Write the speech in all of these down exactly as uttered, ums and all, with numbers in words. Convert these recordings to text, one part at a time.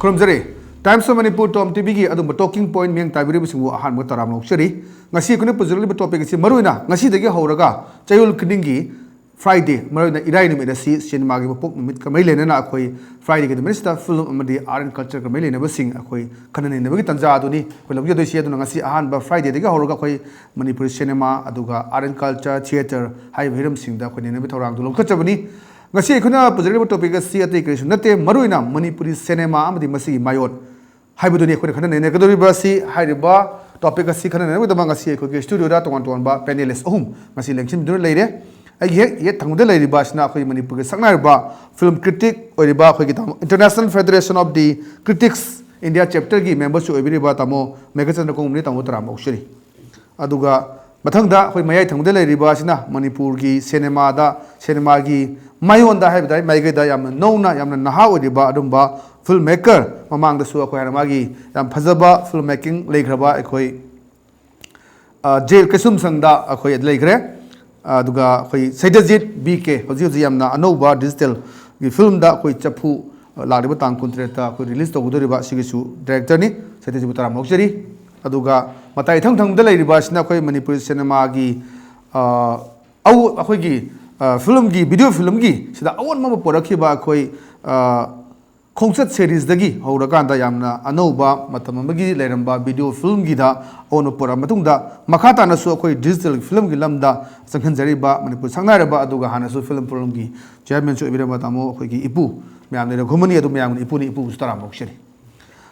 ꯈꯨꯔꯨꯝꯖꯔꯤ꯫ Times of Manipur Tom ꯇꯤꯚꯤꯒꯤ ꯑꯗꯨꯝꯕ talking point ꯃꯤꯌꯦꯡ ꯇꯥꯕꯤꯔꯤꯕꯁꯤꯡꯕꯨ ꯑꯍꯥꯟꯕ ꯇꯔꯥꯝꯅ ꯑꯣꯛꯆꯔꯤ꯫ ꯉꯁꯤ ꯑꯩꯈꯣꯏꯅ ꯄꯨꯖꯔꯛꯂꯤꯕ topic ꯑꯁꯤ ꯃꯔꯨꯑꯣꯏꯅ ꯉꯁꯤꯗꯒꯤ ꯍꯧꯔꯒ ꯆꯌꯣꯜ ꯈꯨꯗꯤꯡꯒꯤ Friday, ꯃꯔꯨꯑꯣꯏꯅ ꯏꯔꯥꯏ ꯅꯨꯃꯤꯠ ꯑꯁꯤ ꯁꯤꯅꯦꯃꯥꯒꯤ ꯃꯄꯣꯛ ꯅꯨꯃꯤꯠꯀ ꯃꯔꯤ ꯂꯩꯅꯅ ꯑꯩꯈꯣꯏ Fridayꯒꯤ ꯅꯨꯃꯤꯠꯁꯤꯗ film ꯑꯃꯗꯤ art and cultureꯒ ꯃꯔꯤ ꯂꯩꯅꯕꯁꯤꯡ ꯑꯩꯈꯣꯏ ꯈꯟꯅ ꯅꯩꯅꯕꯒꯤ ꯇꯥꯟꯖꯥ ꯑꯗꯨꯅꯤ ꯑꯩꯈꯣꯏ ꯂꯧꯖꯗꯣꯏꯁꯤ꯫ ꯑꯗꯨꯅ ꯉꯁꯤ ꯑꯍꯥꯟꯕ Fridayꯗꯒꯤ ꯍꯧꯔꯒ ꯑꯩꯈꯣꯏ ꯃꯅꯤꯄꯨꯔꯤ ꯁꯤꯅꯦꯃꯥ ꯑꯗꯨꯒ art and culture, theatre ꯍꯥꯏꯔꯤꯕ ꯍꯤꯔꯝꯁꯤꯡꯗ ꯑꯩꯈꯣꯏ ꯅꯩꯅꯕꯒꯤ ꯊꯧꯔꯥꯡꯗꯨ ꯂꯧꯈꯠꯆꯕꯅꯤ꯫ ꯉꯁꯤ ꯑꯩꯈꯣꯏꯅ ꯄꯨꯖꯔꯤꯕ topic ꯑꯁꯤ ꯑꯇꯩ ꯀꯔꯤꯁꯨ ꯅꯠꯇꯦ, ꯃꯔꯨꯑꯣꯏꯅ ꯃꯅꯤꯄꯨꯔꯤ ꯁꯤꯅꯦꯃꯥ ꯑꯃꯗꯤ ꯃꯁꯤꯒꯤ ꯃꯥꯌꯣꯟ ꯍꯥꯏꯕꯗꯨꯅꯤ ꯑꯩꯈꯣꯏꯅ ꯈꯟꯅ ꯅꯩꯅꯒꯗꯧꯔꯤꯕ ꯑꯁꯤ꯫ ꯍꯥꯏꯔꯤꯕ topic ꯑꯁꯤ ꯈꯟꯅ ꯅꯩꯅꯕꯒꯤꯗꯃꯛ ꯉꯁꯤ ꯑꯩꯈꯣꯏꯒꯤ studioꯗ ꯇꯣꯉꯥꯟ ꯇꯣꯉꯥꯟꯕ panelist ꯑꯍꯨꯝ ꯉꯁꯤ ꯂꯦꯡꯁꯤꯟꯗꯨꯅ ꯂꯩꯔꯦ꯫ ꯑꯩꯒꯤ ꯍꯦꯛ ꯌꯦꯠ ꯊꯪꯕꯗ ꯂꯩꯔꯤꯕ ꯑꯁꯤꯅ ꯑꯩꯈꯣꯏ ꯃꯅꯤꯄꯨꯔꯒꯤ ꯁꯛꯅꯥꯏꯔꯕ film critic ꯑꯣꯏꯔꯤꯕ ꯑꯩꯈꯣꯏꯒꯤ ꯇꯥꯃꯣ, International Federation of the Critics India chapterꯒꯤ memberꯁꯨ ꯑꯣꯏꯕꯤꯔꯤꯕ ꯇꯥꯃꯣ ꯃꯦꯘꯆꯟꯗ꯭ꯔ ꯀꯣꯡꯕꯅꯤ꯫ ꯇꯥꯃꯣ, ꯇꯔꯥꯝꯅ ꯑꯣꯛꯆꯔꯤ꯫ ꯑꯗꯨꯒ ꯃꯊꯪꯗ ꯑꯩꯈꯣꯏ ꯃꯌꯥꯏ ꯊꯪꯕꯗ ꯂꯩꯔꯤꯕ ꯑꯁꯤꯅ ꯃꯅꯤꯄꯨꯔꯒꯤ ꯁꯤꯅꯦꯃꯥꯗ, ꯁꯤꯅꯦꯃꯥꯒꯤ ꯃꯥꯌꯣꯟꯗ ꯍꯥꯏꯕ ꯇꯥꯏ, ꯃꯥꯏꯀꯩꯗ ꯌꯥꯝꯅ ꯅꯧꯅ, ꯌꯥꯝꯅ ꯅꯍꯥ ꯑꯣꯏꯔꯤꯕ ꯑꯗꯨꯝꯕ film maker, ꯃꯃꯥꯡꯗꯁꯨ ꯑꯩꯈꯣꯏ ꯍꯥꯟꯅ ꯃꯥꯒꯤ ꯌꯥꯝ ꯐꯖꯕ film making ꯂꯩꯈ꯭ꯔꯕ ꯑꯩꯈꯣꯏ, ꯑ, ꯖꯦ ꯀꯩꯁꯨꯝꯁꯪꯗ ꯑꯩꯈꯣꯏ ꯂꯩꯈ꯭ꯔꯦ꯫ ꯑꯗꯨꯒ ꯑꯩꯈꯣꯏ ꯁꯩꯗꯖꯤꯠ ꯕꯤ ꯀꯦ, ꯍꯧꯖꯤꯛ ꯍꯧꯖꯤꯛ ꯌꯥꯝꯅ ꯑꯅꯧꯕ digitalꯒꯤ filmꯗ ꯑꯩꯈꯣꯏ ꯆꯐꯨ, ꯑ, ꯂꯥꯛꯂꯤꯕ ꯇꯥꯡ ꯀꯨꯟꯇꯔꯦꯠꯇ ꯑꯩꯈꯣꯏ release ꯇꯧꯒꯗꯧꯔꯤꯕ, ꯑꯁꯤꯒꯤꯁꯨ directorꯅꯤ꯫ ꯁꯩꯗꯖꯤꯠꯄꯨ ꯇꯔꯥꯝꯅ ꯑꯣꯛꯆꯔꯤ꯫ ꯑꯗꯨꯒ ꯃꯇꯥꯏ ꯏꯊꯪ ꯊꯪꯕꯗ ꯂꯩꯔꯤꯕ ꯑꯁꯤꯅ ꯑꯩꯈꯣꯏ ꯃꯅꯤꯄꯨꯔꯤ ꯁꯤꯅꯦꯃꯥꯒꯤ, ꯑ, ꯑꯧ-, ꯑꯩꯈꯣꯏꯒꯤ, ꯑ, filmꯒꯤ, video filmꯒꯤ ꯁꯤꯗ ꯑꯑꯣꯟꯕ ꯑꯃ ꯄꯨꯔꯛꯈꯤꯕ ꯑꯩꯈꯣꯏ, ꯑ, ꯈꯣꯡꯆꯠ seriesꯗꯒꯤ ꯍꯧꯔꯀꯥꯟꯗ ꯌꯥꯝꯅ ꯑꯅꯧꯕ ꯃꯇꯝ ꯑꯃꯒꯤ ꯂꯩꯔꯝꯕ video filmꯒꯤꯗ ꯑꯑꯣꯟꯕ ꯄꯨꯔꯛꯑ ꯃꯇꯨꯡꯗ ꯃꯈꯥ ꯇꯥꯅꯁꯨ ꯑꯩꯈꯣꯏ digital filmꯒꯤ ꯂꯝꯗ ꯆꯪꯍꯟꯖꯔꯤꯕ ꯃꯅꯤꯄꯨꯔ ꯁꯛꯅꯥꯏꯔꯕ ꯑꯗꯨꯒ ꯍꯥꯟꯅꯁꯨ film forumꯒꯤ chairmanꯁꯨ ꯑꯣꯏꯕꯤꯔꯝꯕ ꯇꯥꯃꯣ ꯑꯩꯈꯣꯏꯒꯤ ꯏꯄꯨ ꯃꯌꯥꯝ ꯂꯩꯔꯝꯒꯅꯤ꯫ ꯑꯗꯨ ꯃꯌꯥꯝꯅ ꯏꯄꯨꯅꯤ, ꯏꯄꯨꯕꯨꯁꯨ ꯇꯔꯥꯝꯅ ꯑꯣꯛꯆꯔꯤ꯫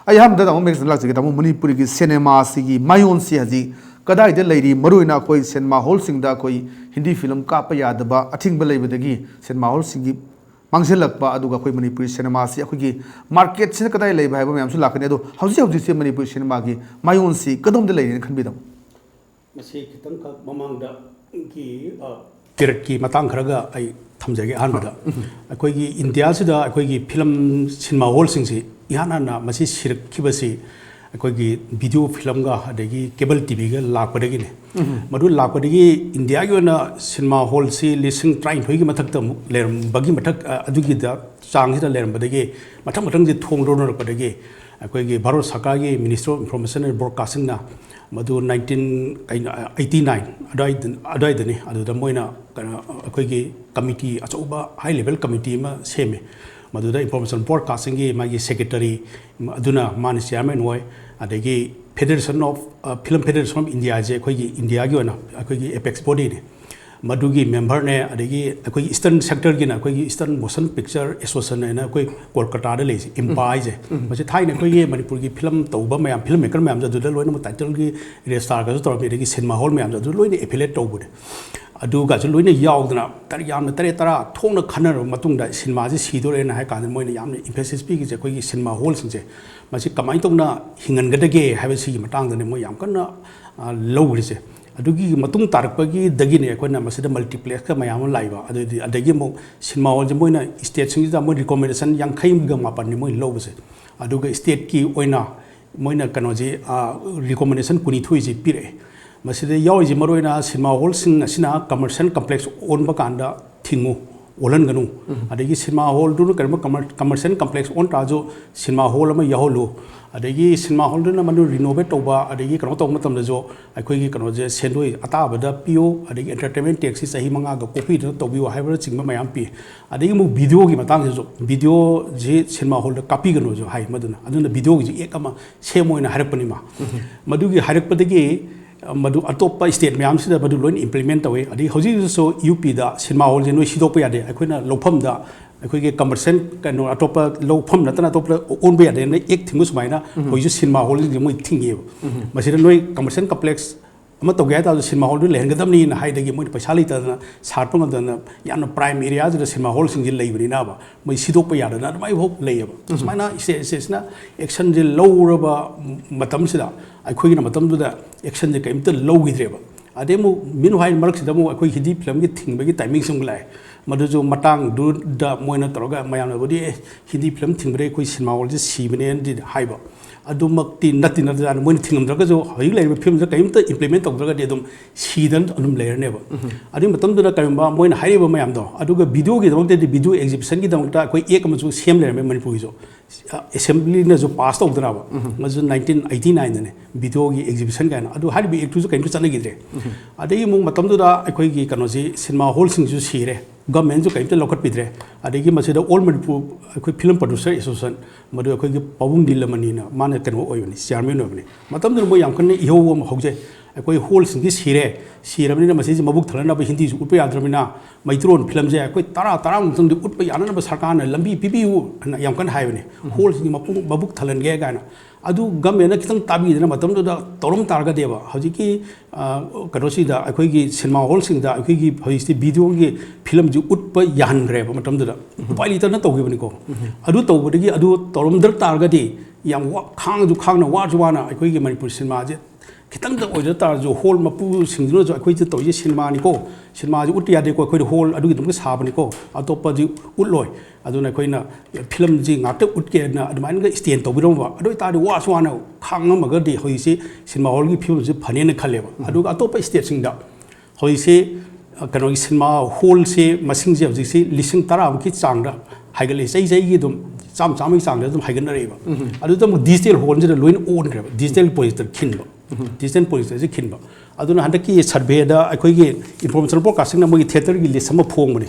ꯑꯩ ꯑꯍꯥꯟꯕꯗ ꯇꯥꯃꯣ ꯃꯦꯘꯆꯟꯗ꯭ꯔ ꯂꯥꯛꯆꯒꯦ꯫ ꯇꯥꯃꯣ, ꯃꯅꯤꯄꯨꯔꯒꯤ ꯁꯤꯅꯦꯃꯥꯁꯤꯒꯤ ꯃꯥꯌꯣꯟꯁꯤ ꯍꯧꯖꯤꯛ ꯀꯗꯥꯏꯗ ꯂꯩꯔꯤ? ꯃꯔꯨꯑꯣꯏꯅ ꯑꯩꯈꯣꯏ ꯁꯤꯅꯦꯃꯥ ꯍꯣꯜꯁꯤꯡꯗ ꯑꯩꯈꯣꯏ ꯍꯤꯟꯗꯤ film ꯀꯥꯞꯄ ꯌꯥꯗꯕ ꯑꯊꯤꯡꯕ ꯂꯩꯕꯗꯒꯤ ꯁꯤꯅꯦꯃꯥ ꯍꯣꯜꯁꯤꯡꯒꯤ ꯃꯥꯡꯁꯤꯜꯂꯛꯄ, ꯑꯗꯨꯒ ꯑꯩꯈꯣꯏ ꯃꯅꯤꯄꯨꯔꯤ ꯁꯤꯅꯦꯃꯥꯁꯤ ꯑꯩꯈꯣꯏꯒꯤ marketꯁꯤꯅ ꯀꯗꯥꯏ ꯂꯩꯕ ꯍꯥꯏꯕ ꯃꯌꯥꯝꯁꯨ ꯂꯥꯛꯀꯅꯤ꯫ ꯑꯗꯣ ꯍꯧꯖꯤꯛ ꯍꯧꯖꯤꯛꯁꯦ ꯃꯅꯤꯄꯨꯔꯤ ꯁꯤꯅꯦꯃꯥꯒꯤ ꯃꯥꯌꯣꯟꯁꯤ ꯀꯗꯣꯝꯗ ꯂꯩꯔꯤꯅ ꯈꯟꯕꯤꯗꯕ? ꯃꯁꯤ ꯈꯤꯇꯪꯈꯛ ꯃꯃꯥꯡꯗꯒꯤ, ꯑ, ꯄꯤꯔꯠꯀꯤ ꯃꯇꯥꯡ ꯈꯔꯒ ꯑꯩ ꯊꯝꯖꯒꯦ꯫ ꯑꯍꯥꯟꯕꯗ ꯑꯩꯈꯣꯏꯒꯤ ꯏꯟꯗꯤꯌꯥꯁꯤꯗ ꯑꯩꯈꯣꯏꯒꯤ film ꯁꯤꯅꯦꯃꯥ ꯍꯣꯜꯁꯤꯡꯁꯤ ꯏꯍꯥꯟ ꯍꯥꯟꯅ ꯃꯁꯤ ꯁꯤꯔꯛꯈꯤꯕꯁꯤ ꯑꯩꯈꯣꯏꯒꯤ ꯚꯤꯗꯤꯑꯣ ꯐꯤꯂꯝꯒ ꯑꯗꯒꯤ ꯀꯦꯕꯜ ꯇꯤ ꯚꯤꯒ ꯂꯥꯛꯄꯗꯒꯤꯅꯦ꯫ ꯃꯗꯨ ꯂꯥꯛꯄꯗꯒꯤ ꯏꯟꯗꯤꯌꯥꯒꯤ ꯑꯣꯏꯅ ꯁꯤꯅꯦꯃꯥ ꯍꯣꯜꯁꯤ ꯂꯤꯁꯤꯡ ꯇꯔꯥꯅꯤꯊꯣꯏꯒꯤ ꯃꯊꯛꯇ ꯑꯃꯨꯛ ꯂꯩꯔꯝꯕꯒꯤ ꯃꯊꯛ, ꯑ, ꯑꯗꯨꯒꯤꯗ ꯆꯥꯡꯁꯤꯗ ꯂꯩꯔꯝꯕꯗꯒꯤ ꯃꯊꯪ ꯃꯊꯪꯁꯦ ꯊꯣꯡ ꯂꯣꯟꯅꯔꯛꯄꯗꯒꯤ ꯑꯩꯈꯣꯏꯒꯤ ꯚꯥꯔꯠ ꯁꯔꯀꯥꯔꯒꯤ Ministry of Information and Broadcasting-ꯅ ꯃꯗꯨ nineteen, ꯀꯩꯅꯣ, eighty nine ꯑꯗꯨꯋꯥꯏꯗ, ꯑꯗꯨꯋꯥꯏꯗꯅꯤ꯫ ꯑꯗꯨꯗ ꯃꯣꯏꯅ ꯀꯩꯅꯣ, ꯑꯩꯈꯣꯏꯒꯤ ꯀꯃꯤꯇꯤ, ꯑꯆꯧꯕ high level committee ꯑꯃ ꯁꯦꯝꯃꯦ꯫ ꯃꯗꯨꯗ Information Broadcasting-ꯒꯤ ꯃꯥꯒꯤ secretary ꯑꯗꯨꯅ ꯃꯥꯅ chairman ꯑꯣꯏ꯫ ꯑꯗꯒꯤ Federation of, ꯑ, Film Federation of India-ꯁꯦ ꯑꯩꯈꯣꯏꯒꯤ ꯏꯟꯗꯤꯌꯥꯒꯤ ꯑꯣꯏꯅ ꯑꯩꯈꯣꯏꯒꯤ apex body-ꯅꯤ꯫ ꯃꯗꯨꯒꯤ member-ꯅꯦ꯫ ꯑꯗꯒꯤ ꯑꯩꯈꯣꯏꯒꯤ Eastern sector-ꯒꯤꯅ ꯑꯩꯈꯣꯏꯒꯤ Eastern Motion Picture Association ꯍꯥꯏꯅ ꯑꯩꯈꯣꯏ ꯀꯣꯜꯀꯇꯥꯗ ꯂꯩꯔꯤꯁꯦ, ꯏꯝꯄꯥ ꯍꯥꯏꯁꯦ꯫ ꯃꯁꯤ ꯊꯥꯏꯅ ꯑꯩꯈꯣꯏꯒꯤ ꯃꯅꯤꯄꯨꯔꯒꯤ ꯐꯤꯂꯝ ꯇꯧꯕ ꯃꯌꯥꯝ, film maker ꯃꯌꯥꯝꯁꯦ ꯑꯗꯨꯗ ꯂꯣꯏꯅꯃꯛ title-ꯒꯤ register-ꯒꯁꯨ ꯇꯧꯔꯝꯃꯤ, ꯑꯗꯒꯤ ꯁꯤꯅꯦꯃꯥ ꯍꯣꯜ ꯃꯌꯥꯝꯁꯦ ꯑꯗꯨ ꯂꯣꯏꯅ affiliate ꯇꯧꯕꯅꯦ꯫ ꯑꯗꯨꯒꯁꯨ ꯂꯣꯏꯅ ꯌꯥꯎꯗꯅ ꯇꯔ-, ꯌꯥꯝꯅ ꯇꯔꯦꯠ ꯇꯔꯥ ꯊꯣꯛꯅ ꯈꯟꯅꯔꯕ ꯃꯇꯨꯡꯗ ꯁꯤꯅꯦꯃꯥꯁꯦ ꯁꯤꯗꯣꯔꯦꯅ ꯍꯥꯏ ꯀꯥꯟꯗ ꯃꯣꯏꯅ ꯌꯥꯝꯅ emphasis ꯄꯤꯈꯤꯁꯦ ꯑꯩꯈꯣꯏꯒꯤ ꯁꯤꯅꯦꯃꯥ ꯍꯣꯜꯁꯤꯡꯁꯦ, ꯃꯁꯤ ꯀꯃꯥꯏꯅ ꯇꯧꯅ ꯍꯤꯡꯍꯟꯒꯗꯒꯦ ꯍꯥꯏꯕꯁꯤꯒꯤ ꯃꯇꯥꯡꯗꯅꯦ ꯃꯣꯏ ꯌꯥꯝ ꯀꯟꯅ, ꯑ, ꯂꯧꯈ꯭ꯔꯤꯁꯦ꯫ ꯑꯗꯨꯒꯤ ꯃꯇꯨꯡ ꯇꯥꯔꯛꯄꯒꯤꯗꯒꯤꯅꯦ ꯑꯩꯈꯣꯏꯅ ꯃꯁꯤꯗ multiplex-ꯀ ꯃꯌꯥꯝ ꯑꯃ ꯂꯥꯛꯏꯕ꯫ ꯑꯗꯨꯗꯤ, ꯑꯗꯒꯤ ꯑꯃꯨꯛ ꯁꯤꯅꯦꯃꯥ ꯍꯣꯜꯁꯦ ꯃꯣꯏꯅ state-ꯁꯤꯡꯁꯤꯗ ꯃꯣꯏ recommendation ꯌꯥꯡꯈꯩꯒ ꯃꯥꯄꯟꯅꯤ ꯃꯣꯏ ꯂꯧꯕꯁꯦ꯫ ꯑꯗꯨꯒ state-ꯀꯤ ꯑꯣꯏꯅ ꯃꯣꯏꯅ ꯀꯩꯅꯣꯁꯦ, ꯑ, recommendation ꯀꯨꯟꯅꯤꯊꯣꯏꯁꯦ ꯄꯤꯔꯛꯑꯦ꯫ ꯃꯁꯤꯗ ꯌꯥꯎꯔꯤꯁꯦ ꯃꯔꯨꯑꯣꯏꯅ ꯁꯤꯅꯦꯃꯥ ꯍꯣꯜꯁꯤꯡ ꯑꯁꯤꯅ commercial complex ꯑꯣꯟꯕ ꯀꯥꯟꯗ ꯊꯤꯡꯉꯨ, ꯑꯣꯜꯍꯟꯒꯅꯨ꯫ ꯑꯗꯒꯤ ꯁꯤꯅꯦꯃꯥ ꯍꯣꯜꯗꯨꯅ ꯀꯔꯤꯒꯨꯝꯕ commer-, commercial complex ꯑꯣꯟ ꯇꯥꯔꯁꯨ ꯁꯤꯅꯦꯃꯥ ꯍꯣꯜ ꯑꯃ ꯌꯥꯎꯍꯜꯂꯨ꯫ ꯑꯗꯒꯤ ꯁꯤꯅꯦꯃꯥ ꯍꯣꯜꯗꯨꯅ ꯃꯗꯨ renovate ꯇꯧꯕ, ꯑꯗꯒꯤ ꯀꯩꯅꯣ ꯇꯧꯕ ꯃꯇꯝꯗꯁꯨ ꯑꯩꯈꯣꯏꯒꯤ ꯀꯩꯅꯣꯁꯦ ꯁꯦꯟꯗꯣꯏ ꯑꯇꯥꯕꯗ ꯄꯤꯌꯨ, ꯑꯗꯒꯤ entertainment tax-ꯁꯤ ꯆꯍꯤ ꯃꯉꯥꯒ ꯀꯣꯛꯄꯤꯗꯨꯅ ꯇꯧꯕꯤꯌꯨ ꯍꯥꯏꯕꯅꯆꯤꯡꯕ ꯃꯌꯥꯝ ꯄꯤ꯫ ꯑꯗꯒꯤ ꯑꯃꯨꯛ video-ꯒꯤ ꯃꯇꯥꯡꯁꯤꯁꯨ, video-ꯁꯤ ꯁꯤꯅꯦꯃꯥ ꯍꯣꯜꯗ ꯀꯥꯞꯄꯤꯒꯅꯨꯁꯨ ꯍꯥꯏ ꯃꯗꯨꯅ꯫ ꯑꯗꯨꯅ video-ꯒꯤꯁꯨ act ꯑꯃ ꯁꯦꯝꯃꯣꯅ ꯍꯥꯏꯔꯛꯄꯅꯤꯃ꯫ ꯃꯗꯨꯒꯤ ꯍꯥꯏꯔꯛꯄꯗꯒꯤ, ꯑ, ꯃꯗꯨ ꯑꯇꯣꯞꯄ state ꯃꯌꯥꯝꯁꯤꯗ ꯃꯗꯨ ꯂꯣꯏꯅ implement ꯇꯧꯏ꯫ ꯑꯗꯒꯤ ꯍꯧꯖꯤꯛ ꯍꯧꯖꯤꯛꯁꯨ ꯌꯨ ꯄꯤꯗ ꯁꯤꯅꯦꯃꯥ ꯍꯣꯜꯁꯦ ꯅꯣꯏ ꯁꯤꯗꯣꯛꯄ ꯌꯥꯗꯦ, ꯑꯩꯈꯣꯏꯅ ꯂꯧꯐꯝꯗ, ꯑꯩꯈꯣꯏꯒꯤ commercial ꯀꯩꯅꯣ, ꯑꯇꯣꯞꯄ ꯂꯧꯐꯝ ꯅꯠꯇꯅ ꯑꯇꯣꯞꯄꯗ ꯑꯣꯟꯕ ꯌꯥꯗꯦꯅ act ꯊꯤꯡꯕ ꯁꯨꯃꯥꯏꯅ ꯍꯧꯖꯤꯛꯁꯨ ꯁꯤꯅꯦꯃꯥ ꯍꯣꯜꯁꯤꯡꯁꯦ ꯃꯣꯏ ꯊꯤꯡꯉꯦꯕ꯫ ꯃꯁꯤꯗ ꯅꯣꯏ commercial complex ꯑꯃ ꯇꯧꯒꯦ ꯍꯥꯏ ꯇꯥꯔꯁꯨ ꯁꯤꯅꯦꯃꯥ ꯍꯣꯜꯗꯨ ꯂꯩꯍꯟꯒꯗꯕꯅꯤꯅ ꯍꯥꯏꯗꯒꯤ ꯃꯣꯏꯅ ꯄꯩꯁꯥ ꯂꯩꯇꯗꯅ ꯁꯥꯠꯄ ꯉꯝꯗꯅ ꯌꯥꯝꯅ prime area-ꯁꯤꯗ ꯁꯤꯅꯦꯃꯥ ꯍꯣꯜꯁꯤꯡꯁꯦ ꯂꯩꯕꯅꯤꯅꯕ ꯃꯣꯏ ꯁꯤꯗꯣꯛꯄ ꯌꯥꯗꯅ ꯑꯗꯨꯃꯥꯏꯅ ꯐꯥꯎ ꯂꯩꯌꯦꯕ꯫ ꯁꯨꯃꯥꯏꯅ state, state-ꯁꯤꯅ action-ꯁꯦ ꯂꯧꯔꯕ ꯃꯇꯝꯁꯤꯗ ꯑꯩꯈꯣꯏꯒꯤꯅ ꯃꯇꯝꯗꯨꯗ action-ꯁꯦ ꯀꯔꯤꯝꯇ ꯂꯧꯈꯤꯗ꯭ꯔꯦꯕ꯫ ꯑꯗꯩ ꯑꯃꯨꯛ meanwhile ꯃꯔꯛꯁꯤꯗ ꯑꯃꯨꯛ ꯑꯩꯈꯣꯏ ꯍꯤꯟꯗꯤ film-ꯒꯤ ꯊꯤꯡꯕꯒꯤ timing-ꯁꯤ ꯑꯃꯨꯛ ꯂꯥꯛꯑꯦ꯫ ꯃꯗꯨꯁꯨ ꯃꯇꯥꯡꯗꯨꯗ ꯃꯣꯏꯅ ꯇꯧꯔꯒ ꯃꯌꯥꯝꯅꯕꯨꯗꯤ, "ꯑꯦ, ꯍꯤꯟꯗꯤ film ꯊꯤꯡꯕꯗꯒꯤ ꯑꯩꯈꯣꯏ ꯁꯤꯅꯦꯃꯥ ꯍꯣꯜꯁꯦ ꯁꯤꯕꯅꯦꯅꯗꯤ" ꯍꯥꯏꯕ꯫ ꯑꯗꯨꯃꯛꯇꯤ ꯅꯠꯇꯤ ꯅꯠꯇꯖꯥꯠꯅꯤ꯫ ꯃꯣꯏꯅ ꯊꯤꯡꯉꯝꯗ꯭ꯔꯒꯁꯨ ꯍꯧꯖꯤꯛ ꯂꯩꯔꯤꯕ ꯐꯤꯕꯝꯁꯤꯗ ꯀꯔꯤꯝꯇ implement ꯇꯧꯗ꯭ꯔꯒꯗꯤ ꯑꯗꯨꯝ ꯁꯤꯗꯅ ꯑꯗꯨꯝ ꯂꯩꯔꯅꯦꯕ꯫ ꯑꯗꯨꯒꯤ ꯃꯇꯝꯗꯨꯗ ꯀꯔꯤꯒꯨꯝꯕ ꯃꯣꯏꯅ ꯍꯥꯏꯔꯤꯕ ꯃꯌꯥꯝꯗꯣ, ꯑꯗꯨꯒ videoꯒꯤꯗꯃꯛꯇꯗꯤ, video exhibitionꯒꯤꯗꯃꯛꯇ ꯑꯩꯈꯣꯏ act ꯑꯃꯁꯨ ꯁꯦꯝ ꯂꯩꯔꯝꯃꯦ ꯃꯅꯤꯄꯨꯔꯒꯤꯁꯨ꯫ ꯑ, assemblyꯅꯁꯨ pass ꯇꯧꯗꯅꯕ꯫ ꯃꯁꯨ nineteen eighty nineꯗꯅꯦ, videoꯒꯤ exhibition ꯀꯥꯏꯅ꯫ ꯑꯗꯨ ꯍꯥꯏꯔꯤꯕ actꯇꯨꯁꯨ ꯀꯔꯤꯝꯇ ꯆꯠꯅꯈꯤꯗ꯭ꯔꯦ꯫ ꯑꯗꯒꯤ ꯑꯃꯨꯛ ꯃꯇꯝꯗꯨꯗ ꯑꯩꯈꯣꯏꯒꯤ ꯀꯩꯅꯣꯁꯤ, cinema hallꯁꯤꯡꯁꯨ ꯁꯤꯔꯦ, governmentꯁꯨ ꯀꯔꯤꯝꯇ ꯂꯧꯈꯠꯄꯤꯗ꯭ꯔꯦ꯫ ꯑꯗꯒꯤ ꯃꯁꯤꯗ All Manipur ꯑꯩꯈꯣꯏ Film Producer Association, ꯃꯗꯨ ꯑꯩꯈꯣꯏꯒꯤ ꯄꯥꯕꯨꯡ ꯅꯤꯂꯃꯅꯤꯅ, ꯃꯥꯅ ꯀꯩꯅꯣ ꯑꯣꯏꯕꯅꯤ, chairman ꯑꯣꯏꯕꯅꯤ꯫ ꯃꯇꯝꯗꯨꯗ ꯃꯣꯏ ꯌꯥꯝ ꯀꯟꯅ ꯏꯍꯧ ꯑꯃ ꯍꯧꯖꯩ꯫ ꯑꯩꯈꯣꯏ hallꯁꯤꯡꯁꯤ ꯁꯤꯔꯦ, ꯁꯤꯔꯕꯅꯤꯅ ꯃꯁꯤꯁꯤ ꯃꯕꯨꯛ ꯊꯜꯍꯟꯅꯕ ꯍꯤꯟꯗꯤꯁꯨ ꯎꯠꯄ ꯌꯥꯗ꯭ꯔꯕꯅꯤꯅ, ꯃꯩꯇ꯭ꯔꯣꯟ filmꯁꯦ ꯑꯩꯈꯣꯏ ꯇꯔꯥ, ꯇꯔꯥꯃꯨꯛꯇꯪꯗꯤ ꯎꯠꯄ ꯌꯥꯅꯅꯕ ꯁꯔꯀꯥꯔꯅ ꯂꯝꯕꯤ ꯄꯤꯕꯤꯌꯨ ꯍꯥꯏꯅ ꯌꯥꯝ ꯀꯟꯅ ꯍꯥꯏꯕꯅꯤ꯫ Hallꯁꯤꯡꯒꯤ ꯃꯄꯨ-, ꯃꯕꯨꯛ ꯊꯜꯍꯟꯒꯦ ꯀꯥꯏꯅ꯫ ꯑꯗꯨ governmentꯅ ꯈꯤꯇꯪ ꯇꯥꯕꯤꯗꯅ ꯃꯇꯝꯗꯨꯗ ꯇꯧꯔꯝ ꯇꯥꯔꯒꯗꯤꯕ, ꯍꯧꯖꯤꯛꯀꯤ, ꯑ, ꯀꯩꯅꯣꯁꯤꯗ, ꯑꯩꯈꯣꯏꯒꯤ cinema hallꯁꯤꯡꯗ ꯑꯩꯈꯣꯏꯒꯤ ꯍꯧꯖꯤꯛꯇꯤ videoꯒꯤ filmꯁꯤ ꯎꯠꯄ ꯌꯥꯍꯟꯈ꯭ꯔꯦꯕ ꯃꯇꯝꯗꯨꯗ꯫ ꯎꯄꯥꯏ ꯂꯩꯇꯅ ꯇꯧꯈꯤꯕꯅꯤꯀꯣ꯫ ꯑꯗꯨ ꯇꯧꯕꯗꯒꯤ, ꯑꯗꯨ ꯇꯧꯔꯝꯗ ꯇꯥꯔꯒꯗꯤ ꯌꯥꯝ ꯋꯥ-, ꯈꯥꯡꯁꯨ ꯈꯥꯡꯅ, ꯋꯥꯁꯨ ꯋꯥꯅ ꯑꯩꯈꯣꯏꯒꯤ ꯃꯅꯤꯄꯨꯔ cinemaꯁꯦ ꯈꯤꯇꯪꯗ ꯑꯣꯏꯖ ꯇꯥꯔꯁꯨ, hall ꯃꯄꯨꯁꯤꯡꯗꯨꯅꯁꯨ ꯑꯩꯈꯣꯏꯗ ꯇꯧꯔꯤꯁꯦ cinemaꯅꯤꯀꯣ, cinemaꯁꯤ ꯎꯠꯇ ꯌꯥꯗꯦꯀꯣ, ꯑꯩꯈꯣꯏꯗꯤ hall ꯑꯗꯨꯒꯤꯗꯃꯛꯇ ꯁꯥꯕꯅꯤꯀꯣ, ꯑꯇꯣꯞꯄꯗꯤ ꯎꯠꯂꯣꯏ꯫ ꯑꯗꯨꯅ ꯑꯩꯈꯣꯏꯅ filmꯁꯤ ꯉꯥꯛꯇ ꯎꯠꯀꯦꯅ ꯑꯗꯨꯃꯥꯏꯅꯒ stand ꯇꯧꯕꯤꯔꯝꯕ, ꯑꯗꯨ ꯑꯣꯏꯇꯥꯔꯗꯤ ꯋꯥꯁꯨ ꯋꯥꯅ ꯈꯥꯡꯉꯝꯃꯒꯗꯤ ꯍꯧꯖꯤꯛꯁꯤ cinema hallꯒꯤ ꯐꯤꯕꯝꯁꯤ ꯐꯅꯦꯅ ꯈꯜꯂꯦꯕ꯫ ꯑꯗꯨꯒ ꯑꯇꯣꯞꯄ stateꯁꯤꯡꯗ ꯍꯧꯖꯤꯛꯁꯤ, ꯑ, ꯀꯩꯅꯣꯒꯤ cinema hallꯁꯤ ꯃꯁꯤꯡꯁꯦ ꯍꯧꯖꯤꯛꯁꯤ ꯂꯤꯁꯤꯡ ꯇꯔꯥꯃꯨꯛꯀꯤ ꯆꯥꯡꯗ ꯍꯥꯏꯒꯠꯂꯛꯏ꯫ ꯆꯍꯤ ꯆꯍꯤꯒꯤ ꯑꯗꯨꯝ ꯆꯥꯝꯃ ꯆꯥꯝꯃꯒꯤ ꯆꯥꯡꯗ ꯑꯗꯨꯝ ꯍꯥꯏꯒꯠꯅꯔꯛꯑꯦꯕ꯫ ꯑꯗꯨꯗ ꯑꯃꯨꯛ digital hallꯁꯤꯗ ꯂꯣꯏꯅ ꯑꯣꯟꯈ꯭ꯔꯦꯕ, digital projector ꯈꯤꯟꯕ꯫ Digital projectorꯁꯤ ꯈꯤꯟꯕ꯫ ꯑꯗꯨꯅ ꯍꯟꯗꯛꯀꯤ surveyꯗ ꯑꯩꯈꯣꯏꯒꯤ Information Broadcastingꯅ ꯃꯣꯏꯒꯤ theatreꯒꯤ list ꯑꯃ ꯐꯣꯡꯕꯅꯤ꯫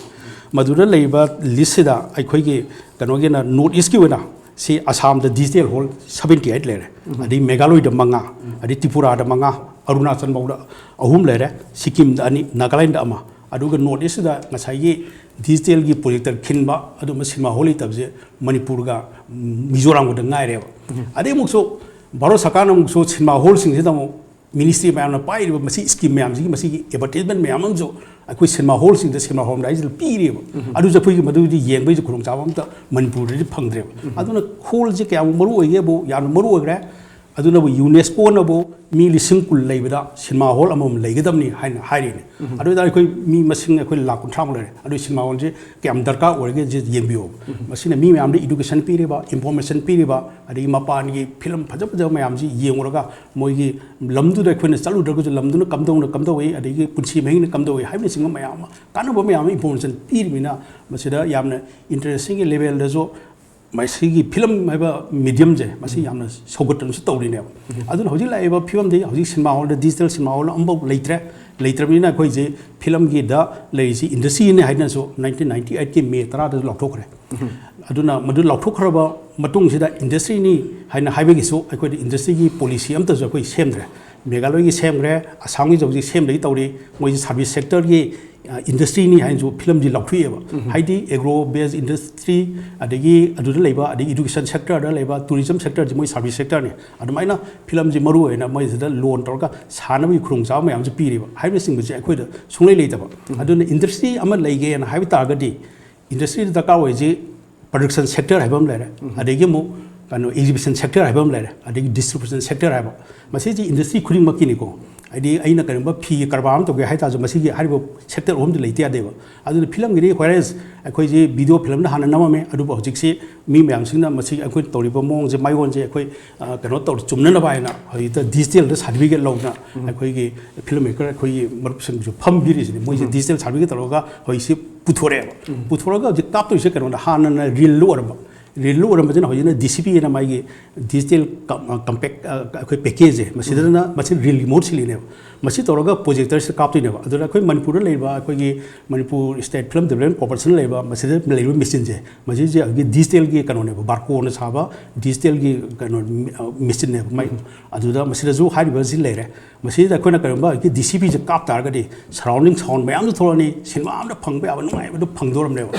ꯃꯗꯨꯗ ꯂꯩꯔꯤꯕ listꯁꯤꯗ ꯑꯩꯈꯣꯏꯒꯤ ꯀꯩꯅꯣꯒꯤꯅ North Eastꯀꯤ ꯑꯣꯏꯅ ꯁꯤ ꯑꯁꯥꯝꯗ digital hall seventy eight ꯂꯩꯔꯦ, ꯑꯗꯩ ꯃꯦꯘꯥꯂꯣꯏꯗ ꯃꯉꯥ, ꯑꯗꯩ ꯇ꯭ꯔꯤꯄꯨꯔꯥꯗ ꯃꯉꯥ, ꯑꯔꯨꯅꯥꯆꯜ ꯐꯥꯎꯗ ꯑꯍꯨꯝ ꯂꯩꯔꯦ, ꯁꯤꯛꯀꯤꯝꯗ ꯑꯅꯤ, ꯅꯥꯒꯥꯂꯦꯟꯗ ꯑꯃ꯫ ꯑꯗꯨꯒ North Eastꯁꯤꯗ ꯉꯁꯥꯏꯒꯤ digitalꯒꯤ projector ꯈꯤꯟꯕ ꯑꯗꯨꯝꯕ cinema hall ꯂꯩꯇꯕꯁꯦ ꯃꯅꯤꯄꯨꯔꯒ ꯃꯤꯖꯣꯔꯥꯝꯒꯗ ꯉꯥꯏꯔꯦꯕ꯫ ꯑꯗꯩ ꯑꯃꯨꯛꯁꯨ ꯚꯥꯔꯠ ꯁꯔꯀꯥꯔꯅ ꯑꯃꯨꯛꯁꯨ cinema hallꯁꯤꯡꯁꯤꯗ ꯑꯃꯨꯛ ministry ꯃꯌꯥꯝꯅ ꯄꯥꯏꯔꯤꯕ ꯃꯁꯤ scheme ꯃꯌꯥꯝꯁꯤꯒꯤ, ꯃꯁꯤꯒꯤ advertisement ꯃꯌꯥꯝ ꯑꯃꯁꯨ ꯑꯩꯈꯣꯏ cinema hallꯁꯤꯡꯗ, cinema hall ꯍꯥꯏꯁꯤꯗ ꯄꯤꯔꯤꯕ꯫ ꯑꯗꯨꯁꯨ ꯑꯩꯈꯣꯏꯒꯤ ꯃꯗꯨꯗꯤ ꯌꯦꯡꯕꯒꯤꯁꯨ ꯈꯨꯗꯣꯡꯆꯥꯕ ꯑꯝꯇ ꯃꯅꯤꯄꯨꯔꯗꯗꯤ ꯐꯪꯗ꯭ꯔꯦꯕ꯫ ꯑꯗꯨꯅ hallꯁꯦ ꯀꯌꯥꯃꯨꯛ ꯃꯔꯨ ꯑꯣꯏꯒꯦꯕꯨ ꯌꯥꯝꯅ ꯃꯔꯨ ꯑꯣꯏꯈ꯭ꯔꯦ꯫ ꯑꯗꯨꯅꯕꯨ ꯌꯨꯅꯦꯁꯀꯣꯅꯕꯨ ꯃꯤ ꯂꯤꯁꯤꯡ ꯀꯨꯟ ꯂꯩꯕꯗ ꯁꯤꯅꯦꯃꯥ ꯍꯣꯜ ꯑꯃꯃꯝ ꯂꯩꯒꯗꯕꯅꯤ ꯍꯥꯏꯅ ꯍꯥꯏꯔꯤꯅꯤ꯫ ꯑꯗꯨ ꯑꯣꯏꯇꯥꯔꯗꯤ ꯑꯩꯈꯣꯏ ꯃꯤ ꯃꯁꯤꯡ ꯑꯩꯈꯣꯏ ꯂꯥꯈ ꯀꯨꯟꯊ꯭ꯔꯥꯃꯨꯛ ꯂꯩꯔꯦ꯫ ꯑꯗꯨ ꯁꯤꯅꯦꯃꯥ ꯍꯣꯜꯁꯦ ꯀꯌꯥꯝ ꯗꯔꯀꯥꯔ ꯑꯣꯏꯔꯒꯦ ꯁꯤ ꯌꯦꯡꯕꯤꯌꯣ꯫ ꯃꯁꯤꯅ ꯃꯤ ꯃꯌꯥꯝꯗ ꯏꯗꯨꯀꯦꯁꯟ ꯄꯤꯔꯤꯕ, ꯏꯟꯐꯣꯔꯃꯦꯁꯟ ꯄꯤꯔꯤꯕ, ꯑꯗꯒꯤ ꯃꯄꯥꯟꯒꯤ ꯐꯤꯂꯝ ꯐꯖ ꯐꯖꯕ ꯃꯌꯥꯝꯁꯤ ꯌꯦꯡꯉꯨꯔꯒ ꯃꯣꯏꯒꯤ ꯂꯝꯗꯨꯗ ꯑꯩꯈꯣꯏꯅ ꯆꯠꯂꯨꯗ꯭ꯔꯒꯁꯨ ꯂꯝꯗꯨꯅ ꯀꯝꯗꯧꯅ ꯀꯝꯗꯧꯏ, ꯑꯗꯒꯤ ꯄꯨꯟꯁꯤ ꯃꯍꯤꯡꯅ ꯀꯝꯗꯧꯏ ꯍꯥꯏꯕꯅꯆꯤꯡꯕ ꯃꯌꯥꯝ ꯑꯃ, ꯀꯥꯟꯅꯕ ꯃꯌꯥꯝ ꯑꯃ ꯏꯟꯐꯣꯔꯃꯦꯁꯟ ꯄꯤꯔꯤꯕꯅꯤꯅ ꯃꯁꯤꯗ ꯌꯥꯝꯅ ꯏꯟꯇꯔꯦꯁꯇꯤꯡꯒꯤ ꯂꯦꯚꯦꯜꯗꯁꯨ ꯃꯁꯤꯒꯤ ꯐꯤꯂꯝ ꯍꯥꯏꯕ ꯃꯤꯗꯤꯌꯝꯁꯦ ꯃꯁꯤ ꯌꯥꯝꯅ ꯁꯧꯒꯠꯇꯅꯁꯨ ꯇꯧꯔꯤꯅꯦꯕ꯫ ꯑꯗꯨꯅ ꯍꯧꯖꯤꯛ ꯂꯥꯛꯏꯕ ꯐꯤꯕꯝꯗꯤ ꯍꯧꯖꯤꯛ ꯁꯤꯅꯦꯃꯥ ꯍꯣꯜꯗ, ꯗꯤꯖꯤꯇꯦꯜ ꯁꯤꯅꯦꯃꯥ ꯍꯣꯜ ꯑꯃꯐꯥꯎ ꯂꯩꯇ꯭ꯔꯦ꯫ ꯂꯩꯇ꯭ꯔꯕꯅꯤꯅ ꯑꯩꯈꯣꯏꯁꯤ ꯐꯤꯂꯝꯒꯤꯗ ꯂꯩꯔꯤꯁꯤ ꯏꯟꯗꯁꯇ꯭ꯔꯤꯅꯦ ꯍꯥꯏꯅꯁꯨ nineteen ninety eight ꯀꯤ ꯃꯦ ꯇꯔꯥꯗ ꯂꯥꯎꯊꯣꯛꯈ꯭ꯔꯦ꯫ ꯑꯗꯨꯅ ꯃꯗꯨ ꯂꯥꯎꯊꯣꯛꯈ꯭ꯔꯕ ꯃꯇꯨꯡꯁꯤꯗ ꯏꯟꯗꯁꯇ꯭ꯔꯤꯅꯤ ꯍꯥꯏꯅ ꯍꯥꯏꯕꯒꯤꯁꯨ ꯑꯩꯈꯣꯏꯗ ꯏꯟꯗꯁꯇ꯭ꯔꯤꯒꯤ ꯄꯣꯂꯤꯁꯤ ꯑꯝꯇꯁꯨ ꯑꯩꯈꯣꯏ ꯁꯦꯝꯗ꯭ꯔꯦ꯫ ꯃꯦꯘꯥꯂꯣꯏꯒꯤ ꯁꯦꯝꯈ꯭ꯔꯦ, ꯑꯁꯥꯝꯒꯤꯁꯨ ꯍꯧꯖꯤꯛ ꯁꯦꯝꯗꯒꯤ ꯇꯧꯔꯤ꯫ ꯃꯣꯏꯁꯤ ꯁꯥꯔꯚꯤꯁ ꯁꯦꯛꯇꯔꯒꯤ ꯏꯟꯗꯁꯇ꯭ꯔꯤꯅꯤ ꯍꯥꯏꯅꯁꯨ ꯐꯤꯂꯝꯁꯤ ꯂꯥꯎꯊꯣꯛꯑꯦꯕ꯫ ꯍꯥꯏꯗꯤ ꯑꯦꯒ꯭ꯔꯣ ꯕꯦꯁ ꯏꯟꯗꯁꯇ꯭ꯔꯤ, ꯑꯗꯒꯤ ꯑꯗꯨꯗ ꯂꯩꯕ, ꯑꯗꯒꯤ ꯏꯗꯨꯀꯦꯁꯟ ꯁꯦꯛꯇꯔꯗ ꯂꯩꯕ, ꯇꯨꯔꯤꯖꯝ ꯁꯦꯛꯇꯔꯁꯤ ꯃꯣꯏ ꯁꯥꯔꯚꯤꯁ ꯁꯦꯛꯇꯔꯅꯤ꯫ ꯑꯗꯨꯃꯥꯏꯅ ꯐꯤꯂꯝꯁꯤ ꯃꯔꯨ ꯑꯣꯏꯅ ꯃꯣꯏꯁꯤꯗ ꯂꯣꯟ ꯇꯧꯔꯒ ꯁꯥꯟꯅꯕꯒꯤ ꯈꯨꯗꯣꯡꯆꯥꯕ ꯃꯌꯥꯝꯁꯨ ꯄꯤꯔꯤꯕ ꯍꯥꯏꯕꯅꯆꯤꯡꯕꯁꯦ ꯑꯩꯈꯣꯏꯗ ꯁꯨꯡꯂꯩ ꯂꯩꯇꯕ꯫ ꯑꯗꯨꯅ ꯏꯟꯗꯁꯇ꯭ꯔꯤ ꯑꯃ ꯂꯩꯒꯦꯅ ꯍꯥꯏꯕ ꯇꯥꯔꯒꯗꯤ ꯏꯟꯗꯁꯇ꯭ꯔꯤꯗ ꯗꯔꯀꯥꯔ ꯑꯣꯏꯔꯤꯁꯤ ꯄ꯭ꯔꯗꯛꯁꯟ ꯁꯦꯛꯇꯔ ꯍꯥꯏꯕ ꯑꯃ ꯂꯩꯔꯦ, ꯑꯗꯒꯤ ꯑꯃꯨꯛ ꯀꯩꯅꯣ ꯑꯦꯛꯖꯤꯕꯤꯁꯟ ꯁꯦꯛꯇꯔ ꯍꯥꯏꯕ ꯑꯃ ꯂꯩꯔꯦ, ꯑꯗꯒꯤ ꯗꯤꯁꯇ꯭ꯔꯤꯕ꯭ꯌꯨꯁꯟ ꯁꯦꯛꯇꯔ ꯍꯥꯏꯕ꯫ ꯃꯁꯤꯁꯤ ꯏꯟꯗꯁꯇ꯭ꯔꯤ ꯈꯨꯗꯤꯡꯃꯛꯀꯤꯅꯤꯀꯣ꯫ ꯍꯥꯏꯗꯤ ꯑꯩꯅ ꯀꯔꯤꯒꯨꯝꯕ ꯐꯤꯒꯤ ꯀꯔꯕꯥꯔ ꯑꯃ ꯇꯧꯒꯦ ꯍꯥꯏ ꯇꯥꯔꯁꯨ ꯃꯁꯤꯒꯤ ꯍꯥꯏꯔꯤꯕ ꯁꯦꯛꯇꯔ ꯑꯍꯨꯝꯗꯤ ꯂꯩꯇ ꯌꯥꯗꯦꯕ꯫ ꯑꯗꯨꯅ ꯐꯤꯂꯝꯒꯤꯗꯤ whereas ꯑꯩꯈꯣꯏꯁꯤ ꯚꯤꯗꯤꯑꯣ ꯐꯤꯂꯝꯗ ꯍꯥꯟꯅ ꯅꯝꯃꯝꯃꯦ, ꯑꯗꯨꯕꯨ ꯍꯧꯖꯤꯛꯁꯤ ꯃꯤ ꯃꯌꯥꯝꯁꯤꯡꯅ ꯃꯁꯤ ꯑꯩꯈꯣꯏꯅ ꯇꯧꯔꯤꯕ ꯃꯑꯣꯡꯁꯦ, ꯃꯥꯏꯑꯣꯟꯁꯦ ꯑꯩꯈꯣꯏ ꯑ, ꯀꯩꯅꯣ ꯇꯧꯔ ꯆꯨꯝꯅꯅꯕ ꯍꯥꯏꯅ ꯍꯧꯖꯤꯛꯇ ꯗꯤꯖꯤꯇꯦꯜꯗ ꯁꯥꯔꯇꯤꯐꯤꯀꯦꯠ ꯂꯧꯗꯅ ꯑꯩꯈꯣꯏꯒꯤ ꯐꯤꯂꯝ ꯃꯦꯀꯔ ꯑꯩꯈꯣꯏꯒꯤ ꯃꯔꯨꯞꯁꯤꯡꯁꯨ ꯐꯝꯕꯤꯔꯤꯁꯤꯅꯦ꯫ ꯃꯣꯏꯁꯦ ꯗꯤꯖꯤꯇꯦꯜ ꯁꯥꯔꯇꯤꯐꯤꯀꯦꯠ ꯇꯧꯔꯒ ꯍꯧꯖꯤꯛꯁꯤ ꯄꯨꯊꯣꯔꯛꯑꯦꯕ꯫ ꯄꯨꯊꯣꯔꯛꯑꯒ ꯍꯧꯖꯤꯛ ꯀꯥꯞꯇꯣꯏꯁꯦ ꯀꯩꯅꯣꯗ ꯍꯥꯟꯅꯅ ꯔꯤꯜꯗ ꯑꯣꯏꯔꯝꯕ, ꯔꯤꯜꯗ ꯑꯣꯏꯔꯝꯕꯁꯤꯅ ꯍꯧꯖꯤꯛꯅ ꯗꯤ ꯁꯤ ꯄꯤ ꯑꯅ ꯃꯥꯒꯤ ꯗꯤꯖꯤꯇꯦꯜ ꯀꯝ-, ꯑ, ꯀꯝꯄꯦꯛ, ꯑ, ꯑꯩꯈꯣꯏ ꯄꯦꯀꯦꯖꯁꯦ ꯃꯁꯤꯗꯅ ꯃꯁꯤ ꯔꯤꯜꯒꯤ ꯃꯍꯨꯠ ꯁꯤꯜꯂꯤꯅꯦꯕ꯫ ꯃꯁꯤ ꯇꯧꯔꯒ ꯄ꯭ꯔꯣꯖꯦꯛꯇꯔꯁꯤꯗ ꯀꯥꯞꯇꯣꯏꯅꯦꯕ꯫ ꯑꯗꯨꯅ ꯑꯩꯈꯣꯏ ꯃꯅꯤꯄꯨꯔꯗ ꯂꯩꯔꯤꯕ ꯑꯩꯈꯣꯏꯒꯤ ꯃꯅꯤꯄꯨꯔ ꯁ꯭ꯇꯦꯠ ꯐꯤꯂꯝ ꯗꯤꯕꯂꯞꯃꯦꯟ ꯀꯣꯔꯄꯣꯔꯦꯁꯟꯗ ꯂꯩꯕ ꯃꯁꯤꯗ ꯂꯩꯔꯤꯕ ꯃꯦꯆꯤꯟꯁꯦ, ꯃꯁꯤꯁꯦ ꯑꯩꯈꯣꯏꯒꯤ ꯗꯤꯖꯤꯇꯦꯜꯒꯤ ꯀꯩꯅꯣꯅꯦꯕ, ꯕꯥꯔꯀꯣꯟꯅ ꯁꯥꯕ ꯗꯤꯖꯤꯇꯦꯜꯒꯤ ꯀꯩꯅꯣ, ꯑ, ꯃꯦꯆꯤꯟꯅꯦꯕ ꯃꯥꯏ꯫ ꯑꯗꯨꯗ ꯃꯁꯤꯗꯁꯨ ꯍꯥꯏꯔꯤꯕꯁꯤ ꯂꯩꯔꯦ꯫ ꯃꯁꯤꯗ ꯑꯩꯈꯣꯏꯅ ꯀꯔꯤꯒꯨꯝꯕ ꯑꯩꯈꯣꯏꯒꯤ ꯗꯤ ꯁꯤ ꯄꯤꯁꯦ ꯀꯥꯞ ꯇꯥꯔꯒꯗꯤ ꯁꯔꯥꯎꯟꯗꯤꯡ ꯁꯥꯎꯟ ꯃꯌꯥꯝꯁꯨ ꯊꯣꯛꯂꯛꯑꯅꯤ, ꯁꯤꯅꯦꯃꯥ ꯑꯃꯗ ꯐꯪꯕ ꯌꯥꯕ ꯅꯨꯡꯉꯥꯏꯕꯗꯨ ꯐꯪꯗꯣꯔꯝꯅꯦꯕ꯫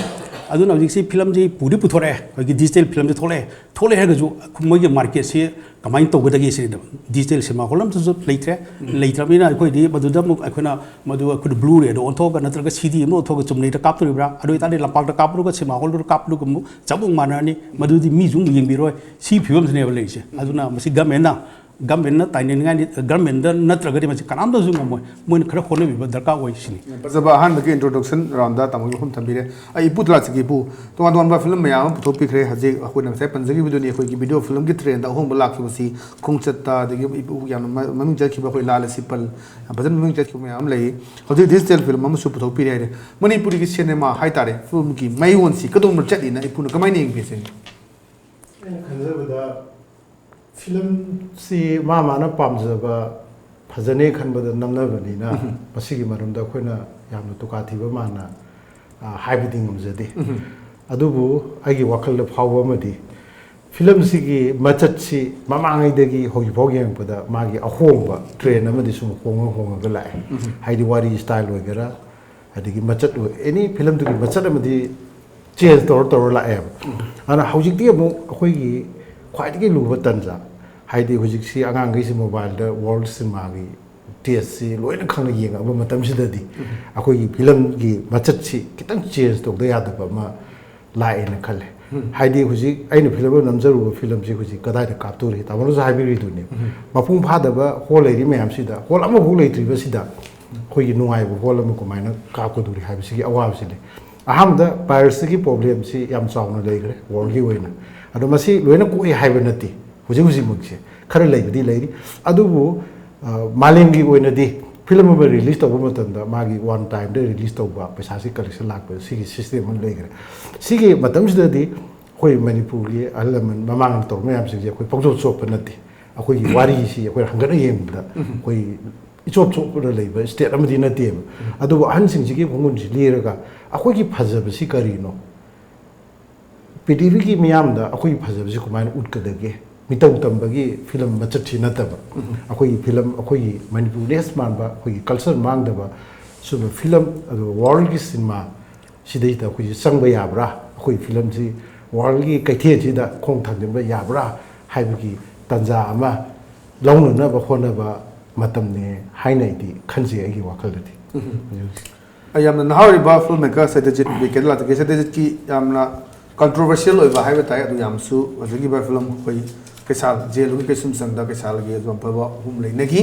ꯑꯗꯨꯅ ꯍꯧꯖꯤꯛꯁꯤ ꯐꯤꯂꯝꯁꯤ ꯄꯨꯗꯤ ꯄꯨꯊꯣꯔꯛꯑꯦ, ꯑꯩꯈꯣꯏꯒꯤ ꯗꯤꯖꯤꯇꯦꯜ ꯐꯤꯂꯝꯁꯤ ꯊꯣꯛꯂꯛꯑꯦ꯫ ꯊꯣꯛꯂꯛꯑꯦ ꯍꯥꯏꯔꯒꯁꯨ ꯃꯣꯏꯒꯤ ꯃꯥꯔꯀꯦꯠꯁꯤ ꯀꯃꯥꯏꯅ ꯇꯧꯒꯗꯒꯦ ꯁꯤꯅꯤꯗ꯫ ꯗꯤꯖꯤꯇꯦꯜ ꯁꯤꯅꯦꯃꯥ ꯍꯣꯜ ꯑꯃꯠꯇꯁꯨ ꯂꯩꯇ꯭ꯔꯦ꯫ ꯂꯩꯇ꯭ꯔꯕꯅꯤꯅ ꯑꯩꯈꯣꯏꯗꯤ ꯃꯗꯨꯗ ꯑꯃꯨꯛ ꯑꯩꯈꯣꯏꯅ ꯃꯗꯨ ꯑꯩꯈꯣꯏꯅ ꯕ꯭ꯂꯨ ꯔꯦꯗ ꯑꯣꯟꯊꯣꯛꯑꯒ ꯅꯠꯇ꯭ꯔꯒ ꯁꯤ ꯗꯤ ꯑꯃ ꯑꯣꯟꯊꯣꯛꯑꯒ ꯆꯨꯝꯅꯩꯗ ꯀꯥꯞꯇꯣꯔꯤꯕ꯭ꯔꯥ? ꯑꯗꯨ ꯑꯣꯏꯇꯥꯔꯗꯤ ꯂꯝꯄꯥꯛꯇ ꯀꯥꯞꯄꯗꯨꯒ ꯁꯤꯅꯦꯃꯥ ꯍꯣꯜꯗꯨꯗ ꯀꯥꯞꯄꯗꯨꯒ ꯑꯃꯨꯛ ꯆꯞ ꯑꯃꯨꯛ ꯃꯥꯟꯅꯔꯅꯤ꯫ ꯃꯗꯨꯗꯤ ꯃꯤꯁꯨ ꯑꯃꯨꯛ ꯌꯦꯡꯕꯤꯔꯣꯏ꯫ ꯁꯤ ꯐꯤꯕꯝꯁꯤꯅꯦꯕ ꯂꯩꯔꯤꯁꯦ꯫ ꯑꯗꯨꯅ ꯃꯁꯤ ꯒꯃꯦꯟꯅ ꯒꯃꯦꯟꯅ ꯇꯥꯏꯅꯅꯤꯡꯉꯥꯏꯗꯤ, ꯒꯃꯦꯟꯗ ꯅꯠꯇ꯭ꯔꯒꯗꯤ ꯃꯁꯤ ꯀꯅꯥꯝꯇꯁꯨ ꯉꯝꯃꯣꯏ꯫ ꯃꯣꯏꯅ ꯈꯔ ꯍꯣꯠꯅꯕꯤꯕ ꯗꯔꯀꯥꯔ ꯑꯣꯏ ꯁꯤꯅꯤ꯫ ꯐꯖꯕ ꯑꯍꯥꯟꯕꯒꯤ ꯏꯟꯇ꯭ꯔꯣꯗꯛꯁꯟ ꯔꯥꯎꯟꯗ ꯇꯥꯃꯣꯒꯤ ꯋꯥꯐꯝ ꯊꯝꯕꯤꯔꯦ꯫ ꯑꯩ ꯏꯄꯨ ꯇꯂꯥ ꯆꯤꯀꯤꯄꯨ ꯇꯣꯉꯥꯟ ꯇꯣꯉꯥꯟꯕ ꯐꯤꯂꯝ ꯃꯌꯥꯝ ꯑꯃ ꯄꯨꯊꯣꯛꯄꯤꯈ꯭ꯔꯦ꯫ ꯍꯧꯖꯤꯛ ꯑꯩꯈꯣꯏꯅ ꯉꯁꯥꯏ ꯄꯟꯖꯈꯤꯕꯗꯨꯅꯤ, ꯑꯩꯈꯣꯏꯒꯤ ꯚꯤꯗꯤꯑꯣ ꯐꯤꯂꯝꯒꯤ ꯇ꯭ꯔꯦꯟꯗ ꯑꯍꯣꯡꯕ ꯂꯥꯛꯈꯤꯕꯁꯤ ꯈꯣꯡꯆꯠꯇ, ꯑꯗꯒꯤ ꯏꯄꯨ ꯌꯥꯝꯅ ꯃ-, ꯃꯃꯤꯡ ꯆꯠꯈꯤꯕ ꯑꯩꯈꯣꯏ ꯂꯥꯜ ꯑꯁꯤ ꯄꯜ ꯌꯥꯝ ꯐꯖꯅ ꯃꯃꯤꯡ ꯆꯠꯈꯤꯕ ꯃꯌꯥꯝ ꯑꯃ ꯂꯩ꯫ ꯍꯧꯖꯤꯛ ꯗꯤꯖꯤꯇꯦꯜ ꯐꯤꯂꯝ ꯑꯃꯁꯨ ꯄꯨꯊꯣꯛꯄꯤꯔꯦ ꯍꯥꯏꯔꯦ꯫ ꯃꯅꯤꯄꯨꯔꯤꯒꯤ ꯁꯤꯅꯦꯃꯥ ꯍꯥꯏꯇꯥꯔꯦ, ꯐꯤꯂꯝꯒꯤ ꯃꯌꯣꯟꯁꯤ ꯀꯗꯣꯝꯗ ꯆꯠꯂꯤꯅ ꯏꯄꯨꯅ ꯀꯃꯥꯏꯅ ꯌꯦꯡꯕꯤꯁꯦ? ꯑꯩꯅ ꯈꯟꯖꯕꯗ ꯐꯤꯂꯝꯁꯤ ꯃꯥ ꯃꯥꯅ ꯄꯥꯝꯖꯕ, ꯐꯖꯅꯦ ꯈꯟꯕꯗ ꯅꯝꯅꯕꯅꯤꯅ, ꯎꯝ꯫ ꯃꯁꯤꯒꯤ ꯃꯔꯝꯗ ꯑꯩꯈꯣꯏꯅ ꯌꯥꯝꯅ ꯇꯨꯀꯥ ꯊꯤꯕ ꯃꯥꯟꯅ, ꯑ, ꯍꯥꯏꯕꯗꯤ ꯉꯝꯖꯗꯦ꯫ ꯎꯝ꯫ ꯑꯗꯨꯕꯨ ꯑꯩꯒꯤ ꯋꯥꯈꯜꯗ ꯐꯥꯎꯕ ꯑꯃꯗꯤ, ꯐꯤꯂꯝꯁꯤꯒꯤ ꯃꯆꯠꯁꯤ ꯃꯃꯥꯡꯉꯩꯗꯒꯤ ꯍꯧꯖꯤꯛꯐꯥꯎ ꯌꯦꯡꯉꯛꯄꯗ ꯃꯥꯒꯤ ꯑꯍꯣꯡꯕ ꯇ꯭ꯔꯦꯟ ꯑꯃꯗꯤ ꯁꯨꯝ ꯍꯣꯡꯉ ꯍꯣꯡꯉꯒ ꯂꯥꯛꯑꯦ꯫ ꯎꯝ꯫ ꯍꯥꯏꯗꯤ ꯋꯥꯔꯤ ꯁ꯭ꯇꯥꯏꯜ ꯑꯣꯏꯒꯦꯔꯥ, ꯑꯗꯒꯤ ꯃꯆꯠ ꯑꯣꯏ-, ꯑꯦꯅꯤ ꯐꯤꯂꯝꯗꯨꯒꯤ ꯃꯆꯠ ꯑꯃꯗꯤ ꯆꯦꯟꯖ ꯇꯧꯔ ꯇꯧꯔ ꯂꯥꯛꯑꯦꯕ꯫ ꯎꯝ꯫ ꯑꯗꯨꯅ ꯍꯧꯖꯤꯛꯇꯤ ꯑꯃꯨꯛ ꯑꯩꯈꯣꯏꯒꯤ ꯈ꯭ꯋꯥꯏꯗꯒꯤ ꯂꯨꯕ ꯇꯟꯖꯥ, ꯍꯥꯏꯗꯤ ꯍꯧꯖꯤꯛꯁꯤ ꯑꯉꯥꯡꯈꯩꯁꯤ ꯃꯣꯕꯥꯏꯜꯗ ꯋꯥꯔꯜ ꯁꯤꯅꯦꯃꯥꯒꯤ ꯇꯦꯁꯁꯤ ꯂꯣꯏꯅ ꯈꯪꯅ ꯌꯦꯡꯉꯛꯑꯕ ꯃꯇꯝꯁꯤꯗꯗꯤ, ꯎꯝ꯫ ꯑꯩꯈꯣꯏꯒꯤ ꯐꯤꯂꯝꯒꯤ ꯃꯆꯠꯁꯤ ꯈꯤꯇꯪ ꯆꯦꯟꯖ ꯇꯧꯗ ꯌꯥꯗꯕ ꯑꯃ ꯂꯥꯛꯑꯦꯅ ꯈꯜꯂꯦ꯫ ꯎꯝ꯫ ꯍꯥꯏꯗꯤ ꯍꯧꯖꯤꯛ ꯑꯩꯅ ꯐꯤꯂꯝ ꯑꯃ ꯅꯝꯖꯔꯨꯕ ꯐꯤꯂꯝꯁꯤ ꯍꯧꯖꯤꯛ ꯀꯗꯥꯏꯗ ꯀꯥꯞꯇꯣꯔꯤ? ꯇꯥꯃꯣꯅꯁꯨ ꯍꯥꯏꯕꯤꯔꯤꯗꯨꯅꯦ꯫ ꯎꯝ꯫ ꯃꯄꯨꯡ ꯐꯥꯗꯕ ꯍꯣꯜ ꯂꯩꯔꯤ ꯃꯌꯥꯝꯁꯤꯗ, ꯍꯣꯜ ꯑꯃꯐꯥꯎ ꯂꯩꯇ꯭ꯔꯤꯕꯁꯤꯗ ꯑꯩꯈꯣꯏꯒꯤ ꯅꯨꯡꯉꯥꯏꯕ ꯍꯣꯜ ꯑꯃ ꯀꯃꯥꯏꯅ ꯀꯥꯞꯀꯗꯧꯔꯤ ꯍꯥꯏꯕꯁꯤꯒꯤ ꯑꯋꯥꯕꯁꯤ ꯂꯩ꯫ ꯑꯍꯥꯟꯕꯗ ꯄꯥꯏꯔꯦꯁꯤꯒꯤ ꯄ꯭ꯔꯣꯕ꯭ꯂꯦꯝꯁꯤ ꯌꯥꯝ ꯆꯥꯎꯅ ꯂꯩꯈ꯭ꯔꯦ ꯋꯥꯔꯜꯒꯤ ꯑꯣꯏꯅ꯫ ꯑꯗꯣ ꯃꯁꯤ ꯂꯣꯏꯅ ꯀꯣꯛꯏ ꯍꯥꯏꯕ ꯅꯠꯇꯦ ꯍꯧꯖꯤꯛ ꯍꯧꯖꯤꯛꯃꯛꯁꯦ꯫ ꯈꯔ ꯂꯩꯕꯗꯤ ꯂꯩꯔꯤ꯫ ꯑꯗꯨꯕꯨ, ꯑ, ꯃꯥꯂꯦꯝꯒꯤ ꯑꯣꯏꯅꯗꯤ ꯐꯤꯂꯝ ꯑꯃ ꯔꯤꯂꯤꯁ ꯇꯧꯕ ꯃꯇꯝꯗ ꯃꯥꯒꯤ ꯋꯥꯟ ꯇꯥꯏꯝꯗ ꯔꯤꯂꯤꯁ ꯇꯧꯕ, ꯄꯩꯁꯥꯁꯤ ꯀꯂꯦꯛꯁꯟ ꯂꯥꯛꯄ, ꯁꯤꯒꯤ ꯁꯤꯁꯇꯦꯝ ꯑꯃ ꯂꯩꯈ꯭ꯔꯦ꯫ ꯁꯤꯒꯤ ꯃꯇꯝꯁꯤꯗꯗꯤ ꯑꯩꯈꯣꯏ ꯃꯅꯤꯄꯨꯔꯒꯤ ꯑꯍꯜ ꯂꯃꯟ ꯃꯃꯥꯡꯗ ꯇꯧꯕ ꯃꯌꯥꯝꯁꯤꯡꯁꯦ ꯑꯩꯈꯣꯏ ꯄꯪꯆꯣꯞ ꯆꯣꯞꯄ ꯅꯠꯇꯦ꯫ ꯑꯩꯈꯣꯏꯒꯤ ꯋꯥꯔꯤꯁꯤ ꯑꯩꯈꯣꯏ ꯍꯪꯒꯠꯅ ꯌꯦꯡꯕꯗ ꯎꯝ꯫ ꯑꯩꯈꯣꯏ ꯏꯆꯣꯞ ꯆꯣꯞꯄꯗ ꯂꯩꯕ ꯁ꯭ꯇꯦꯠ ꯑꯃꯗꯤ ꯅꯠꯇꯦꯕ꯫ ꯎꯝ꯫ ꯑꯗꯨꯕꯨ ꯑꯍꯟꯁꯤꯡꯁꯤꯒꯤ ꯈꯣꯡꯒꯨꯟꯁꯤ ꯂꯤꯔꯒ ꯑꯩꯈꯣꯏꯒꯤ ꯐꯖꯕꯁꯤ ꯀꯔꯤꯅꯣ? ꯄ꯭ꯔꯤꯊꯤꯕꯤꯒꯤ ꯃꯤꯌꯥꯝꯗ ꯑꯩꯈꯣꯏꯒꯤ ꯐꯖꯕꯁꯤ ꯀꯃꯥꯏꯅ ꯎꯠꯀꯗꯒꯦ? ꯃꯤꯇꯧ ꯇꯝꯕꯒꯤ ꯐꯤꯂꯝ ꯃꯆꯠꯁꯤ ꯅꯠꯇꯕ, ꯎꯝ꯫ ꯑꯩꯈꯣꯏꯒꯤ ꯐꯤꯂꯝ, ꯑꯩꯈꯣꯏꯒꯤ ꯃꯅꯤꯄꯨꯔ ꯔꯦꯁ ꯃꯥꯟꯕ, ꯑꯩꯈꯣꯏꯒꯤ ꯀꯜꯆꯔ ꯃꯥꯡꯗꯕ ꯁꯨꯝꯕ ꯐꯤꯂꯝ, ꯑꯗꯨꯒ ꯋꯥꯔꯜꯒꯤ ꯁꯤꯅꯦꯃꯥ ꯁꯤꯗꯩꯗ ꯑꯩꯈꯣꯏꯁꯤ ꯆꯪꯕ ꯌꯥꯕ꯭ꯔꯥ, ꯑꯩꯈꯣꯏ ꯐꯤꯂꯝꯁꯤ ꯋꯥꯔꯜꯒꯤ ꯀꯩꯊꯦꯜꯁꯤꯗ ꯈꯣꯡ ꯊꯥꯡꯖꯤꯟꯕ ꯌꯥꯕ꯭ꯔꯥ ꯍꯥꯏꯕꯒꯤ ꯇꯥꯟꯖꯥ ꯑꯃ ꯂꯧꯅꯅꯕ ꯍꯣꯠꯅꯕ ꯃꯇꯝꯅꯦ ꯍꯥꯏꯅ ꯑꯩꯗꯤ ꯈꯟꯖꯩ, ꯑꯩꯒꯤ ꯋꯥꯈꯜꯗꯗꯤ꯫ ꯑꯩ ꯌꯥꯝꯅ ꯅꯍꯥ ꯑꯣꯏꯔꯤꯕ ꯐꯤꯜꯝ ꯃꯦꯀꯔ ꯁꯇ꯭ꯌꯖꯤꯠ ꯕꯤꯀꯦꯟ ꯂꯥꯛꯇꯒꯤ ꯁꯇ꯭ꯌꯖꯤꯠꯀꯤ ꯌꯥꯝꯅ ꯀꯟꯇ꯭ꯔꯣꯚꯔꯁꯤꯌꯦꯜ ꯑꯣꯏꯕ ꯍꯥꯏꯕ ꯇꯥꯏ, ꯑꯗꯨ ꯌꯥꯝꯁꯨ ꯐꯖꯈꯤꯕ ꯐꯤꯂꯝ ꯑꯩꯈꯣꯏ ꯀꯩꯁꯥꯜ ꯖꯦꯜꯒꯤ ꯀꯩꯁꯨꯝꯁꯪꯗ ꯀꯩꯁꯥꯜꯒꯤ ꯑꯗꯨꯝ ꯑꯐꯕ ꯑꯍꯨꯝ ꯂꯩꯅꯈꯤ꯫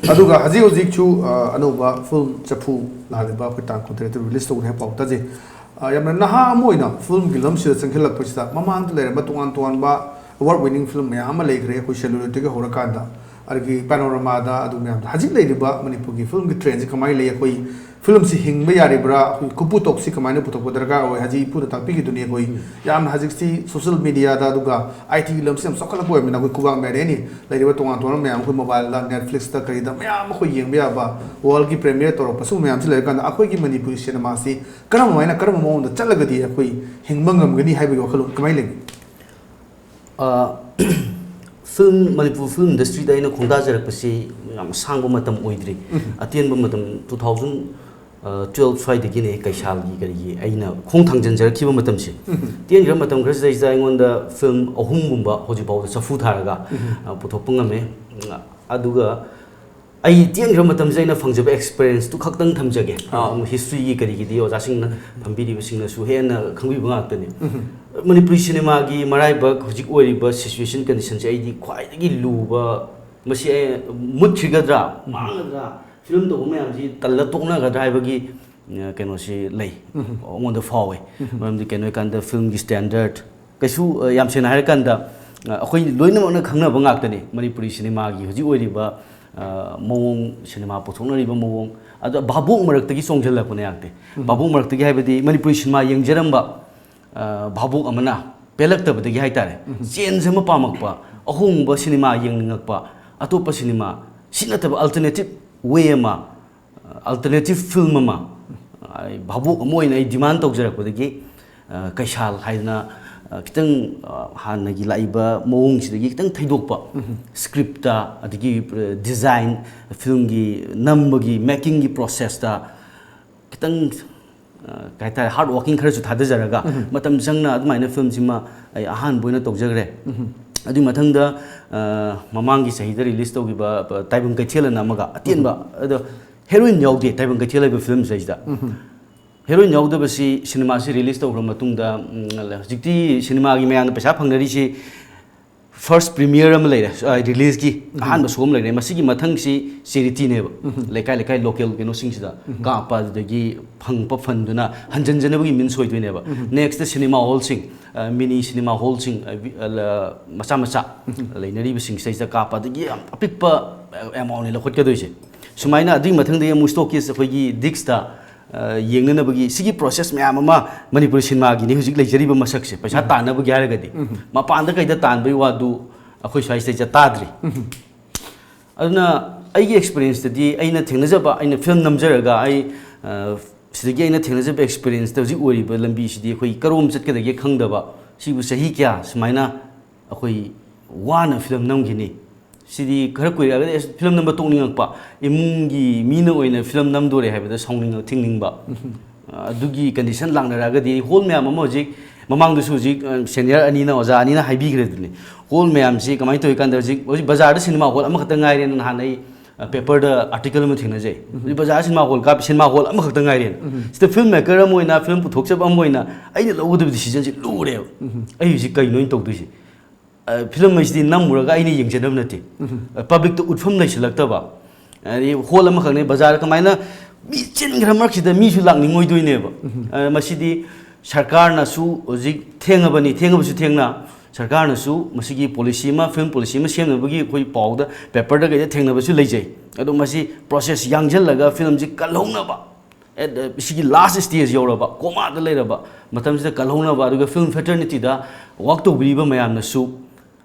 ꯑꯗꯨꯒ ꯍꯧꯖꯤꯛ ꯍꯧꯖꯤꯛꯁꯨ ꯑ, ꯑꯅꯧꯕ ꯐꯤꯜꯝ ꯆꯐꯨ ꯂꯥꯛꯂꯤꯕ ꯑꯩꯈꯣꯏ ꯇꯥꯡ ꯀꯨꯟꯇꯔꯦꯠꯇ ꯔꯤꯂꯤꯁ ꯇꯧꯒꯅꯤ ꯍꯥꯏꯕ ꯄꯥꯎ ꯇꯥꯖꯩ꯫ ꯑ, ꯌꯥꯝꯅ ꯅꯍꯥ ꯑꯃ ꯑꯣꯏꯅ ꯐꯤꯜꯝꯒꯤ ꯂꯝꯁꯤꯗ ꯆꯪꯁꯤꯜꯂꯛꯄꯁꯤꯗ ꯃꯃꯥꯡꯗ ꯂꯩꯔꯝꯕ ꯇꯣꯉꯥꯟ ꯇꯣꯉꯥꯟꯕ ꯑꯦꯋꯥꯔꯗ ꯋꯤꯅꯤꯡ ꯐꯤꯂꯝ ꯃꯌꯥꯝ ꯑꯃ ꯂꯩꯈ꯭ꯔꯦ, ꯑꯩꯈꯣꯏ ꯁꯦꯂꯨꯂꯣꯏꯗꯇꯒꯤ ꯍꯧꯔꯀꯥꯟꯗ, ꯑꯗꯒꯤ ꯄꯦꯅꯣꯔꯥꯃꯥꯗ, ꯑꯗꯨ ꯃꯌꯥꯝꯗꯣ꯫ ꯍꯧꯖꯤꯛ ꯂꯩꯔꯤꯕ ꯃꯅꯤꯄꯨꯔꯒꯤ ꯐꯤꯂꯝꯒꯤ ꯇ꯭ꯔꯦꯟꯁꯤ ꯀꯃꯥꯏꯅ ꯂꯩ? ꯑꯩꯈꯣꯏ ꯐꯤꯂꯝꯁꯤ ꯍꯤꯡꯕ ꯌꯥꯔꯤꯕ꯭ꯔꯥ? ꯑꯩꯈꯣꯏ ꯀꯨꯞꯄꯨ ꯇꯧꯁꯤ ꯀꯃꯥꯏꯅ ꯄꯨꯊꯣꯛꯄ ꯗꯔꯀꯥꯔ ꯑꯣꯏ? ꯍꯧꯖꯤꯛ ꯏꯄꯨꯅ ꯇꯥꯛꯄꯤꯈꯤꯗꯨꯅꯤ, ꯑꯩꯈꯣꯏ ꯌꯥꯝꯅ ꯍꯧꯖꯤꯛꯇꯤ ꯁꯣꯁꯤꯌꯦꯜ ꯃꯦꯗꯤꯌꯥꯗ, ꯑꯗꯨꯒ ꯑꯥꯏ ꯇꯤꯒꯤ ꯂꯝꯁꯤ ꯌꯥꯝ ꯆꯥꯎꯈꯠꯂꯛꯄ ꯑꯣꯏꯕꯅꯤꯅ, ꯑꯩꯈꯣꯏ ꯈꯨꯕꯥꯡ ꯃꯌꯥꯗ ꯑꯦꯅꯤ ꯂꯩꯔꯤꯕ ꯇꯣꯉꯥꯟ ꯇꯣꯉꯥꯟꯕ ꯃꯌꯥꯝ, ꯑꯩꯈꯣꯏ ꯃꯣꯕꯥꯏꯜꯗ, ꯅꯦꯠꯐ꯭ꯂꯤꯛꯁꯇ, ꯀꯔꯤꯗ ꯃꯌꯥꯝ ꯑꯩꯈꯣꯏ ꯌꯦꯡꯕ ꯌꯥꯕ, ꯋꯥꯔꯜꯒꯤ ꯄ꯭ꯔꯦꯃꯤꯌꯔ ꯇꯧꯔꯛꯄ, ꯁꯤꯒꯨꯝꯕ ꯃꯌꯥꯝꯁꯤ ꯂꯩꯔꯀꯥꯟꯗ ꯑꯩꯈꯣꯏꯒꯤ ꯃꯅꯤꯄꯨꯔꯤ ꯁꯤꯅꯦꯃꯥꯁꯤ ꯀꯔꯝꯕ ꯍꯥꯏꯅ, ꯀꯔꯝꯕ ꯃꯑꯣꯡꯗ ꯆꯠꯂꯒꯗꯤ ꯑꯩꯈꯣꯏ ꯍꯤꯡꯕ ꯉꯝꯒꯅꯤ ꯍꯥꯏꯕꯒꯤ ꯋꯥꯈꯜꯂꯣꯟ ꯀꯃꯥꯏꯅ ꯂꯩꯒꯦ? ꯑ, ꯐꯤꯂꯝ, ꯃꯅꯤꯄꯨꯔ ꯐꯤꯂꯝ ꯏꯟꯗꯁꯇ꯭ꯔꯤꯗ ꯑꯩꯅ ꯈꯣꯡꯗꯥꯖꯔꯛꯄꯁꯤ ꯌꯥꯝ ꯁꯥꯡꯕ ꯃꯇꯝ ꯑꯣꯏꯗ꯭ꯔꯤ꯫ ꯑꯇꯦꯟꯕ ꯃꯇꯝ, ꯇꯨ ꯊꯥꯎꯖꯟ ꯇꯨꯋꯦꯜꯐ ꯁ꯭ꯋꯥꯏꯗꯒꯤꯅꯦ ꯀꯩꯁꯥꯜꯒꯤ ꯀꯔꯤꯒꯤ ꯑꯩꯅ ꯈꯣꯡ ꯊꯥꯡꯖꯟꯖꯔꯛꯈꯤꯕ ꯃꯇꯝꯁꯦ꯫ ꯇꯦꯟꯈ꯭ꯔꯕ ꯃꯇꯝ ꯈꯔꯁꯤꯗꯩꯁꯤꯗ ꯑꯩꯉꯣꯟꯗ ꯐꯤꯂꯝ ꯑꯍꯨꯝꯒꯨꯝꯕ ꯍꯧꯖꯤꯛꯐꯥꯎꯗ ꯆꯐꯨ ꯊꯥꯔꯒ, ꯑ, ꯄꯨꯊꯣꯛꯄ ꯉꯝꯃꯦ꯫ ꯑꯗꯨꯒ ꯑꯩ ꯇꯦꯟꯈ꯭ꯔꯕ ꯃꯇꯝꯁꯤꯗ ꯑꯩꯅ ꯐꯪꯖꯕ ꯑꯦꯛꯁꯄꯤꯔꯤꯌꯦꯟꯁꯇꯨ ꯈꯛꯇꯪ ꯊꯝꯖꯒꯦ꯫ ꯑꯥ꯫ ꯑꯗꯨꯝ ꯍꯤꯁꯇ꯭ꯔꯤꯒꯤ ꯀꯔꯤꯒꯤꯗꯤ ꯑꯣꯖꯥꯁꯤꯡꯅ ꯊꯝꯕꯤꯔꯤꯕꯁꯤꯡꯅꯁꯨ ꯍꯦꯟꯅ ꯈꯪꯕꯤꯕ ꯉꯥꯛꯇꯅꯤ꯫ ꯃꯅꯤꯄꯨꯔꯤ ꯁꯤꯅꯦꯃꯥꯒꯤ ꯃꯔꯥꯏꯕꯛ ꯍꯧꯖꯤꯛ ꯑꯣꯏꯔꯤꯕ ꯁꯤꯆꯨꯋꯦꯁꯟ ꯀꯟꯗꯤꯁꯟꯁꯦ ꯑꯩꯗꯤ ꯈ꯭ꯋꯥꯏꯗꯒꯤ ꯂꯨꯕ, ꯃꯁꯤ ꯑꯩ ꯃꯨꯠꯈꯤꯒꯗ꯭ꯔꯥ, ꯃꯥꯡꯒꯗ꯭ꯔꯥ, ꯐꯤꯂꯝ ꯇꯧꯕ ꯃꯌꯥꯝꯁꯤ ꯇꯜꯂ ꯇꯣꯛꯅꯒꯗ꯭ꯔꯥ ꯍꯥꯏꯕꯒꯤ, ꯑ, ꯀꯩꯅꯣꯁꯤ ꯂꯩ, ꯑꯩꯉꯣꯟꯗ ꯐꯥꯎꯋꯦ꯫ ꯃꯔꯝꯗꯤ ꯀꯩꯅꯣ ꯍꯥꯏꯀꯥꯟꯗ ꯐꯤꯂꯝꯒꯤ ꯁ꯭ꯇꯦꯟꯗꯔꯠ ꯀꯩꯁꯨ, ꯑ, ꯌꯥꯝ ꯁꯦꯡꯅ ꯍꯥꯏꯔꯀꯥꯟꯗ, ꯑ, ꯑꯩꯈꯣꯏ ꯂꯣꯏꯅꯃꯛꯅ ꯈꯪꯅꯕ ꯉꯥꯛꯇꯅꯤ ꯃꯅꯤꯄꯨꯔꯤ ꯁꯤꯅꯦꯃꯥꯒꯤ ꯍꯧꯖꯤꯛ ꯑꯣꯏꯔꯤꯕ, ꯑ, ꯃꯑꯣꯡ, ꯁꯤꯅꯦꯃꯥ ꯄꯨꯊꯣꯛꯅꯔꯤꯕ ꯃꯑꯣꯡ꯫ ꯑꯗꯣ ꯚꯥꯕꯣꯛ ꯃꯔꯛꯇꯒꯤ ꯆꯣꯡꯁꯤꯜꯂꯛꯄꯅꯦ ꯌꯥꯛꯇꯦ꯫ ꯚꯥꯕꯣꯛ ꯃꯔꯛꯇꯒꯤ ꯍꯥꯏꯕꯗꯤ ꯃꯅꯤꯄꯨꯔꯤ ꯁꯤꯅꯦꯃꯥ ꯌꯦꯡꯖꯔꯝꯕ, ꯑ, ꯚꯥꯕꯣꯛ ꯑꯃꯅ ꯄꯦꯜꯂꯛꯇꯕꯗꯒꯤ ꯍꯥꯏꯇꯥꯔꯦ, ꯆꯦꯟꯖ ꯑꯃ ꯄꯥꯝꯃꯛꯄ, ꯑꯍꯣꯡꯕ ꯁꯤꯅꯦꯃꯥ ꯌꯦꯡꯅꯤꯡꯉꯛꯄ, ꯑꯇꯣꯞꯄ ꯁꯤꯅꯦꯃꯥ, ꯁꯤ ꯅꯠꯇꯕ ꯑꯜꯇꯔꯅꯦꯇꯤꯞ ꯋꯦ ꯑꯃ, ꯑꯜꯇꯔꯅꯦꯇꯤꯞ ꯐꯤꯂꯝ ꯑꯃ, ꯑꯩ ꯚꯥꯕꯣꯛ ꯑꯃ ꯑꯣꯏꯅ ꯑꯩ ꯗꯤꯃꯥꯟ ꯇꯧꯖꯔꯛꯄꯗꯒꯤ, ꯑ, ꯀꯩꯁꯥꯜ ꯍꯥꯏꯗꯅ, ꯑ, ꯈꯤꯇꯪ, ꯑ, ꯍꯥꯟꯅꯒꯤ ꯂꯥꯛꯏꯕ ꯃꯑꯣꯡꯁꯤꯗꯒꯤ ꯈꯤꯇꯪ ꯊꯩꯗꯣꯛꯄ, ꯁ꯭ꯀ꯭ꯔꯤꯞꯇ, ꯑꯗꯒꯤ, ꯑ, ꯗꯤꯖꯥꯏꯟ, ꯐꯤꯂꯝꯒꯤ ꯅꯝꯕꯒꯤ, ꯃꯦꯀꯤꯡꯒꯤ ꯄ꯭ꯔꯣꯁꯦꯁꯇ ꯈꯤꯇꯪ ꯑ, ꯀꯩ ꯍꯥꯏꯇꯥꯔꯦ, ꯍꯥꯔꯗ ꯋꯥꯔꯀꯤꯡ ꯈꯔꯁꯨ ꯊꯥꯗꯖꯔꯒ ꯃꯇꯝ ꯆꯪꯅ ꯑꯗꯨꯃꯥꯏꯅ ꯐꯤꯂꯝꯁꯤꯃ ꯑꯩ ꯑꯍꯥꯟꯕ ꯑꯣꯏꯅ ꯇꯧꯖꯈ꯭ꯔꯦ꯫ ꯑꯗꯨꯒꯤ ꯃꯊꯪꯗ, ꯑ, ꯃꯃꯥꯡꯒꯤ ꯆꯍꯤꯗ ꯔꯤꯂꯤꯁ ꯇꯧꯈꯤꯕ, ꯑ, ꯇꯥꯏꯕꯪ ꯀꯩꯊꯦꯜ ꯑꯅ ꯑꯃꯒ ꯑꯇꯦꯟꯕ, ꯑꯗꯣ ꯍꯦꯔꯣꯏꯟ ꯌꯥꯎꯗꯦ ꯇꯥꯏꯕꯪ ꯀꯩꯊꯦꯜ ꯍꯥꯏꯕ ꯐꯤꯂꯝꯁꯤꯗꯩꯁꯤꯗ꯫ ꯍꯦꯔꯣꯏꯟ ꯌꯥꯎꯗꯕꯁꯤ ꯁꯤꯅꯦꯃꯥꯁꯤ ꯔꯤꯂꯤꯁ ꯇꯧꯈ꯭ꯔ ꯃꯇꯨꯡꯗ, ꯎꯝ, ꯍꯧꯖꯤꯛꯇꯤ ꯁꯤꯅꯦꯃꯥꯒꯤ ꯃꯌꯥꯝꯅ ꯄꯩꯁꯥ ꯐꯪꯅꯔꯤꯁꯤ ꯐꯥꯔꯁ ꯄ꯭ꯔꯤꯃꯤꯌꯔ ꯑꯃ ꯂꯩꯔꯦ, ꯑ, ꯔꯤꯂꯤꯁꯀꯤ ꯑꯍꯥꯟꯕ ꯁꯣ ꯑꯃ ꯂꯩꯔꯦ꯫ ꯃꯁꯤꯒꯤ ꯃꯊꯪꯁꯤ ꯆꯦꯔꯤꯇꯤꯅꯦꯕ꯫ ꯂꯩꯀꯥꯏ ꯂꯩꯀꯥꯏ ꯂꯣꯀꯦꯜ ꯀꯩꯅꯣꯁꯤꯡꯁꯤꯗ ꯀꯥꯞꯄ, ꯑꯗꯨꯗꯒꯤ ꯐꯪꯕ ꯐꯟꯗꯨꯅ ꯍꯟꯖꯤꯟꯖꯅꯕꯒꯤ ꯃꯤꯟꯁ ꯑꯣꯏꯗꯣꯏꯅꯦꯕ꯫ ꯅꯦꯛꯁꯇ ꯁꯤꯅꯦꯃꯥ ꯍꯣꯜꯁꯤꯡ, ꯑ, ꯃꯤꯅꯤ ꯁꯤꯅꯦꯃꯥ ꯍꯣꯜꯁꯤꯡ, ꯑ, ꯃꯆꯥ ꯃꯆꯥ ꯂꯩꯅꯔꯤꯕꯁꯤꯡꯁꯤꯗꯩꯁꯤꯗ ꯀꯥꯞꯄ, ꯑꯗꯒꯤ ꯌꯥꯝ ꯑꯄꯤꯛꯄ ꯑꯦꯃꯥꯎꯟꯅꯤ ꯂꯧꯈꯠꯀꯗꯣꯏꯁꯦ꯫ ꯁꯨꯃꯥꯏꯅ ꯑꯗꯨꯒꯤ ꯃꯊꯪꯗꯒꯤ ꯑꯃꯨꯛ ꯁ꯭ꯇꯣꯛꯀꯦꯁ ꯑꯩꯈꯣꯏꯒꯤ ꯗꯤꯛꯁꯇ, ꯑ, ꯌꯦꯡꯅꯅꯕꯒꯤ ꯁꯤꯒꯤ ꯄ꯭ꯔꯣꯁꯦꯁ ꯃꯌꯥꯝ ꯑꯃ ꯃꯅꯤꯄꯨꯔꯤ ꯁꯤꯅꯦꯃꯥꯒꯤꯅꯤ ꯍꯧꯖꯤꯛ ꯂꯩꯖꯔꯤꯕ ꯃꯁꯛꯁꯦ, ꯄꯩꯁꯥ ꯇꯥꯟꯅꯕꯒꯤ ꯍꯥꯏꯔꯒꯗꯤ꯫ ꯃꯄꯥꯟꯗ ꯀꯩꯗ ꯇꯥꯟꯕꯒꯤ ꯋꯥꯗꯨ ꯑꯩꯈꯣꯏ ꯁ꯭ꯋꯥꯏꯁꯤꯗꯩꯗ ꯇꯥꯗ꯭ꯔꯤ꯫ ꯑꯗꯨꯅ ꯑꯩꯒꯤ ꯑꯦꯛꯁꯄꯤꯔꯤꯌꯦꯟꯁꯇꯗꯤ ꯑꯩꯅ ꯊꯦꯡꯅꯖꯕ, ꯑꯩꯅ ꯐꯤꯂꯝ ꯅꯝꯖꯔꯒ ꯑꯩ, ꯑ, ꯁꯤꯗꯒꯤ ꯑꯩꯅ ꯊꯦꯡꯅꯖꯕ ꯑꯦꯛꯁꯄꯤꯔꯤꯌꯦꯟꯁꯇ ꯍꯧꯖꯤꯛ ꯑꯣꯏꯔꯤꯕ ꯂꯝꯕꯤꯁꯤꯗꯤ ꯑꯩꯈꯣꯏ ꯀꯔꯣꯝ ꯆꯠꯀꯗꯒꯦ ꯈꯪꯗꯕ, ꯁꯤꯕꯨ ꯆꯍꯤ ꯀꯌꯥ ꯁꯨꯃꯥꯏꯅ ꯑꯩꯈꯣꯏ ꯋꯥꯅ ꯐꯤꯂꯝ ꯅꯝꯈꯤꯅꯤ? ꯁꯤꯗꯤ ꯈꯔ ꯀꯨꯏꯔꯛꯑꯒꯗꯤ ꯑꯁ ꯐꯤꯂꯝ ꯅꯝꯕ ꯇꯣꯛꯅꯤꯡꯉꯛꯄ, ꯏꯃꯨꯡꯒꯤ ꯃꯤꯅ ꯑꯣꯏꯅ ꯐꯤꯂꯝ ꯅꯝꯗꯣꯔꯦ ꯍꯥꯏꯕꯗ ꯁꯥꯎꯅꯤꯡꯉ ꯊꯤꯡꯅꯤꯡꯕ, ꯑꯗꯨꯒꯤ ꯀꯟꯗꯤꯁꯟ ꯂꯥꯛꯅꯔꯛꯑꯒꯗꯤ ꯍꯣꯜ ꯃꯌꯥꯝ ꯑꯃ ꯍꯧꯖꯤꯛ, ꯃꯃꯥꯡꯗꯁꯨ ꯍꯧꯖꯤꯛ, ꯑ, ꯁꯦꯅꯤꯌꯔ ꯑꯅꯤꯅ, ꯑꯣꯖꯥ ꯑꯅꯤꯅ ꯍꯥꯏꯕꯤꯈ꯭ꯔꯦꯗꯨꯅꯤ꯫ ꯍꯣꯜ ꯃꯌꯥꯝꯁꯤ ꯀꯃꯥꯏꯅ ꯇꯧꯏ ꯀꯥꯟꯗ ꯍꯧꯖꯤꯛ, ꯍꯧꯖꯤꯛ ꯕꯖꯥꯔꯗ ꯁꯤꯅꯦꯃꯥ ꯍꯣꯜ ꯑꯃꯈꯛꯇ ꯉꯥꯏꯔꯦꯅ ꯅꯍꯥꯟ ꯑꯩ, ꯑ, ꯄꯦꯄꯔꯗ ꯑꯥꯔꯇꯤꯀꯜ ꯑꯃ ꯊꯦꯡꯅꯖꯩ꯫ ꯍꯧꯖꯤꯛ ꯕꯖꯥꯔꯗ ꯁꯤꯅꯦꯃꯥ ꯍꯣꯜ ꯀꯥꯞꯄꯤ, ꯁꯤꯅꯦꯃꯥ ꯍꯣꯜ ꯑꯃꯈꯛꯇ ꯉꯥꯏꯔꯦꯅ꯫ ꯁꯤꯗ ꯐꯤꯜꯝ ꯃꯦꯀꯔ ꯑꯃ ꯑꯣꯏꯅ, ꯐꯤꯂꯝ ꯄꯨꯊꯣꯛꯆꯕ ꯑꯃ ꯑꯣꯏꯅ ꯑꯩꯅ ꯂꯧꯒꯗꯕ ꯗꯤꯁꯤꯖꯟꯁꯤ ꯂꯨꯔꯦꯕ꯫ ꯑꯩ ꯍꯧꯖꯤꯛ ꯀꯩꯅꯣ ꯑꯩꯅ ꯇꯧꯗꯣꯏꯁꯦ? ꯑ, ꯐꯤꯂꯝ ꯍꯥꯏꯁꯤꯗꯤ ꯅꯝꯃꯨꯔꯒ ꯑꯩꯅ ꯌꯦꯡꯖꯅꯕ ꯅꯠꯇꯦ꯫ ꯄꯕ꯭ꯂꯤꯛꯇ ꯎꯠꯐꯝ ꯂꯩꯁꯤꯜꯂꯛꯇꯕ꯫ ꯑꯗꯩ ꯍꯣꯜ ꯑꯃꯈꯛꯅꯦ, ꯕꯖꯥꯔ ꯀꯃꯥꯏꯅ ꯃꯤ ꯆꯤꯟꯈ꯭ꯔ ꯃꯔꯛꯁꯤꯗ ꯃꯤꯁꯨ ꯂꯥꯛꯅꯤꯡꯉꯣꯏꯗꯣꯏꯅꯦꯕ꯫ ꯑ, ꯃꯁꯤꯗꯤ ꯁꯔꯀꯥꯔꯅꯁꯨ ꯍꯧꯖꯤꯛ ꯊꯦꯡꯉꯕꯅꯤ, ꯊꯦꯡꯉꯕꯁꯨ ꯊꯦꯡꯅ ꯁꯔꯀꯥꯔꯅꯁꯨ ꯃꯁꯤꯒꯤ ꯄꯣꯂꯤꯁꯤ ꯑꯃ, ꯐꯤꯂꯝ ꯄꯣꯂꯤꯁꯤ ꯑꯃ ꯁꯦꯝꯅꯕꯒꯤ ꯑꯩꯈꯣꯏ ꯄꯥꯎꯗ, ꯄꯦꯄꯔꯗ ꯀꯩꯗ ꯊꯦꯡꯅꯕꯁꯨ ꯂꯩꯖꯩ꯫ ꯑꯗꯣ ꯃꯁꯤ ꯄ꯭ꯔꯣꯁꯦꯁ ꯌꯥꯡꯁꯤꯜꯂꯒ ꯐꯤꯂꯝꯁꯤ ꯀꯜꯍꯧꯅꯕ, ꯑꯦ, ꯁꯤꯒꯤ ꯂꯥꯁ ꯁ꯭ꯇꯦꯖ ꯌꯧꯔꯕ, ꯀꯣꯃꯥꯗ ꯂꯩꯔꯕ ꯃꯇꯝꯁꯤꯗ ꯀꯜꯍꯧꯅꯕ, ꯑꯗꯨꯒ ꯐꯤꯂꯝ ꯐꯦꯇꯔꯅꯤꯇꯤꯗ ꯋꯥꯛ ꯇꯧꯕꯤꯔꯤꯕ ꯃꯌꯥꯝꯅꯁꯨ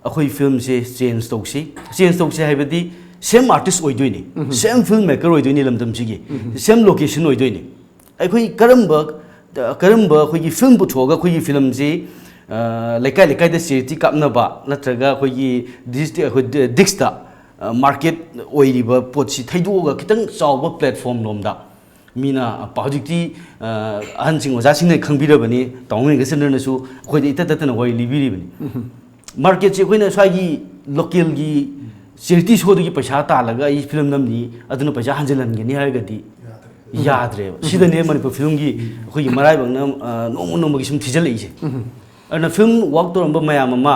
ꯑꯩꯈꯣꯏ ꯐꯤꯂꯝꯁꯦ ꯆꯦꯟꯖ ꯇꯧꯁꯤ꯫ ꯆꯦꯟꯖ ꯇꯧꯁꯤ ꯍꯥꯏꯕꯗꯤ ꯁꯦꯝ ꯑꯥꯔꯇꯤꯁ ꯑꯣꯏꯗꯣꯏꯅꯤ, ꯁꯦꯝ ꯐꯤꯜꯝ ꯃꯦꯀꯔ ꯑꯣꯏꯗꯣꯏꯅꯤ, ꯂꯝꯗꯝꯁꯤꯒꯤ ꯁꯦꯝ ꯂꯣꯀꯦꯁꯟ ꯑꯣꯏꯗꯣꯏꯅꯤ꯫ ꯑꯩꯈꯣꯏ ꯀꯔꯝꯕ, ꯀꯔꯝꯕ ꯑꯩꯈꯣꯏꯒꯤ ꯐꯤꯂꯝ ꯄꯨꯊꯣꯛꯑꯒ ꯑꯩꯈꯣꯏꯒꯤ ꯐꯤꯂꯝꯁꯤ, ꯑ, ꯂꯩꯀꯥꯏ ꯂꯩꯀꯥꯏꯗ ꯆꯦꯔꯤꯇꯤ ꯀꯥꯞꯅꯕ ꯅꯠꯇ꯭ꯔꯒ ꯑꯩꯈꯣꯏꯒꯤ ꯗꯤꯁꯇ꯭ꯔꯤꯛ, ꯑꯩꯈꯣꯏ ꯗꯤ-, ꯗꯤꯛꯁꯇ, ꯑ, ꯃꯥꯔꯀꯦꯠ ꯑꯣꯏꯔꯤꯕ ꯄꯣꯠꯁꯤ ꯊꯩꯗꯣꯛꯑꯒ ꯈꯤꯇꯪ ꯆꯥꯎꯕ ꯄ꯭ꯂꯦꯠꯐꯣꯝ ꯂꯣꯝꯗ ꯃꯤꯅ, ꯑ, ꯍꯧꯖꯤꯛꯇꯤ, ꯑ, ꯑꯍꯟꯁꯤꯡ, ꯑꯣꯖꯥꯁꯤꯡꯅ ꯈꯪꯕꯤꯔꯕꯅꯤ, ꯇꯥꯃꯣ ꯃꯦꯘꯆꯟꯗ꯭ꯔꯅꯁꯨ ꯑꯩꯈꯣꯏꯗ ꯏꯇꯠ ꯇꯠꯇꯅ ꯋꯥꯔꯤ ꯂꯤꯕꯤꯔꯤꯕꯅꯤ꯫ ꯃꯥꯔꯀꯦꯠꯁꯦ ꯑꯩꯈꯣꯏꯅ ꯁ꯭ꯋꯥꯏꯒꯤ ꯂꯣꯀꯦꯜꯒꯤ ꯆꯦꯔꯤꯇꯤ ꯁꯣꯗꯒꯤ ꯄꯩꯁꯥ ꯇꯥꯜꯂꯒ ꯑꯩ ꯐꯤꯂꯝ ꯅꯝꯅꯤ, ꯑꯗꯨꯅ ꯄꯩꯁꯥ ꯍꯟꯖꯤꯜꯍꯟꯒꯅꯤ ꯍꯥꯏꯔꯒꯗꯤ ꯌꯥꯗ꯭ꯔꯦꯕ꯫ ꯁꯤꯗꯅꯦ ꯃꯅꯤꯄꯨꯔ ꯐꯤꯂꯝꯒꯤ ꯑꯩꯈꯣꯏꯒꯤ ꯃꯔꯥꯏꯕꯛꯅ, ꯑ, ꯅꯣꯡꯃ ꯅꯣꯡꯃꯒꯤ ꯁꯨꯝ ꯊꯤꯖꯤꯜꯂꯛꯏꯁꯦ꯫ ꯑꯗꯨꯅ ꯐꯤꯂꯝ ꯋꯥꯛ ꯇꯧꯔꯝꯕ ꯃꯌꯥꯝ ꯑꯃ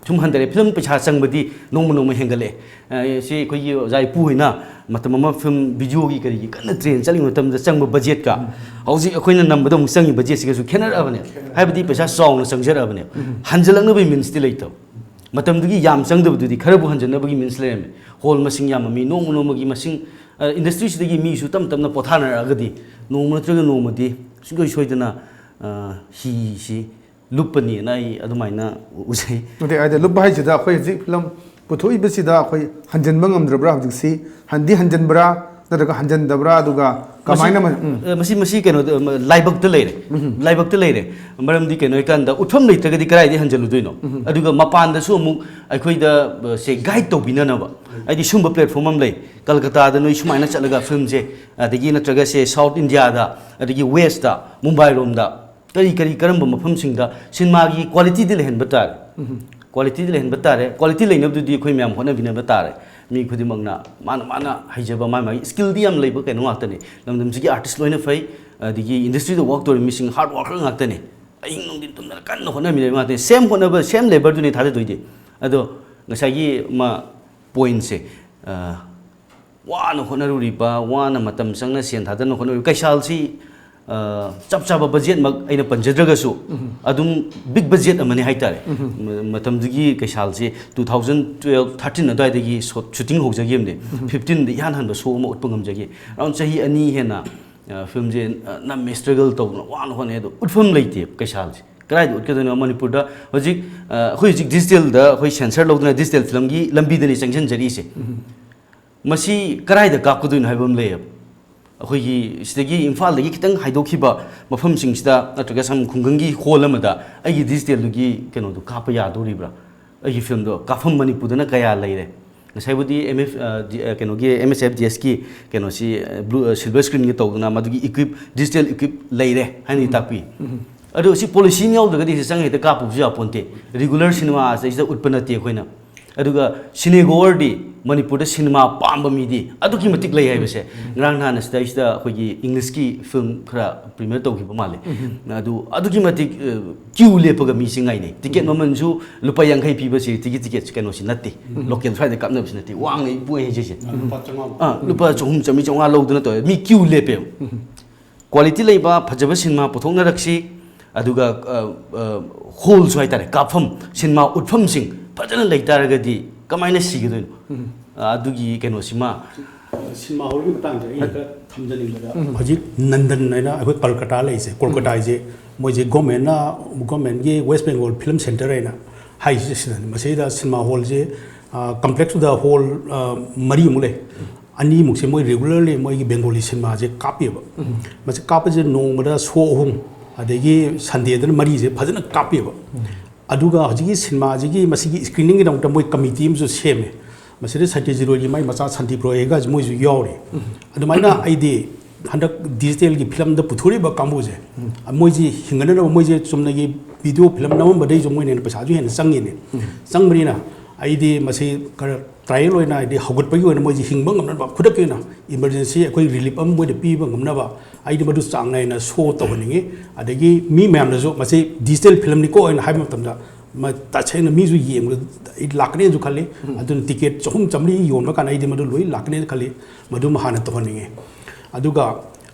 ꯁꯨꯝ ꯍꯟꯊꯔꯦ꯫ ꯐꯤꯂꯝ ꯄꯩꯁꯥ ꯆꯪꯕꯗꯤ ꯅꯣꯡꯃ ꯅꯣꯡꯃ ꯍꯦꯟꯒꯠꯂꯛꯑꯦ꯫ ꯑ, ꯁꯤ ꯑꯩꯈꯣꯏꯒꯤ ꯑꯣꯖꯥ ꯏꯄꯨ ꯍꯣꯏꯅ ꯃꯇꯝ ꯑꯃ ꯐꯤꯂꯝ ꯚꯤꯗꯤꯑꯣꯒꯤ ꯀꯔꯤꯒꯤ ꯀꯟꯅ ꯇ꯭ꯔꯦꯟ ꯆꯠꯂꯤꯉꯩ ꯃꯇꯝꯗ ꯆꯪꯕ ꯕꯖꯦꯠꯀ ꯍꯧꯖꯤꯛ ꯑꯩꯈꯣꯏꯅ ꯅꯝꯕꯗ ꯑꯃꯨꯛ ꯆꯪꯉꯤ ꯕꯖꯦꯠꯁꯤꯒꯁꯨ ꯈꯦꯠꯅꯔꯛꯑꯕꯅꯦ꯫ ꯍꯥꯏꯕꯗꯤ ꯄꯩꯁꯥ ꯆꯥꯎꯅ ꯆꯪꯖꯔꯛꯑꯕꯅꯦ꯫ ꯍꯟꯖꯤꯜꯂꯛꯅꯕꯒꯤ ꯃꯤꯟꯁꯇꯤ ꯂꯩꯇꯕ꯫ ꯃꯇꯝꯗꯨꯒꯤ ꯌꯥꯝ ꯆꯪꯗꯕꯗꯨꯗꯤ ꯈꯔꯕꯨ ꯍꯟꯖꯤꯟꯅꯕꯒꯤ ꯃꯤꯟꯁ ꯂꯩꯔꯝꯃꯦ꯫ ꯍꯣꯜ ꯃꯁꯤꯡ ꯌꯥꯝꯃꯝꯃꯤ, ꯅꯣꯡꯃ ꯅꯣꯡꯃꯒꯤ ꯃꯁꯤꯡ, ꯑ, ꯏꯟꯗꯁꯇ꯭ꯔꯤꯁꯤꯗꯒꯤ ꯃꯤꯁꯨ ꯇꯞ ꯇꯞꯅ ꯄꯣꯊꯥꯅꯔꯛꯑꯒꯗꯤ ꯅꯣꯡꯃ ꯅꯠꯇ꯭ꯔꯒ ꯅꯣꯡꯃꯗꯤ ꯁꯨꯡꯁꯣꯏ ꯁꯣꯏꯗꯅ, ꯑ, ꯍꯤꯁꯤ ꯂꯨꯞꯄꯅꯤꯅ ꯑꯩ ꯑꯗꯨꯃꯥꯏꯅ ꯎꯖꯩ꯫ ꯅꯠꯇꯦ, ꯍꯥꯏꯗꯤ ꯂꯨꯞꯄ ꯍꯥꯏꯁꯤꯗ ꯑꯩꯈꯣꯏ ꯍꯧꯖꯤꯛ ꯐꯤꯂꯝ ꯄꯨꯊꯣꯛꯏꯕꯁꯤꯗ ꯑꯩꯈꯣꯏ ꯍꯟꯖꯤꯟꯕ ꯉꯝꯗ꯭ꯔꯕ꯭ꯔꯥ? ꯍꯧꯖꯤꯛꯁꯤ ꯍꯟꯗꯤ ꯍꯟꯖꯤꯟꯕ꯭ꯔꯥ ꯅꯠꯇ꯭ꯔꯒ ꯍꯟꯖꯤꯟꯗꯕ꯭ꯔꯥ? ꯑꯗꯨꯒ ꯃꯁꯤ, ꯀꯃꯥꯏꯅ ꯃ-, ꯎꯝ꯫ ꯑ, ꯃꯁꯤ, ꯃꯁꯤ ꯀꯩꯅꯣꯗ, ꯃ-, ꯂꯥꯏꯕꯛꯇ ꯂꯩꯔꯦ꯫ ꯂꯥꯏꯕꯛꯇ ꯂꯩꯔꯦ꯫ ꯃꯔꯝꯗꯤ ꯀꯩꯅꯣ ꯍꯥꯏꯀꯥꯟꯗ ꯎꯠꯐꯝ ꯂꯩꯇ꯭ꯔꯒꯗꯤ ꯀꯗꯥꯏꯗꯒꯤ ꯍꯟꯖꯤꯜꯂꯨꯗꯣꯏꯅꯣ? ꯑꯗꯨꯒ ꯃꯄꯥꯟꯗꯁꯨ ꯑꯃꯨꯛ ꯑꯩꯈꯣꯏꯗ, ꯑ, ꯁꯦ ꯒꯥꯏꯗ ꯇꯧꯕꯤꯅꯅꯕ꯫ ꯍꯥꯏꯗꯤ ꯁꯨꯝꯕ ꯄ꯭ꯂꯦꯠꯐꯣꯝ ꯑꯃ ꯂꯩ꯫ ꯀꯜꯀꯇꯥꯗ ꯅꯣꯏ ꯁꯨꯃꯥꯏꯅ ꯆꯠꯂꯒ ꯐꯤꯂꯝꯁꯦ, ꯑꯗꯒꯤ ꯅꯠꯇ꯭ꯔꯒ ꯁꯦ ꯁꯥꯎꯠ ꯏꯟꯗꯤꯌꯥꯗ, ꯑꯗꯒꯤ ꯋꯦꯁꯇ, ꯃꯨꯝꯕꯥꯏ ꯔꯣꯝꯗ, ꯀꯔꯤ ꯀꯔꯤ ꯀꯔꯝꯕ ꯃꯐꯝꯁꯤꯡꯗ ꯁꯤꯅꯦꯃꯥꯒꯤ ꯀ꯭ꯋꯥꯂꯤꯇꯤꯗꯤ ꯂꯩꯍꯟꯕ ꯇꯥꯔꯦ꯫ ꯀ꯭ꯋꯥꯂꯤꯇꯤꯗꯤ ꯂꯩꯍꯟꯕ ꯇꯥꯔꯦ꯫ ꯀ꯭ꯋꯥꯂꯤꯇꯤ ꯂꯩꯅꯕꯗꯨꯗꯤ ꯑꯩꯈꯣꯏ ꯃꯌꯥꯝ ꯍꯣꯠꯅꯕꯤꯅꯕ ꯇꯥꯔꯦ꯫ ꯃꯤ ꯈꯨꯗꯤꯡꯃꯛꯅ ꯃꯥꯅ ꯃꯥꯅ ꯍꯩꯖꯕ ꯃꯥ ꯃꯥꯒꯤ ꯁ꯭ꯀꯤꯜꯗꯤ ꯌꯥꯝ ꯂꯩꯕ ꯀꯩꯅꯣ ꯉꯥꯛꯇꯅꯤ꯫ ꯂꯝꯗꯝꯁꯤꯒꯤ ꯑꯥꯔꯇꯤꯁ ꯂꯣꯏꯅ ꯐꯩ, ꯑꯗꯒꯤ ꯏꯟꯗꯁꯇ꯭ꯔꯤꯗ ꯋꯥꯛ ꯇꯧꯔꯤꯕ ꯃꯤꯁꯤꯡ ꯍꯥꯔꯗ ꯋꯥꯔꯀꯔ ꯉꯥꯛꯇꯅꯤ꯫ ꯑꯍꯤꯡ ꯅꯨꯡꯊꯤꯟ ꯇꯨꯝꯗꯅ ꯀꯟꯅ ꯍꯣꯠꯅꯃꯤꯟꯅꯕ ꯉꯥꯛꯇꯅꯤ꯫ ꯁꯦꯝ ꯍꯣꯠꯅꯕ, ꯁꯦꯝ ꯂꯦꯕꯔꯗꯨꯅꯤ ꯊꯥꯗꯗꯣꯏꯗꯤ꯫ ꯑꯗꯣ ꯉꯁꯥꯏꯒꯤ ꯃꯥ ꯄꯣꯏꯟꯁꯦ, ꯑ, ꯋꯥꯅ ꯍꯣꯠꯅꯔꯨꯔꯤꯕ, ꯋꯥꯅ ꯃꯇꯝ ꯆꯪꯅ ꯁꯦꯟ ꯊꯥꯗꯅ ꯍꯣꯠꯅꯔꯤꯕ ꯀꯩꯁꯥꯜꯁꯤ, ꯑ, ꯆꯞ ꯆꯥꯕ ꯕꯖꯦꯠꯃꯛ ꯑꯩꯅ ꯄꯟꯖꯗ꯭ꯔꯒꯁꯨ, ꯑꯗꯨꯝ ꯕꯤꯛ ꯕꯖꯦꯠ ꯑꯃꯅꯤ ꯍꯥꯏꯇꯥꯔꯦ꯫ ꯃ-, ꯃꯇꯝꯗꯨꯒꯤ ꯀꯩꯁꯥꯜꯁꯤ two thousand twelve thirteen ꯑꯗꯨꯋꯥꯏꯗꯒꯤ ꯁꯣ-, ꯁꯨꯇꯤꯡ ꯍꯧꯖꯈꯤꯕꯅꯦ꯫ Fifteen ꯗ ꯏꯍꯥꯟ ꯍꯥꯟꯕ ꯁꯣ ꯑꯃ ꯎꯠꯄ ꯉꯝꯖꯈꯤ꯫ ꯑꯦꯔꯥꯎꯟ ꯆꯍꯤ ꯑꯅꯤ ꯍꯦꯟꯅ, ꯑ, ꯐꯤꯂꯝꯁꯦ, ꯑ, ꯅꯝꯃꯦ, ꯁ꯭ꯇ꯭ꯔꯒꯜ ꯇꯧꯗꯅ ꯋꯥꯅ ꯍꯣꯠꯅꯩ꯫ ꯑꯗꯣ ꯎꯠꯐꯝ ꯂꯩꯇꯦ ꯀꯩꯁꯥꯜꯁꯦ꯫ ꯀꯗꯥꯏꯗ ꯎꯠꯀꯗꯣꯏꯅꯣ? ꯃꯅꯤꯄꯨꯔꯗ ꯍꯧꯖꯤꯛ, ꯑ, ꯑꯩꯈꯣꯏ ꯍꯧꯖꯤꯛ ꯗꯤꯖꯤꯇꯦꯜꯗ ꯑꯩꯈꯣꯏ ꯁꯦꯟꯁꯔ ꯂꯧꯗꯅ ꯗꯤꯖꯤꯇꯦꯜ ꯐꯤꯂꯝꯒꯤ ꯂꯝꯕꯤꯗꯅꯤ ꯆꯪꯁꯤꯟꯖꯔꯤꯁꯦ꯫ ꯃꯁꯤ ꯀꯗꯥꯏꯗ ꯀꯥꯞꯀꯗꯣꯏꯅꯣ ꯍꯥꯏꯕ ꯑꯃ ꯂꯩꯌꯦꯕ꯫ ꯑꯩꯈꯣꯏꯒꯤ ꯁꯤꯗꯒꯤ ꯏꯝꯐꯥꯜꯗꯒꯤ ꯈꯤꯇꯪ ꯍꯥꯏꯗꯣꯛꯈꯤꯕ ꯃꯐꯝꯁꯤꯡꯁꯤꯗ ꯅꯠꯇ꯭ꯔꯒ ꯁꯝ ꯈꯨꯡꯒꯪꯒꯤ ꯍꯣꯜ ꯑꯃꯗ ꯑꯩꯒꯤ ꯗꯤꯖꯤꯇꯦꯜꯗꯨꯒꯤ ꯀꯩꯅꯣꯗꯣ ꯀꯥꯞꯄ ꯌꯥꯗꯣꯔꯤꯕ꯭ꯔꯥ? ꯑꯩꯒꯤ ꯐꯤꯂꯝꯗꯣ ꯀꯥꯞꯐꯝ ꯃꯅꯤꯄꯨꯔꯗꯅ ꯀꯌꯥ ꯂꯩꯔꯦ? ꯉꯁꯥꯏꯕꯨꯗꯤ ꯑꯦꯝ ꯑꯦꯐ ꯀꯩꯅꯣꯒꯤ ꯑꯦꯝ ꯑꯦꯁ ꯑꯦꯐ ꯗꯤ ꯑꯦꯁꯀꯤ ꯀꯩꯅꯣꯁꯤ ꯕ꯭ꯂꯨ ꯁꯤꯜꯚꯔ ꯁ꯭ꯀ꯭ꯔꯤꯟꯒꯤ ꯇꯧꯗꯅ ꯃꯗꯨꯒꯤ ꯏꯀ꯭ꯋꯤꯞ ꯗꯤꯖꯤꯇꯦꯜ ꯏꯀ꯭ꯋꯤꯞ ꯂꯩꯔꯦ ꯍꯥꯏꯅꯗꯤ ꯇꯥꯛꯄꯤ꯫ ꯑꯗꯣ ꯁꯤ ꯄꯣꯂꯤꯁꯤ ꯑꯃ ꯌꯥꯎꯗ꯭ꯔꯒꯗꯤ ꯁꯤ ꯆꯪꯉ ꯍꯦꯛꯇ ꯀꯥꯞꯄꯨꯕꯁꯨ ꯌꯥꯄꯣꯟꯇꯦ꯫ ꯔꯤꯒꯨꯂꯔ ꯁꯤꯅꯦꯃꯥ ꯑꯁꯤꯗꯩꯁꯤꯗ ꯎꯠꯄ ꯅꯠꯇꯦ ꯑꯩꯈꯣꯏꯅ꯫ ꯑꯗꯨꯒ ꯁꯤꯅꯦꯒꯣꯋꯔꯗꯤ ꯃꯅꯤꯄꯨꯔꯗ ꯁꯤꯅꯦꯃꯥ ꯄꯥꯝꯕ ꯃꯤꯗꯤ ꯑꯗꯨꯛꯀꯤ ꯃꯇꯤꯛ ꯂꯩ ꯍꯥꯏꯕꯁꯦ ꯉꯔꯥꯡ ꯅꯍꯥꯟ ꯑꯁꯤꯗꯩꯁꯤꯗ ꯑꯩꯈꯣꯏꯒꯤ ꯏꯪꯂꯤꯁꯀꯤ ꯐꯤꯂꯝ ꯈꯔ ꯄ꯭ꯔꯤꯃꯤꯌꯔ ꯇꯧꯈꯤꯕ ꯃꯥꯜꯂꯦ꯫ ꯑꯗꯨ ꯑꯗꯨꯛꯀꯤ ꯃꯇꯤꯛ ꯀ꯭ꯌꯨ ꯂꯦꯞꯄꯒ ꯃꯤꯁꯤ ꯉꯥꯏꯅꯩ꯫ ꯇꯤꯀꯦꯠ ꯃꯃꯜꯁꯨ ꯂꯨꯄꯥ ꯌꯥꯡꯈꯩ ꯄꯤꯕꯁꯤ ꯇꯤꯀꯦꯠ ꯇꯤꯀꯦꯠ ꯀꯩꯅꯣꯁꯤ ꯅꯠꯇꯦ꯫ ꯂꯣꯀꯦꯜ ꯁ꯭ꯋꯥꯏꯗ ꯀꯥꯞꯅꯕꯁꯤ ꯅꯠꯇꯦ꯫ ꯋꯥꯡꯅ ꯄꯣꯏ ꯍꯥꯏꯁꯦ꯫ ꯂꯨꯄꯥ ꯆꯥꯝꯃꯉꯥ꯫ ꯑꯥ, ꯂꯨꯄꯥ ꯆꯍꯨꯝ ꯆꯥꯝꯃꯔꯤ ꯆꯥꯝꯃꯉꯥ ꯂꯧꯗꯅ ꯇꯧꯋꯦ꯫ ꯃꯤ ꯀ꯭ꯌꯨ ꯂꯦꯞꯄꯦꯕ꯫ ꯀ꯭ꯋꯥꯂꯤꯇꯤ ꯂꯩꯕ ꯐꯖꯕ ꯁꯤꯅꯦꯃꯥ ꯄꯨꯊꯣꯛꯅꯔꯛꯁꯤ꯫ ꯑꯗꯨꯒ ꯍꯣꯜꯁꯨ ꯍꯥꯏꯇꯥꯔꯦ, ꯀꯥꯞꯐꯝ, ꯁꯤꯅꯦꯃꯥ ꯎꯠꯐꯝꯁꯤꯡ ꯐꯖꯅ ꯂꯩꯇꯥꯔꯒꯗꯤ ꯀꯃꯥꯏꯅ ꯁꯤꯒꯗꯣꯏꯅꯣ? ꯑꯗꯨꯒꯤ ꯀꯩꯅꯣꯁꯤꯃ꯫ ꯁꯤꯅꯦꯃꯥ ꯍꯣꯜꯒꯤ ꯃꯇꯥꯡꯗ ꯑꯩꯅ ꯈꯔ ꯊꯝꯖꯅꯤꯡꯕꯗ, ꯍꯧꯖꯤꯛ ꯅꯟꯗꯟ ꯍꯥꯏꯅ ꯑꯩꯈꯣꯏ ꯀꯜꯀꯇꯥ ꯂꯩꯁꯦ, ꯀꯣꯜꯀꯇꯥ ꯍꯥꯏꯁꯦ, ꯃꯣꯏꯁꯦ ꯒꯣꯔꯃꯦꯟꯅ, ꯒꯣꯔꯃꯦꯟꯒꯤ ꯋꯦꯁ ꯕꯦꯡꯒꯣꯜ ꯐꯤꯂꯝ ꯁꯦꯟꯇꯔ ꯍꯥꯏꯅ ꯍꯥꯏꯁꯦ ꯁꯤꯗꯅꯤ꯫ ꯃꯁꯤꯗ ꯁꯤꯅꯦꯃꯥ ꯍꯣꯜꯁꯦ, ꯀꯝꯄ꯭ꯂꯦꯛꯁꯇꯨꯗ ꯍꯣꯜ ꯃꯔꯤꯃꯨꯛ ꯂꯩ꯫ ꯑꯅꯤꯃꯨꯛꯁꯦ ꯃꯣꯏ ꯔꯤꯒꯨꯂꯔꯂꯤ ꯃꯣꯏꯒꯤ ꯕꯦꯡꯒꯣꯂꯤ ꯁꯤꯅꯦꯃꯥꯁꯦ ꯀꯥꯞꯄꯤꯕ꯫ ꯃꯁꯤ ꯀꯥꯞꯄꯁꯦ ꯅꯣꯡꯃꯗ ꯁꯣ ꯑꯍꯨꯝ, ꯑꯗꯒꯤ ꯁꯟꯗꯦꯗꯅ ꯃꯔꯤꯁꯦ ꯐꯖꯅ ꯀꯥꯞꯄꯤꯕ꯫ ꯑꯗꯨꯒ ꯍꯧꯖꯤꯛꯀꯤ ꯁꯤꯅꯦꯃꯥꯁꯤꯒꯤ ꯃꯁꯤꯒꯤ ꯁ꯭ꯀ꯭ꯔꯤꯅꯤꯡꯒꯤꯗꯃꯛꯇ ꯃꯣꯏ ꯀꯃꯤꯇꯤ ꯑꯃꯁꯨ ꯁꯦꯝꯃꯦ꯫ ꯃꯁꯤꯗ ꯁꯇ꯭ꯌꯖꯤꯠ ꯔꯣꯏꯒꯤ ꯃꯥꯏ ꯃꯆꯥ ꯁꯥꯟꯇꯤ ꯄ꯭ꯔꯣꯌꯦꯒꯁꯨ ꯃꯣꯏꯁꯨ ꯌꯥꯎꯔꯤ꯫ ꯑꯗꯨꯃꯥꯏꯅ ꯑꯩꯗꯤ ꯍꯟꯗꯛ ꯗꯤꯖꯤꯇꯦꯜꯒꯤ ꯐꯤꯂꯝꯗ ꯄꯨꯊꯣꯔꯤꯕ ꯀꯥꯡꯕꯨꯁꯦ, ꯃꯣꯏꯁꯤ ꯍꯤꯡꯒꯠꯅꯅꯕ ꯃꯣꯏꯁꯦ ꯆꯨꯝꯅꯒꯤ ꯚꯤꯗꯤꯑꯣ ꯐꯤꯂꯝ ꯅꯝꯃꯝꯕꯗꯩꯁꯨ ꯃꯣꯏꯅ ꯍꯦꯟꯅ ꯄꯩꯁꯥꯁꯨ ꯍꯦꯟꯅ ꯆꯪꯉꯤꯅꯦ꯫ ꯆꯪꯕꯅꯤꯅ ꯑꯩꯗꯤ ꯃꯁꯤ ꯈꯔ ꯇ꯭ꯔꯥꯏꯌꯦꯜ ꯑꯣꯏꯅ, ꯍꯥꯏꯗꯤ ꯍꯧꯒꯠꯄꯒꯤ ꯑꯣꯏꯅ ꯃꯣꯏꯁꯤ ꯍꯤꯡꯕ ꯉꯝꯅꯕ ꯈꯨꯗꯛꯀꯤ ꯑꯣꯏꯅ ꯏꯃꯔꯖꯦꯟꯁꯤ ꯑꯩꯈꯣꯏ ꯔꯤꯂꯤꯞ ꯑꯃ ꯃꯣꯏꯗ ꯄꯤꯕ ꯉꯝꯅꯕ ꯑꯩꯗꯤ ꯃꯗꯨ ꯆꯥꯡ ꯅꯥꯏꯅ ꯁꯣ ꯇꯧꯍꯟꯅꯤꯡꯉꯤ꯫ ꯑꯗꯒꯤ ꯃꯤ ꯃꯌꯥꯝꯅꯁꯨ ꯃꯁꯤ ꯗꯤꯖꯤꯇꯦꯜ ꯐꯤꯂꯝꯅꯤꯀꯣ ꯍꯥꯏꯅ ꯍꯥꯏꯕ ꯃꯇꯝꯗ ꯃ-, ꯇꯁꯦꯡꯅ ꯃꯤꯁꯨ ꯌꯦꯡꯕꯗ ꯑꯩ ꯂꯥꯛꯀꯅꯤꯁꯨ ꯈꯜꯂꯤ꯫ ꯑꯗꯨꯅ ꯇꯤꯀꯦꯠ ꯆꯍꯨꯝ ꯆꯥꯝꯃꯔꯤ ꯌꯣꯟꯕ ꯀꯥꯟꯗ ꯑꯩꯗꯤ ꯃꯗꯨ ꯂꯣꯏ ꯂꯥꯛꯀꯅꯤꯅ ꯈꯜꯂꯤ꯫ ꯃꯗꯨꯃ ꯍꯥꯟꯅ ꯇꯧꯍꯟꯅꯤꯡꯉꯤ꯫ ꯑꯗꯨꯒ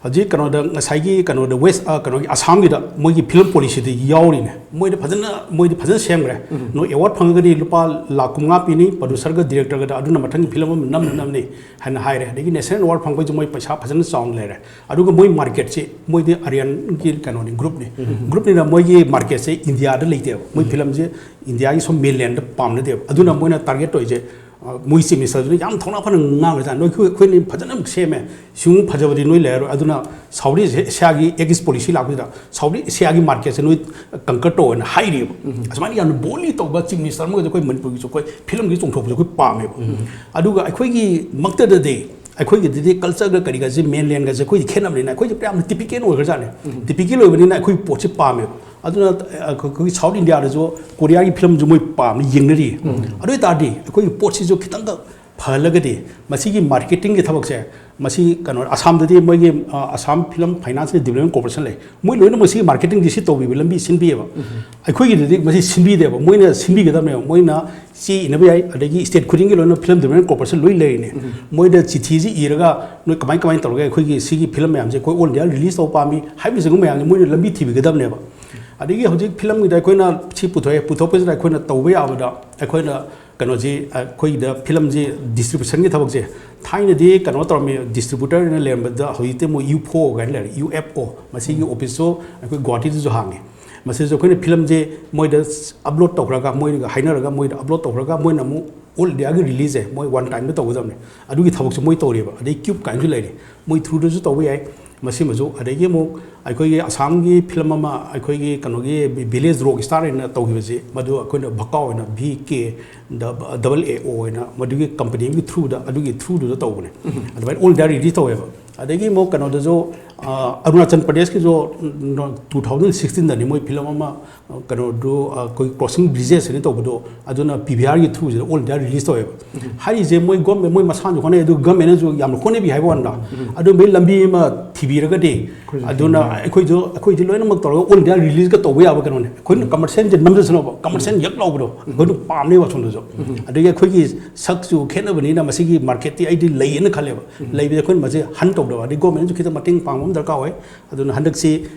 ꯍꯧꯖꯤꯛ ꯀꯩꯅꯣꯗ, ꯉꯁꯥꯏꯒꯤ ꯀꯩꯅꯣꯗ, ꯋꯦꯁ, ꯑ, ꯀꯩꯅꯣꯒꯤ ꯑꯁꯥꯝꯒꯤꯗ ꯃꯣꯏꯒꯤ ꯐꯤꯂꯝ ꯄꯣꯂꯤꯁꯤꯗ ꯌꯥꯎꯔꯤꯅꯦ꯫ ꯃꯣꯏꯗ ꯐꯖꯅ, ꯃꯣꯏꯗꯤ ꯐꯖꯅ ꯁꯦꯝꯈ꯭ꯔꯦ꯫ ꯅꯣꯏ ꯑꯦꯋꯥꯔꯗ ꯐꯪꯉꯒꯗꯤ ꯂꯨꯄꯥ ꯂꯥꯈ ꯀꯨꯟꯃꯉꯥ ꯄꯤꯅꯤ, ꯄ꯭ꯔꯣꯗ꯭ꯌꯨꯁꯔꯒ ꯗꯤꯔꯦꯛꯇꯔꯒꯗ ꯑꯗꯨꯅ ꯃꯊꯪꯒꯤ ꯐꯤꯂꯝ ꯑꯃ ꯅꯝꯅ ꯅꯝꯅꯤ ꯍꯥꯏꯅ ꯍꯥꯏꯔꯦ꯫ ꯑꯗꯒꯤ ꯅꯦꯁꯅꯦꯜ ꯑꯦꯋꯥꯔꯗ ꯐꯪꯕꯩꯁꯨ ꯃꯣꯏ ꯄꯩꯁꯥ ꯐꯖꯅ ꯆꯥꯎꯅ ꯂꯩꯔꯦ꯫ ꯑꯗꯨꯒ ꯃꯣꯏ ꯃꯥꯔꯀꯦꯠꯁꯤ, ꯃꯣꯏꯗꯤ ꯑꯥꯔꯌꯟꯒꯤ ꯀꯩꯅꯣꯅꯤ, ꯒ꯭ꯔꯨꯞꯅꯤ꯫ ꯒ꯭ꯔꯨꯞꯅꯤꯅ ꯃꯣꯏꯒꯤ ꯃꯥꯔꯀꯦꯠꯁꯦ ꯏꯟꯗꯤꯌꯥꯗ ꯂꯩꯇꯦꯕ꯫ ꯃꯣꯏ ꯐꯤꯂꯝꯁꯦ ꯏꯟꯗꯤꯌꯥꯒꯤ ꯁꯨꯝ ꯃꯦꯟꯂꯦꯟꯗ ꯄꯥꯝꯅꯗꯦꯕ꯫ ꯑꯗꯨꯅ ꯃꯣꯏꯅ ꯇꯥꯔꯒꯦꯠ ꯇꯧꯔꯤꯁꯦ ꯃꯣꯏ ꯆꯤꯞ ꯃꯤꯅꯤꯁꯇꯔꯗꯨꯅ ꯌꯥꯝ ꯊꯧꯅꯥ ꯐꯅ ꯉꯥꯡꯈ꯭ꯔꯖꯥꯠꯅꯤ꯫ "ꯅꯣꯏ, ꯑꯩꯈꯣꯏ, ꯑꯩꯈꯣꯏꯅ ꯐꯖꯅ ꯑꯃꯨꯛ ꯁꯦꯝꯃꯦ, ꯁꯤꯒꯨꯝꯕ ꯐꯖꯕꯗꯤ ꯅꯣꯏ ꯂꯩꯔꯔꯣꯏ, ꯑꯗꯨꯅ ꯁꯥꯎꯠ ꯏꯁ ꯑꯦꯁꯤꯌꯥꯒꯤ ꯑꯦꯛꯁ ꯄꯣꯂꯤꯁꯤ ꯂꯥꯛꯄꯁꯤꯗ ꯁꯥꯎꯠ ꯏꯁ ꯑꯦꯁꯤꯌꯥꯒꯤ ꯃꯥꯔꯀꯦꯠꯁꯦ ꯅꯣꯏ ꯀꯟꯀꯔ ꯇꯧ" ꯍꯥꯏꯅ ꯍꯥꯏꯔꯤꯕ꯫ ꯑꯁꯨꯃꯥꯏꯅ ꯌꯥꯝꯅ ꯕꯣꯜꯂꯤ ꯇꯧꯕ ꯆꯤꯞ ꯃꯤꯅꯤꯁꯇꯔ ꯑꯃꯒꯁꯦ ꯑꯩꯈꯣꯏ ꯃꯅꯤꯄꯨꯔꯒꯤꯁꯨ, ꯑꯩꯈꯣꯏ ꯐꯤꯂꯝꯒꯤ ꯆꯣꯡꯊꯣꯛꯄꯁꯦ ꯑꯩꯈꯣꯏ ꯄꯥꯝꯃꯦꯕ꯫ ꯑꯗꯨꯒ ꯑꯩꯈꯣꯏꯒꯤ ꯃꯛꯇꯗꯗꯤ, ꯑꯩꯈꯣꯏꯒꯤꯗꯗꯤ ꯀꯜꯆꯔꯒ ꯀꯔꯤꯒꯁꯦ, ꯃꯦꯟꯂꯦꯟꯒꯁꯦ ꯑꯩꯈꯣꯏꯗꯤ ꯈꯦꯠꯅꯕꯅꯤꯅ ꯑꯩꯈꯣꯏꯁꯦ ꯌꯥꯝꯅ ꯇꯤꯄꯤꯀꯦꯜ ꯑꯣꯏꯈ꯭ꯔꯖꯥꯠꯅꯤ꯫ ꯇꯤꯄꯤꯀꯦꯜ ꯑꯣꯏꯕꯅꯤꯅ ꯑꯩꯈꯣꯏꯒꯤ ꯄꯣꯠꯁꯦ ꯄꯥꯝꯃꯦꯕ꯫ ꯑꯗꯨꯅ ꯑꯩꯈꯣꯏꯒꯤ ꯁꯥꯎꯠ ꯏꯟꯗꯤꯌꯥꯗꯁꯨ ꯀꯣꯔꯤꯌꯥꯒꯤ ꯐꯤꯂꯝꯁꯨ ꯃꯣꯏ ꯄꯥꯝꯅ ꯌꯦꯡꯅꯔꯤ꯫ ꯑꯗꯨ ꯑꯣꯏ ꯇꯥꯔꯗꯤ ꯑꯩꯈꯣꯏꯒꯤ ꯄꯣꯠꯁꯤꯁꯨ ꯈꯤꯇꯪꯒ ꯐꯍꯜꯂꯒꯗꯤ, ꯃꯁꯤꯒꯤ ꯃꯥꯔꯀꯦꯇꯤꯡꯒꯤ ꯊꯕꯛꯁꯦ, ꯃꯁꯤ ꯀꯩꯅꯣ, ꯑꯁꯥꯝꯗꯗꯤ ꯃꯣꯏꯒꯤ, ꯑ, Assam film finance and development corporation ꯂꯩ, ꯃꯣꯏ ꯂꯣꯏꯅꯃꯛ ꯁꯤꯒꯤ ꯃꯥꯔꯀꯦꯇꯤꯡꯗꯤ ꯁꯤ ꯇꯧꯕꯤꯕ, ꯂꯝꯕꯤ ꯁꯤꯟꯕꯤꯌꯦꯕ꯫ ꯑꯩꯈꯣꯏꯒꯤꯗꯗꯤ ꯃꯁꯤ ꯁꯤꯟꯕꯤꯗꯦꯕ, ꯃꯣꯏꯅ ꯁꯤꯟꯕꯤꯒꯗꯕꯅꯦꯕ꯫ ꯃꯣꯏꯅ ꯆꯦ ꯏꯅꯕ ꯌꯥꯏ, ꯑꯗꯒꯤ ꯁ꯭ꯇꯦꯠ ꯈꯨꯗꯤꯡꯒꯤ ꯂꯣꯏꯅ ꯐꯤꯂꯝ ꯗꯤꯕꯂꯞꯃꯦꯟ ꯀꯣꯔꯄꯣꯔꯦꯁꯟ ꯂꯣꯏ ꯂꯩꯔꯤꯅꯦ꯫ ꯃꯣꯏꯗ ꯆꯤꯊꯤꯁꯤ ꯏꯔꯒ, "ꯅꯣꯏ ꯀꯃꯥꯏ ꯀꯃꯥꯏꯅ ꯇꯧꯔꯒ ꯑꯩꯈꯣꯏꯒꯤ ꯁꯤꯒꯤ ꯐꯤꯂꯝ ꯃꯌꯥꯝꯁꯦ ꯑꯩꯈꯣꯏ ꯑꯣꯜ ꯏꯟꯗꯤꯌꯥ ꯔꯤꯂꯤꯁ ꯇꯧꯕ ꯄꯥꯝꯃꯤ" ꯍꯥꯏꯕꯁꯤꯒꯨꯝꯕ ꯃꯌꯥꯝꯁꯦ ꯃꯣꯏꯅ ꯂꯝꯕꯤ ꯊꯤꯕꯤꯒꯗꯕꯅꯦꯕ꯫ ꯑꯗꯒꯤ ꯍꯧꯖꯤꯛ ꯐꯤꯂꯝꯒꯤꯗ ꯑꯩꯈꯣꯏꯅ ꯁꯤ ꯄꯨꯊꯣꯛꯑꯦ, ꯄꯨꯊꯣꯛꯄꯁꯤꯗ ꯑꯩꯈꯣꯏꯅ ꯇꯧꯕ ꯌꯥꯕꯗ, ꯑꯩꯈꯣꯏꯅ ꯀꯩꯅꯣꯁꯤ, ꯑꯩꯈꯣꯏꯗ ꯐꯤꯂꯝꯁꯤ ꯗꯤꯁꯇ꯭ꯔꯤꯕ꯭ꯌꯨꯁꯟꯒꯤ ꯊꯕꯛꯁꯦ, ꯊꯥꯏꯅꯗꯤ ꯀꯩꯅꯣ ꯇꯧꯔꯝꯃꯤ, ꯗꯤꯁꯇ꯭ꯔꯤꯕ꯭ꯌꯨꯇꯔ ꯍꯥꯏꯅ ꯂꯩꯔꯝꯕꯗ, ꯍꯧꯖꯤꯛꯇꯤ ꯑꯃꯨꯛ ꯌꯨ ꯐꯣ ꯀꯥꯏꯅ ꯂꯩꯔꯦ, ꯌꯨ ꯑꯦꯐ ꯑꯣ꯫ ꯃꯁꯤꯒꯤ ꯑꯣꯐꯤꯁꯁꯨ ꯑꯩꯈꯣꯏ ꯒꯨꯋꯥꯍꯥꯇꯤꯗꯁꯨ ꯍꯥꯡꯉꯤ꯫ ꯃꯁꯤꯁꯨ ꯑꯩꯈꯣꯏꯅ ꯐꯤꯂꯝꯁꯦ ꯃꯣꯏꯗ ꯑꯞꯂꯣꯗ ꯇꯧꯈ꯭ꯔꯒ, ꯃꯣꯏꯒ ꯍꯥꯏꯅꯔꯒ ꯃꯣꯏꯗ ꯑꯞꯂꯣꯗ ꯇꯧꯈ꯭ꯔꯒ, ꯃꯣꯏꯅ ꯑꯃꯨꯛ ꯑꯣꯜ ꯏꯟꯗꯤꯌꯥꯒꯤ ꯔꯤꯂꯤꯁꯁꯦ ꯃꯣꯏ ꯋꯥꯟ ꯇꯥꯏꯝꯗ ꯇꯧꯒꯗꯕꯅꯦ꯫ ꯑꯗꯨꯒꯤ ꯊꯕꯛꯁꯨ ꯃꯣꯏ ꯇꯧꯔꯤꯕ꯫ ꯑꯗꯩ ꯀ꯭ꯌꯨꯕ ꯀꯥꯏꯅꯁꯨ ꯂꯩꯔꯤ, ꯃꯣꯏ ꯊ꯭ꯔꯨꯗꯁꯨ ꯇꯧꯕ ꯌꯥꯏ꯫ ꯃꯁꯤꯃꯁꯨ, ꯑꯗꯒꯤ ꯑꯃꯨꯛ ꯑꯩꯈꯣꯏꯒꯤ ꯑꯁꯥꯝꯒꯤ ꯐꯤꯂꯝ ꯑꯃ, ꯑꯩꯈꯣꯏꯒꯤ ꯀꯩꯅꯣꯒꯤ ꯚꯤꯂꯦꯖ ꯔꯣꯛ ꯁ꯭ꯇꯥꯔ ꯍꯥꯏꯅ ꯇꯧꯈꯤꯕꯁꯤ, ꯃꯗꯨ ꯑꯩꯈꯣꯏꯅ ꯚꯀꯥ ꯑꯣꯏꯅ, ꯚꯤ ꯀꯦ ꯗꯕꯜ ꯑꯦ ꯑꯣ ꯍꯥꯏꯅ, ꯃꯗꯨꯒꯤ ꯀꯝꯄꯅꯤ ꯑꯃꯒꯤ ꯊ꯭ꯔꯨꯗ, ꯑꯗꯨꯒꯤ ꯊ꯭ꯔꯨꯗꯨꯗ ꯇꯧꯕꯅꯦ꯫ ꯑꯗꯨꯃꯥꯏꯅ ꯑꯣꯜ ꯏꯟꯗꯤꯌꯥ ꯔꯤꯂꯤꯁ ꯇꯧꯋꯦꯕ꯫ ꯑꯗꯒꯤ ꯑꯃꯨꯛ ꯀꯩꯅꯣꯗꯁꯨ, ꯑ, ꯑꯔꯨꯅꯥꯆꯜ ꯄ꯭ꯔꯗꯦꯁꯀꯤꯁꯨ ꯇꯨ ꯊꯥꯎꯖꯟ ꯁꯤꯛꯁꯇꯤꯟꯗꯅꯤ ꯃꯣꯏ ꯐꯤꯂꯝ ꯑꯃ, ꯑ, ꯀꯩꯅꯣꯗꯨ, ꯑ, ꯑꯩꯈꯣꯏ ꯀ꯭ꯔꯣꯁꯤꯡ ꯕ꯭ꯔꯤꯖꯦꯁ ꯍꯥꯏꯅ ꯇꯧꯕꯗꯣ, ꯑꯗꯨꯅ ꯄꯤ ꯚꯤ ꯑꯥꯔꯒꯤ ꯊ꯭ꯔꯨꯁꯤꯗ ꯑꯣꯜ ꯏꯟꯗꯤꯌꯥ ꯔꯤꯂꯤꯁ ꯇꯧꯋꯦꯕ꯫ ꯍꯥꯏꯔꯤꯁꯦ ꯃꯣꯏ ꯒꯣꯔꯃꯦꯟ, ꯃꯣꯏ ꯃꯁꯥꯅꯁꯨ ꯍꯣꯠꯅꯩ, ꯑꯗꯨ ꯒꯣꯔꯃꯦꯟꯅꯁꯨ ꯌꯥꯝꯅ ꯍꯣꯠꯅꯕꯤ ꯍꯥꯏꯕ ꯋꯥꯅꯤꯗ꯫ ꯑꯗꯨꯝꯕꯒꯤ ꯂꯝꯕꯤ ꯑꯃ ꯊꯤꯕꯤꯔꯒꯗꯤ, ꯑꯗꯨꯅ ꯑꯩꯈꯣꯏꯁꯨ, ꯑꯩꯈꯣꯏꯗꯤ ꯂꯣꯏꯅꯃꯛ ꯇꯧꯔꯒ ꯑꯣꯜ ꯏꯟꯗꯤꯌꯥ ꯔꯤꯂꯤꯁꯀ ꯇꯧꯕ ꯌꯥꯕ ꯀꯩꯅꯣꯅꯦ꯫ ꯑꯩꯈꯣꯏꯅ ꯀꯃꯔꯁꯤꯌꯦꯜꯁꯦ ꯅꯝꯖꯁꯅꯣꯕ, ꯀꯃꯔꯁꯤꯌꯦꯜ ꯌꯛ ꯂꯥꯎꯕꯗꯣ ꯑꯩꯈꯣꯏꯅ ꯄꯥꯝꯅꯦꯕ ꯑꯁꯣꯝꯗꯁꯨ꯫ ꯑꯗꯒꯤ ꯑꯩꯈꯣꯏꯒꯤ ꯁꯛꯁꯨ ꯈꯦꯠꯅꯕꯅꯤꯅ ꯃꯁꯤꯒꯤ ꯃꯥꯔꯀꯦꯠꯇꯤ ꯑꯩꯗꯤ ꯂꯩꯌꯦꯅ ꯈꯜꯂꯦꯕ꯫ ꯂꯩꯕꯗ ꯑꯩꯈꯣꯏꯅ ꯃꯁꯤ ꯍꯟ ꯇꯧꯗꯕ, ꯑꯗꯩ ꯒꯣꯔꯃꯦꯟꯅꯁꯨ ꯈꯤꯇꯪ ꯃꯇꯦꯡ ꯄꯥꯡꯕ ꯑꯃ ꯗꯔꯀꯥꯔ ꯑꯣꯏ꯫ ꯑꯗꯨꯅ ꯍꯟꯗꯛꯁꯤ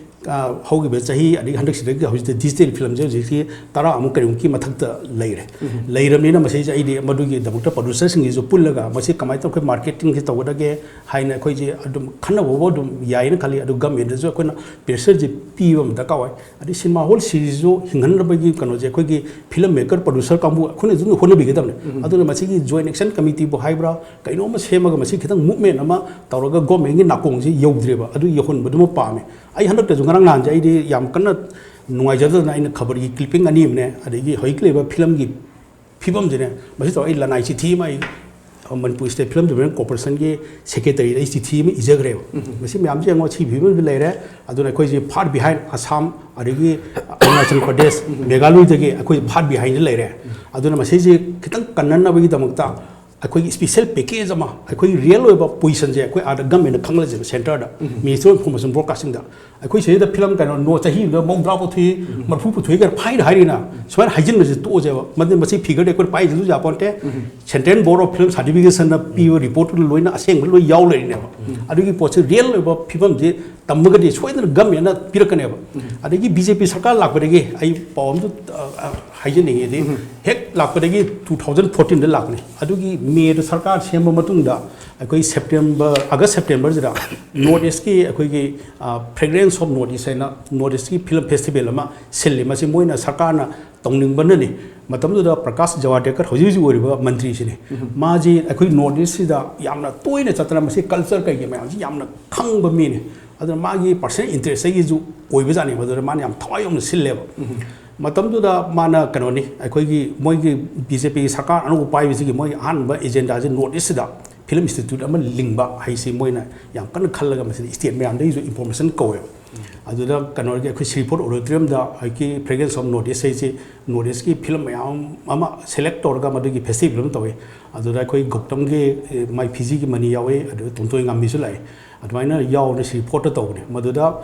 ꯑ, ꯍꯧꯈꯤꯕ ꯆꯍꯤ ꯑꯗꯒꯤ ꯍꯟꯗꯛꯁꯤꯗꯒꯤ ꯍꯧꯖꯤꯛꯇꯤ ꯗꯤꯖꯤꯇꯦꯜ ꯐꯤꯂꯝꯁꯦ ꯍꯧꯖꯤꯛꯇꯤ ꯇꯔꯥꯃꯨꯛ ꯀꯔꯤꯃꯨꯛꯀꯤ ꯃꯊꯛꯇ ꯂꯩꯔꯦ꯫ ꯂꯩꯔꯕꯅꯤꯅ ꯃꯁꯤꯁꯦ ꯑꯩꯗꯤ ꯃꯗꯨꯒꯤ ꯗꯥꯏꯔꯦꯛꯇꯔ ꯄ꯭ꯔꯣꯗ꯭ꯌꯨꯁꯔꯁꯤꯡꯒꯤꯁꯨ ꯄꯨꯜꯂꯒ ꯃꯁꯤ ꯀꯃꯥꯏꯅ ꯇꯧꯔꯒ ꯃꯥꯔꯀꯦꯇꯤꯡꯁꯦ ꯇꯧꯒꯗꯒꯦ ꯍꯥꯏꯅ ꯑꯩꯈꯣꯏꯁꯦ ꯑꯗꯨꯝ ꯈꯟꯅꯕ ꯐꯥꯎꯕ ꯑꯗꯨꯝ ꯌꯥꯏꯅ ꯈꯜꯂꯤ꯫ ꯑꯗꯨ ꯒꯃꯦꯟꯗꯁꯨ ꯑꯩꯈꯣꯏꯅ ꯄ꯭ꯔꯦꯁꯔꯁꯦ ꯄꯤꯕ ꯑꯃ ꯗꯔꯀꯥꯔ ꯑꯣꯏ꯫ ꯑꯗꯩ ꯁꯤꯅꯦꯃꯥ ꯍꯣꯜ ꯁꯤꯔꯤꯁꯁꯨ ꯍꯤꯡꯍꯟꯅꯕꯒꯤ ꯀꯩꯅꯣꯁꯦ ꯑꯩꯈꯣꯏꯒꯤ ꯐꯤꯂꯝ ꯃꯦꯀꯔ ꯄ꯭ꯔꯣꯗ꯭ꯌꯨꯁꯔ ꯀꯥꯡꯕꯨ ꯑꯩꯈꯣꯏꯅꯁꯨ ꯑꯗꯨꯝ ꯍꯣꯠꯅꯕꯤꯒꯗꯕꯅꯤ꯫ ꯑꯗꯨꯅ ꯃꯁꯤꯒꯤ ꯖꯣꯏꯟ ꯑꯦꯛꯁꯟ ꯀꯃꯤꯇꯤꯕꯨ ꯍꯥꯏꯕ꯭ꯔꯥ, ꯀꯩꯅꯣꯝꯃ ꯁꯦꯝꯃꯒ ꯃꯁꯤ ꯈꯤꯇꯪ ꯃꯨꯞꯃꯦꯟ ꯑꯃ ꯇꯧꯔꯒ ꯒꯣꯔꯃꯦꯟꯒꯤ ꯅꯥꯀꯣꯡꯁꯤ ꯌꯧꯗ꯭ꯔꯦꯕ, ꯑꯗꯨ ꯌꯧꯍꯟꯕꯗꯨꯃ ꯄꯥꯝꯃꯦ꯫ ꯑꯩ ꯍꯟꯗꯛꯇꯁꯨ ꯉꯔꯥꯡ ꯅꯍꯥꯟꯁꯦ ꯑꯩꯗꯤ ꯌꯥꯝ ꯀꯟꯅ ꯅꯨꯡꯉꯥꯏꯖꯗꯗꯅ ꯑꯩꯅ ꯈꯕꯔꯒꯤ ꯀ꯭ꯂꯤꯞꯄꯤꯡ ꯑꯅꯤ ꯑꯃꯅꯦ, ꯑꯗꯒꯤ ꯍꯧꯖꯤꯛ ꯂꯩꯕ ꯐꯤꯂꯝꯒꯤ ꯐꯤꯕꯝꯁꯤꯅꯦ, ꯃꯁꯤ ꯇꯧꯔ ꯑꯩ ꯂꯅꯥꯏ ꯆꯤꯊꯤ ꯑꯃ ꯑꯩ ꯃꯅꯤꯄꯨꯔ ꯁ꯭ꯇꯦꯠ ꯐꯤꯂꯝ ꯗꯤꯕꯦꯂꯞꯃꯦꯟ ꯀꯣꯔꯄꯣꯔꯦꯁꯟꯒꯤ ꯁꯦꯀ꯭ꯔꯦꯇꯔꯤꯗ ꯑꯩ ꯆꯤꯊꯤ ꯑꯃ ꯏꯖꯈ꯭ꯔꯦꯕ꯫ ꯃꯁꯤ ꯃꯌꯥꯝꯁꯦ ꯌꯦꯡꯉꯣ, ꯁꯤ ꯐꯤꯕꯝꯗ ꯂꯩꯔꯦ꯫ ꯑꯗꯨꯅ ꯑꯩꯈꯣꯏꯁꯦ ꯐꯥꯔ ꯕꯤꯍꯥꯏꯟ ꯑꯁꯥꯝ, ꯑꯗꯒꯤ ꯑꯔꯨꯅꯥꯆꯜ ꯄ꯭ꯔꯗꯦꯁ, ꯃꯦꯘꯥꯂꯣꯏꯗꯒꯤ ꯑꯩꯈꯣꯏ ꯐꯥꯔ ꯕꯤꯍꯥꯏꯟꯗ ꯂꯩꯔꯦ꯫ ꯑꯗꯨꯅ ꯃꯁꯤꯁꯦ ꯈꯤꯇꯪ ꯀꯟꯅꯅꯕꯒꯤꯗꯃꯛꯇ ꯑꯩꯈꯣꯏꯒꯤ ꯁ꯭ꯄꯤꯁꯦꯜ ꯄꯦꯀꯦꯖ ꯑꯃ, ꯑꯩꯈꯣꯏꯒꯤ ꯔꯤꯌꯦꯜ ꯑꯣꯏꯕ ꯄꯣꯖꯤꯁꯟꯁꯦ ꯑꯩꯈꯣꯏ ꯑꯥꯗ ꯒꯃꯦꯟꯅ ꯈꯪꯍꯜꯂꯁꯦꯕ, ꯁꯦꯟꯇꯔꯗ, ꯃꯤꯅꯤꯁꯇ꯭ꯔꯤ ꯑꯣꯐ ꯏꯟꯐꯣꯔꯃꯦꯁꯟ ꯕ꯭ꯔꯣꯗꯀꯥꯁꯇꯤꯡꯗ꯫ ꯑꯩꯈꯣꯏ ꯁꯤꯗꯩꯗ ꯐꯤꯂꯝ ꯀꯩꯅꯣ ꯅꯣ ꯆꯍꯤ ꯑꯃꯗ ꯃꯧꯗ꯭ꯔꯥ ꯄꯨꯊꯣꯛꯏ, ꯃꯔꯐꯨ ꯄꯨꯊꯣꯛꯏ ꯀꯥꯏꯅ ꯐꯥꯏꯟ ꯍꯥꯏꯔꯤꯅ, ꯁꯨꯃꯥꯏꯅ ꯍꯥꯏꯖꯤꯟꯕꯁꯦ ꯇꯣꯛꯑꯁꯦꯕ꯫ ꯃꯗꯨ, ꯃꯁꯤ ꯐꯤꯒꯔꯗꯤ ꯑꯩꯈꯣꯏꯅ ꯄꯥꯏꯗꯁꯨ ꯌꯥꯄꯣꯟꯇꯦ꯫ ꯁꯦꯟꯇ꯭ꯔꯦꯜ ꯕꯣꯔꯗ ꯑꯣꯐ ꯐꯤꯂꯝ ꯁꯥꯔꯇꯤꯐꯤꯀꯦꯁꯟꯅ ꯄꯤꯕ ꯔꯤꯄꯣꯔꯠꯇꯨꯗ ꯂꯣꯏꯅ ꯑꯁꯦꯡꯕ ꯂꯣꯏ ꯌꯥꯎ ꯂꯩꯔꯤꯅꯦꯕ꯫ ꯑꯗꯨꯒꯤ ꯄꯣꯠꯁꯦ ꯔꯤꯌꯦꯜ ꯑꯣꯏꯕ ꯐꯤꯕꯝꯁꯦ ꯇꯝꯃꯒꯗꯤ ꯁꯣꯏꯗꯅ ꯒꯃꯦꯟꯅ ꯄꯤꯔꯛꯀꯅꯦꯕ꯫ ꯑꯗꯒꯤ ꯕꯤ ꯖꯦ ꯄꯤ ꯁꯔꯀꯥꯔ ꯂꯥꯛꯄꯗꯒꯤ ꯑꯩ ꯄꯥꯎ ꯑꯃꯁꯨ, ꯑ, ꯑ, ꯍꯥꯏꯖꯅꯤꯡꯉꯤ꯫ ꯑꯗꯩ ꯍꯦꯛ ꯂꯥꯛꯄꯗꯒꯤ two thousand fourteen ꯗ ꯂꯥꯛꯄꯅꯤ꯫ ꯑꯗꯨꯒꯤ ꯃꯦꯗ ꯁꯔꯀꯥꯔ ꯁꯦꯝꯕ ꯃꯇꯨꯡꯗ ꯑꯩꯈꯣꯏ ꯁꯦꯞꯇꯦꯝꯕꯔ, ꯑꯥꯒꯁ ꯁꯦꯞꯇꯦꯝꯕꯔꯁꯤꯗ ꯅꯣꯔꯠ ꯏꯁꯀꯤ ꯑꯩꯈꯣꯏꯒꯤ, ꯑ, Fragrance of North East ꯍꯥꯏꯅ ꯅꯣꯔꯠ ꯏꯁꯀꯤ ꯐꯤꯂꯝ ꯐꯦꯁꯇꯤꯚꯦꯜ ꯑꯃ ꯁꯤꯜꯂꯤ꯫ ꯃꯁꯤ ꯃꯣꯏꯅ ꯁꯔꯀꯥꯔꯅ ꯇꯧꯅꯤꯡꯕꯅꯅꯤ꯫ ꯃꯇꯝꯗꯨꯗ ꯄ꯭ꯔꯀꯥꯁ ꯖꯋꯥꯗꯦꯀꯔ ꯍꯧꯖꯤꯛ ꯍꯧꯖꯤꯛ ꯑꯣꯏꯔꯤꯕ ꯃꯟꯇ꯭ꯔꯤꯁꯤꯅꯤ꯫ ꯃꯥꯁꯤ ꯑꯩꯈꯣꯏ ꯅꯣꯔꯠ ꯏꯁꯁꯤꯗ ꯌꯥꯝꯅ ꯇꯣꯏꯅ ꯆꯠꯇꯅ ꯃꯁꯤ ꯀꯜꯆꯔ ꯀꯩꯒꯤ ꯃꯌꯥꯝꯁꯤ ꯌꯥꯝꯅ ꯈꯪꯕ ꯃꯤꯅꯤ꯫ ꯑꯗꯨꯅ ꯃꯥꯒꯤ ꯄꯥꯔꯁꯅꯦꯜ ꯏꯟꯇꯔꯦꯁꯇꯒꯤꯁꯨ ꯑꯣꯏꯕꯖꯥꯠꯅꯤ꯫ ꯃꯗꯨꯗ ꯃꯥꯅ ꯌꯥꯝ ꯊꯋꯥꯏ ꯌꯥꯎꯅ ꯁꯤꯜꯂꯦꯕ꯫ ꯃꯇꯝꯗꯨꯗ ꯃꯥꯅ ꯀꯩꯅꯣꯅꯤ, ꯑꯩꯈꯣꯏꯒꯤ ꯃꯣꯏꯒꯤ ꯕꯤ ꯖꯦ ꯄꯤꯒꯤ ꯁꯔꯀꯥꯔ ꯑꯅꯧꯕ ꯄꯥꯏꯕꯁꯤꯒꯤ ꯃꯣꯏꯒꯤ ꯑꯍꯥꯟꯕ ꯑꯦꯖꯦꯟꯗꯥꯁꯤ ꯅꯣꯔꯠ ꯏꯁꯁꯤꯗ ꯐꯤꯂꯝ ꯏꯟꯁꯇꯤꯇ꯭ꯌꯨꯠ ꯑꯃ ꯂꯤꯡꯕ ꯍꯥꯏꯁꯤ ꯃꯣꯏꯅ ꯌꯥꯝ ꯀꯟꯅ ꯈꯜꯂꯒ ꯃꯁꯤꯗ ꯏꯁꯇꯦꯠ ꯃꯌꯥꯝꯗꯒꯤꯁꯨ ꯏꯟꯐꯣꯔꯃꯦꯁꯟ ꯀꯧꯋꯦꯕ꯫ ꯑꯗꯨꯗ ꯀꯩꯅꯣꯒꯤ ꯑꯩꯈꯣꯏ ꯁꯤꯔꯤꯐꯣꯔꯠ ꯑꯣꯗꯤꯇꯣꯔꯤꯌꯝꯗ ꯍꯧꯖꯤꯛꯀꯤ Fragrance of North East ꯍꯥꯏꯁꯤ ꯅꯣꯔꯠ ꯏꯁꯀꯤ ꯐꯤꯂꯝ ꯃꯌꯥꯝ ꯑꯃ ꯁꯦꯂꯦꯛ ꯇꯧꯔꯒ ꯃꯗꯨꯒꯤ ꯐꯦꯁꯇꯤꯚꯦꯜ ꯑꯃ ꯇꯧꯋꯤ꯫ ꯑꯗꯨꯗ ꯑꯩꯈꯣꯏ ꯒꯧꯇꯝꯒꯤ, ꯑꯦ, ꯃꯥꯏ ꯐꯤꯖꯤꯒꯤ ꯃꯅꯤ ꯌꯥꯎꯋꯤ, ꯑꯗꯨꯒ ꯇꯣꯟꯊꯣꯏ ꯉꯥꯝꯕꯤꯁꯨ ꯂꯥꯛꯑꯦ꯫ ꯑꯗꯨꯃꯥꯏꯅ ꯌꯥꯎꯅ ꯁꯤꯔꯤꯐꯣꯔꯠꯇ ꯇꯧꯕꯅꯦ꯫ ꯃꯗꯨꯗ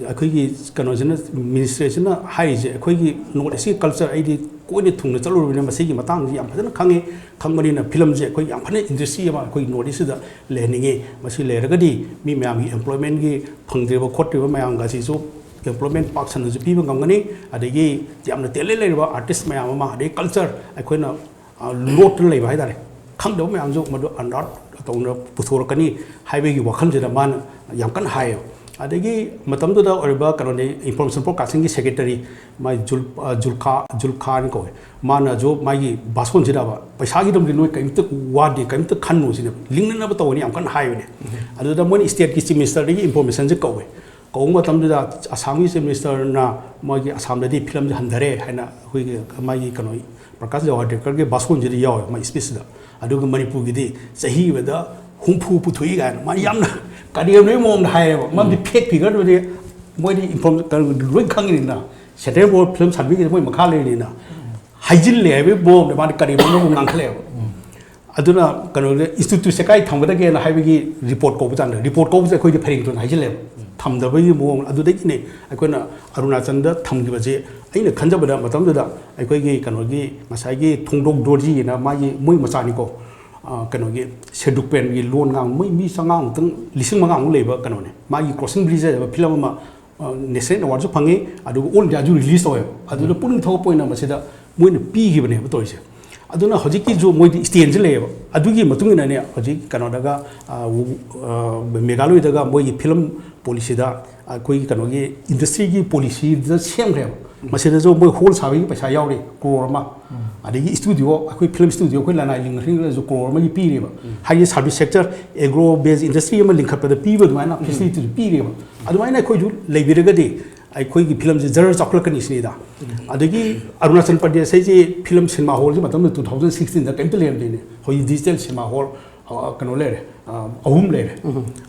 ꯑꯩꯈꯣꯏꯒꯤ ꯀꯩꯅꯣꯁꯤꯅ, ꯃꯤꯅꯤꯁꯇ꯭ꯔꯤꯁꯤꯅ ꯍꯥꯏꯔꯤꯁꯦ, ꯑꯩꯈꯣꯏꯒꯤ ꯅꯣꯔꯠ ꯏꯁꯀꯤ ꯀꯜꯆꯔ ꯑꯩꯗꯤ ꯀꯣꯏꯅ ꯊꯨꯡꯅ ꯆꯠꯂꯨꯔꯕꯅꯤꯅ ꯃꯁꯤꯒꯤ ꯃꯇꯥꯡꯁꯤ ꯌꯥꯝ ꯐꯖꯅ ꯈꯪꯉꯤ꯫ ꯈꯪꯕꯅꯤꯅ ꯐꯤꯂꯝꯁꯦ ꯑꯩꯈꯣꯏ ꯌꯥꯝ ꯐꯖꯅ ꯏꯟꯗꯁꯇ꯭ꯔꯤ ꯑꯃ ꯑꯩꯈꯣꯏ ꯅꯣꯔꯠ ꯏꯁꯁꯤꯗ ꯂꯩꯍꯟꯅꯤꯡꯉꯤ꯫ ꯃꯁꯤ ꯂꯩꯔꯒꯗꯤ ꯃꯤ ꯃꯌꯥꯝꯒꯤ ꯑꯦꯝꯄ꯭ꯂꯣꯏꯃꯦꯟꯒꯤ ꯐꯪꯗ꯭ꯔꯤꯕ ꯈꯣꯠꯇ꯭ꯔꯤꯕ ꯃꯌꯥꯝꯒ ꯑꯁꯤꯁꯨ ꯑꯦꯝꯄ꯭ꯂꯣꯏꯃꯦꯟ ꯄꯥꯛ ꯁꯟꯅꯁꯨ ꯄꯤꯕ ꯉꯝꯒꯅꯤ꯫ ꯑꯗꯒꯤ ꯌꯥꯝꯅ ꯇꯦꯂꯦꯟ ꯂꯩꯔꯕ ꯑꯥꯔꯇꯤꯁ ꯃꯌꯥꯝ ꯑꯃ, ꯑꯗꯩ ꯀꯜꯆꯔ ꯑꯩꯈꯣꯏꯅ, ꯑ, ꯂꯣꯠꯇꯨꯅ ꯂꯩꯕ ꯍꯥꯏꯇꯥꯔꯦ, ꯈꯪꯗꯕ ꯃꯌꯥꯝꯁꯨ ꯃꯗꯨ ꯑꯟꯑꯥꯔꯊ ꯇꯧꯅ ꯄꯨꯊꯣꯔꯛꯀꯅꯤ ꯍꯥꯏꯕꯒꯤ ꯋꯥꯈꯜꯁꯤꯗ ꯃꯥꯅ ꯌꯥꯝ ꯀꯟꯅ ꯍꯥꯏꯌꯦꯕ꯫ ꯑꯗꯒꯤ ꯃꯇꯝꯗꯨꯗ ꯑꯣꯏꯔꯤꯕ ꯀꯩꯅꯣꯅꯤ, ꯏꯟꯐꯣꯔꯃꯦꯁꯟ ꯕ꯭ꯔꯣꯗꯀꯥꯁꯇꯤꯡꯒꯤ ꯁꯦꯀ꯭ꯔꯦꯇꯔꯤ, ꯃꯥꯏ ꯖꯨꯜ-, ꯑ, ꯖꯨꯜꯈꯥ, ꯖꯨꯜꯈꯥ ꯍꯥꯏꯅ ꯀꯧꯋꯦ꯫ ꯃꯥꯅꯁꯨ ꯃꯥꯒꯤ ꯚꯥꯁꯣꯟꯁꯤꯗꯕ ꯄꯩꯁꯥꯒꯤꯗꯃꯛꯇꯤ ꯅꯣꯏ ꯀꯔꯤꯝꯇ ꯋꯥꯗꯦ, ꯀꯔꯤꯝꯇ ꯈꯟꯅꯨ ꯁꯤꯅꯦꯕ, ꯂꯤꯡꯅꯅꯕ ꯇꯧꯒꯅꯤ ꯌꯥꯝ ꯀꯟꯅ ꯍꯥꯏꯕꯅꯦ꯫ ꯑꯗꯨꯗ ꯃꯣꯏꯅ ꯁ꯭ꯇꯦꯠꯀꯤ ꯆꯤꯐ ꯃꯤꯅꯤꯁꯇꯔꯗꯒꯤ ꯏꯟꯐꯣꯔꯃꯦꯁꯟꯁꯦ ꯀꯧꯋꯦ꯫ ꯀꯧꯕ ꯃꯇꯝꯗꯨꯗ ꯑꯁꯥꯝꯒꯤ ꯆꯤꯐ ꯃꯤꯅꯤꯁꯇꯔꯅ ꯃꯣꯏꯒꯤ ꯑꯁꯥꯝꯗꯗꯤ ꯐꯤꯂꯝꯁꯦ ꯍꯟꯊꯔꯦ ꯍꯥꯏꯅ ꯑꯩꯈꯣꯏꯒꯤ ꯃꯥꯒꯤ ꯀꯩꯅꯣ ꯄ꯭ꯔꯀꯥꯁ ꯖꯋꯥꯗꯦꯀꯔꯒꯤ ꯚꯥꯁꯣꯟꯁꯤꯗ ꯌꯥꯎꯋꯦ, ꯃꯥꯒꯤ ꯁ꯭ꯄꯤꯆꯁꯤꯗ꯫ ꯑꯗꯨꯒ ꯃꯅꯤꯄꯨꯔꯒꯤꯗꯤ ꯆꯍꯤ ꯑꯃꯗ ꯍꯨꯝꯐꯨ ꯄꯨꯊꯣꯛꯏ ꯀꯥꯏꯅ ꯃꯥꯅ ꯌꯥꯝꯅ ꯀꯔꯦꯝꯅꯕꯒꯤ ꯃꯑꯣꯡꯗ ꯍꯥꯏꯌꯦꯕ꯫ ꯃꯔꯝꯗꯤ ꯐꯦꯛ ꯐꯤꯒꯔꯗꯨꯗꯤ ꯃꯣꯏꯗꯤ ꯏꯟꯐꯣꯔꯝ ꯂꯣꯏ ꯈꯪꯉꯤꯅꯤꯅ, ꯁꯦꯟꯇ꯭ꯔꯦꯜ ꯕꯣꯔꯗ ꯐꯤꯂꯝ ꯁꯥꯔꯇꯤꯐꯤꯀꯦꯠ ꯃꯣꯏ ꯃꯈꯥ ꯂꯩꯔꯤꯅꯤꯅ, ꯍꯥꯏꯖꯤꯜꯂꯦ ꯍꯥꯏꯕꯒꯤ ꯃꯑꯣꯡꯗ ꯃꯥꯅ ꯀꯔꯦꯝꯅꯕ ꯃꯑꯣꯡ ꯉꯥꯡꯈꯠꯂꯛꯑꯦꯕ꯫ ꯑꯗꯨꯅ ꯀꯩꯅꯣꯗ ꯏꯟꯁꯇꯤꯇ꯭ꯌꯨꯠꯁꯦ ꯀꯥꯏ ꯊꯝꯒꯗꯒꯦꯅ ꯍꯥꯏꯕꯒꯤ ꯔꯤꯄꯣꯔꯠ ꯀꯧꯕ ꯆꯥꯟꯗ, ꯔꯤꯄꯣꯔꯠ ꯀꯧꯕꯁꯦ ꯑꯩꯈꯣꯏꯗꯤ ꯐꯩꯔꯦꯡ ꯇꯨꯔꯦꯡ ꯍꯥꯏꯖꯤꯜꯂꯦꯕ꯫ ꯊꯝꯗꯕꯒꯤ ꯃꯑꯣꯡ ꯑꯗꯨꯗꯒꯤꯅꯦ ꯑꯩꯈꯣꯏꯅ ꯑꯔꯨꯅꯥꯆꯜꯗ ꯊꯝꯈꯤꯕꯁꯦ꯫ ꯑꯩꯅ ꯈꯟꯖꯕꯗ ꯃꯇꯝꯗꯨꯗ ꯑꯩꯈꯣꯏꯒꯤ ꯀꯩꯅꯣꯒꯤ ꯉꯁꯥꯏꯒꯤ ꯊꯣꯡꯗꯣꯛ ꯗꯣꯔꯖꯤꯅ ꯃꯥꯒꯤ ꯃꯣꯏ ꯃꯆꯥꯅꯤꯀꯣ, ꯑ, ꯀꯩꯅꯣꯒꯤ ꯁꯦꯗꯨꯛꯄꯦꯟꯒꯤ ꯂꯣꯟ ꯉꯥꯡ ꯃꯣꯏ ꯃꯤ ꯆꯥꯝꯃꯉꯥꯃꯨꯛꯇꯪ, ꯂꯤꯁꯤꯡ ꯃꯉꯥꯃꯨꯛ ꯂꯩꯕ ꯀꯩꯅꯣꯅꯦ꯫ ꯃꯥꯒꯤ ꯀ꯭ꯔꯣꯁꯤꯡ ꯕ꯭ꯔꯤꯖ ꯍꯥꯏꯕ ꯐꯤꯂꯝ ꯑꯃ ꯅꯦꯁꯅꯦꯜ ꯑꯦꯋꯥꯔꯗꯁꯨ ꯐꯪꯉꯤ, ꯑꯗꯨꯒ ꯑꯣꯜ ꯏꯟꯗꯤꯌꯥꯁꯨ ꯔꯤꯂꯤꯁ ꯇꯧꯋꯦꯕ꯫ ꯑꯗꯨꯗ ꯄꯨꯛꯅꯤꯡ ꯊꯧꯒꯠꯄ ꯑꯣꯏꯅ ꯃꯁꯤꯗ ꯃꯣꯏꯅ ꯄꯤꯈꯤꯕꯅꯦꯕ ꯇꯧꯔꯤꯁꯦ꯫ ꯑꯗꯨꯅ ꯍꯧꯖꯤꯛꯀꯤꯁꯨ ꯃꯣꯏꯗꯤ ꯁ꯭ꯇꯦꯟꯁꯤ ꯂꯩꯌꯦꯕ꯫ ꯑꯗꯨꯒꯤ ꯃꯇꯨꯡ ꯏꯟꯅꯅꯦ ꯍꯧꯖꯤꯛ ꯀꯩꯅꯣꯗꯒ, ꯑ, ꯎ-, ꯑ, ꯃꯦꯘꯥꯂꯣꯏꯗꯒ ꯃꯣꯏꯒꯤ ꯐꯤꯂꯝ ꯄꯣꯂꯤꯁꯤꯗ ꯑꯩꯈꯣꯏꯒꯤ ꯀꯩꯅꯣꯒꯤ ꯏꯟꯗꯁꯇ꯭ꯔꯤꯒꯤ ꯄꯣꯂꯤꯁꯤꯗ ꯁꯦꯝꯈ꯭ꯔꯦꯕ꯫ ꯃꯁꯤꯗꯁꯨ ꯃꯣꯏ ꯍꯣꯜ ꯁꯥꯕꯒꯤ ꯄꯩꯁꯥ ꯌꯥꯎꯔꯤ, ꯀ꯭ꯔꯣꯔ ꯑꯃ꯫ ꯑꯗꯒꯤ ꯁ꯭ꯇꯨꯗꯤꯑꯣ, ꯑꯩꯈꯣꯏ ꯐꯤꯂꯝ ꯁ꯭ꯇꯨꯗꯤꯑꯣ, ꯑꯩꯈꯣꯏ ꯂꯅꯥꯏ ꯂꯤꯡꯈꯠꯅꯤꯡꯉꯁꯨ ꯀ꯭ꯔꯣꯔ ꯑꯃꯒꯤ ꯄꯤꯔꯦꯕ꯫ ꯍꯥꯏꯗꯤ ꯁꯥꯔꯚꯤꯁ ꯁꯦꯛꯇꯔ, ꯑꯦꯒ꯭ꯔꯣ ꯕꯦꯁ ꯏꯟꯗꯁꯇ꯭ꯔꯤ ꯑꯃ ꯂꯤꯡꯈꯠꯄꯗ ꯄꯤꯕ ꯑꯗꯨꯃꯥꯏꯅ ꯐꯦꯁꯤꯂꯤꯇꯤꯁꯨ ꯄꯤꯔꯦꯕ꯫ ꯑꯗꯨꯃꯥꯏꯅ ꯑꯩꯈꯣꯏꯁꯨ ꯂꯩꯕꯤꯔꯒꯗꯤ ꯑꯩꯈꯣꯏꯒꯤ ꯐꯤꯂꯝꯁꯦ ꯖꯔ ꯆꯥꯎꯈꯠꯂꯛꯀꯅꯤ ꯁꯤꯅꯤꯗ꯫ ꯑꯗꯒꯤ ꯑꯔꯨꯅꯥꯆꯜ ꯄ꯭ꯔꯗꯦꯁ ꯍꯥꯏꯁꯤ ꯐꯤꯂꯝ ꯁꯤꯅꯦꯃꯥ ꯍꯣꯜꯁꯦ ꯃꯇꯝꯗꯨꯗ ꯇꯨ ꯊꯥꯎꯖꯟ ꯁꯤꯛꯁꯇꯤꯟꯗ ꯀꯔꯤꯝꯇ ꯂꯩꯔꯝꯗꯦꯅꯦ꯫ ꯍꯧꯖꯤꯛ ꯗꯤꯖꯤꯇꯦꯜ ꯁꯤꯅꯦꯃꯥ ꯍꯣꯜ, ꯑ, ꯀꯩꯅꯣ ꯂꯩꯔꯦ, ꯑ, ꯑꯍꯨꯝ ꯂꯩꯔꯦ꯫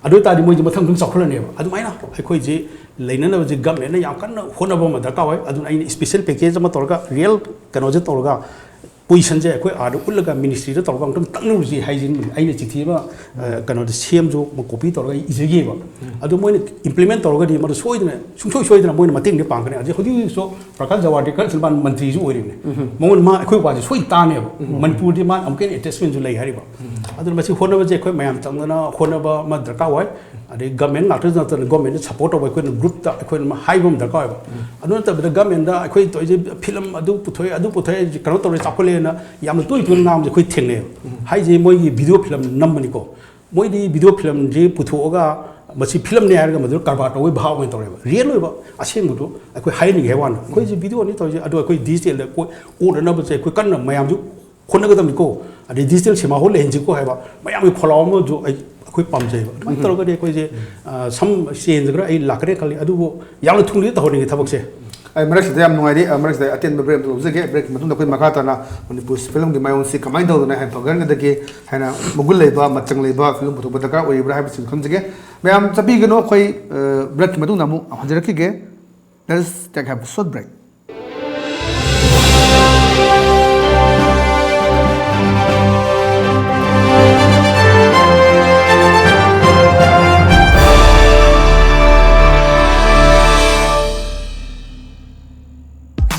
ꯑꯗꯨ ꯑꯣꯏ ꯇꯥꯔꯗꯤ ꯃꯣꯏꯁꯦ ꯃꯊꯪ ꯃꯊꯪ ꯆꯥꯎꯈꯠꯂꯅꯦꯕ꯫ ꯑꯗꯨꯃꯥꯏꯅ ꯑꯩꯈꯣꯏꯁꯦ ꯂꯩꯅꯅꯕꯁꯦ ꯒꯃꯦꯟꯅ ꯌꯥꯝ ꯀꯟꯅ ꯍꯣꯠꯅꯕ ꯑꯃ ꯗꯔꯀꯥꯔ ꯑꯣꯏ꯫ ꯑꯗꯨꯅ ꯑꯩꯅ ꯏꯁꯄꯤꯁꯦꯜ ꯄꯦꯀꯦꯖ ꯑꯃ ꯇꯧꯔꯒ, ꯔꯤꯌꯦꯜ ꯀꯩꯅꯣꯁꯦ ꯇꯧꯔꯒ, ꯄꯣꯖꯤꯁꯟꯁꯦ ꯑꯩꯈꯣꯏ ꯑꯥꯗ ꯎꯠꯂꯒ ꯃꯤꯅꯤꯁꯇ꯭ꯔꯤꯗ ꯇꯧꯔꯒ ꯑꯃꯨꯛꯇꯪ ꯇꯛꯅꯔꯨꯁꯤ ꯍꯥꯏꯁꯤꯟꯕꯅꯤ꯫ ꯑꯩꯅ ꯆꯤꯊꯤ ꯑꯃ, ꯑ, ꯀꯩꯅꯣꯗ ꯁꯤ ꯑꯦꯝꯁꯨ ꯀꯣꯄꯤ ꯇꯧꯔꯒ ꯑꯩ ꯏꯖꯈꯤꯕ꯫ ꯑꯗꯨ ꯃꯣꯏꯅ ꯏꯝꯄ꯭ꯂꯤꯃꯦꯟ ꯇꯧꯔꯒꯗꯤ ꯃꯗꯨ ꯁꯣꯏꯗꯅ, ꯁꯨꯡꯁꯣꯏ ꯁꯣꯏꯗꯅ ꯃꯣꯏꯅ ꯃꯇꯦꯡꯗꯤ ꯄꯥꯡꯒꯅꯤ꯫ ꯑꯗꯩ ꯍꯧꯖꯤꯛ ꯍꯧꯖꯤꯛꯁꯨ ꯄ꯭ꯔꯀꯥꯁ ꯖꯋꯥꯗꯦꯀꯔꯁꯨ ꯃꯥ ꯃꯟꯇ꯭ꯔꯤꯁꯨ ꯑꯣꯏꯔꯤꯕꯅꯤ꯫ ꯃꯉꯣꯟꯗ ꯃꯥ ꯑꯩꯈꯣꯏ ꯋꯥꯁꯦ ꯁꯣꯏ ꯇꯥꯅꯦꯕ꯫ ꯃꯅꯤꯄꯨꯔꯗꯤ ꯃꯥ ꯑꯃꯨꯛꯀ ꯍꯦꯟꯅ ꯑꯦꯇꯦꯆꯃꯦꯟꯁꯨ ꯂꯩ ꯍꯥꯏꯔꯤꯕ꯫ ꯑꯗꯨꯅ ꯃꯁꯤ ꯍꯣꯠꯅꯕꯁꯦ ꯑꯩꯈꯣꯏ ꯃꯌꯥꯝ ꯆꯪꯗꯅ ꯍꯣꯠꯅꯕ ꯑꯃ ꯗꯔꯀꯥꯔ ꯑꯣꯏ꯫ ꯑꯗꯩ ꯒꯃꯦꯟ ꯉꯥꯛꯇꯁꯨ ꯅꯠꯇꯅ ꯒꯃꯦꯟꯗ ꯁꯄꯣꯔꯠ ꯇꯧꯕ ꯑꯩꯈꯣꯏꯅ ꯒ꯭ꯔꯨꯞꯇ ꯑꯩꯈꯣꯏꯅ ꯑꯃ ꯍꯥꯏꯕ ꯑꯃ ꯗꯔꯀꯥꯔ ꯑꯣꯏꯕ꯫ ꯑꯗꯨ ꯅꯠꯇꯕꯤꯗ ꯒꯃꯦꯟꯗ ꯑꯩꯈꯣꯏ ꯇꯧꯔꯤꯁꯦ ꯐꯤꯂꯝ ꯑꯗꯨ ꯄꯨꯊꯣꯛꯑꯦ, ꯑꯗꯨ ꯄꯨꯊꯣꯛꯑꯦ, ꯀꯩꯅꯣ ꯇꯧꯔꯦ, ꯆꯥꯎꯈꯠꯂꯦꯅ ꯌꯥꯝꯅ ꯇꯣꯏ ꯇꯣꯏꯅ ꯉꯥꯡꯕꯁꯦ ꯑꯩꯈꯣꯏ ꯊꯦꯡꯅꯩꯕ꯫ ꯍꯥꯏꯁꯦ ꯃꯣꯏꯒꯤ ꯚꯤꯗꯤꯑꯣ ꯐꯤꯂꯝ ꯅꯝꯕꯅꯤꯀꯣ꯫ ꯃꯣꯏꯗꯤ ꯚꯤꯗꯤꯑꯣ ꯐꯤꯂꯝꯁꯤ ꯄꯨꯊꯣꯛꯑꯒ ꯃꯁꯤ ꯐꯤꯂꯝꯅꯦ ꯍꯥꯏꯔꯒ ꯃꯗꯨꯗ ꯀꯔꯕꯥꯔ ꯇꯧꯕꯒꯤ ꯚꯥꯕ ꯑꯣꯏꯅ ꯇꯧꯔꯦꯕ꯫ ꯔꯤꯌꯦꯜ ꯑꯣꯏꯕ, ꯑꯁꯦꯡꯕꯗꯣ ꯑꯩꯈꯣꯏ ꯍꯥꯏꯅꯤꯡꯉꯦ ꯍꯥꯏꯕ ꯋꯥꯅꯤ꯫ ꯑꯩꯈꯣꯏꯁꯦ ꯚꯤꯗꯤꯑꯣꯅꯤ ꯇꯧꯔꯤꯁꯦ, ꯑꯗꯣ ꯑꯩꯈꯣꯏ ꯗꯤꯖꯤꯇꯦꯜꯗ ꯀꯣ-, ꯑꯣꯟꯅꯅꯕꯁꯦ ꯑꯩꯈꯣꯏ ꯀꯟꯅ ꯃꯌꯥꯝꯁꯨ ꯍꯣꯠꯅꯒꯗꯕꯅꯤꯀꯣ꯫ ꯑꯗꯩ ꯗꯤꯖꯤꯇꯦꯜ ꯁꯤꯅꯦꯃꯥ ꯍꯣꯜ ꯂꯩꯍꯟꯁꯤꯀꯣ ꯍꯥꯏꯕ ꯃꯌꯥꯝꯒꯤ ꯈꯣꯜꯂꯥꯎ ꯑꯃꯁꯨ ꯑꯩ, ꯑꯩꯈꯣꯏ ꯄꯥꯝꯖꯩꯕ꯫ ꯑꯗꯨꯃꯥꯏꯅ ꯇꯧꯔꯒꯗꯤ ꯑꯩꯈꯣꯏꯁꯦ, ꯑ, ꯁꯝ ꯆꯦꯟꯖ ꯈꯔ ꯑꯩ ꯂꯥꯛꯀꯅꯤ ꯈꯜꯂꯤ꯫ ꯑꯗꯨꯕꯨ ꯌꯥꯝꯅ ꯊꯨꯅꯗꯤ ꯇꯧꯍꯟꯅꯤꯡꯉꯦ ꯊꯕꯛꯁꯦ꯫ ꯑꯩ ꯃꯔꯛꯁꯤꯗ ꯌꯥꯝ ꯅꯨꯡꯉꯥꯏꯔꯤ꯫ ꯑ, ꯃꯔꯛꯁꯤꯗ ꯑꯇꯦꯟꯕ ꯕ꯭ꯔꯦꯛ ꯑꯃ ꯂꯧꯖꯒꯦ꯫ ꯕ꯭ꯔꯦꯛꯀꯤ ꯃꯇꯨꯡꯗ ꯑꯩꯈꯣꯏ ꯃꯈꯥ ꯇꯥꯅ ꯃꯅꯤꯄꯨꯔ ꯐꯤꯂꯝꯒꯤ ꯃꯥꯏꯑꯣꯟꯁꯤ ꯀꯃꯥꯏꯅ ꯇꯧꯗꯅ ꯍꯦꯟꯅ ꯐꯒꯠꯍꯟꯒꯗꯒꯦ, ꯍꯦꯟꯅ ꯃꯒꯨꯟ ꯂꯩꯕ, ꯃꯆꯪ ꯂꯩꯕ ꯐꯤꯂꯝ ꯄꯨꯊꯣꯛꯄ ꯗꯔꯀꯥꯔ ꯑꯣꯏꯔꯤꯕ꯭ꯔꯥ ꯍꯥꯏꯕꯁꯤꯡ ꯈꯪꯖꯒꯦ꯫ ꯃꯌꯥꯝ ꯆꯠꯄꯤꯒꯅꯨ, ꯑꯩꯈꯣꯏ, ꯑ, ꯕ꯭ꯔꯦꯛꯀꯤ ꯃꯇꯨꯡꯗ ꯑꯃꯨꯛ ꯍꯟꯖꯔꯛꯈꯤꯒꯦ꯫ Let's take a short break.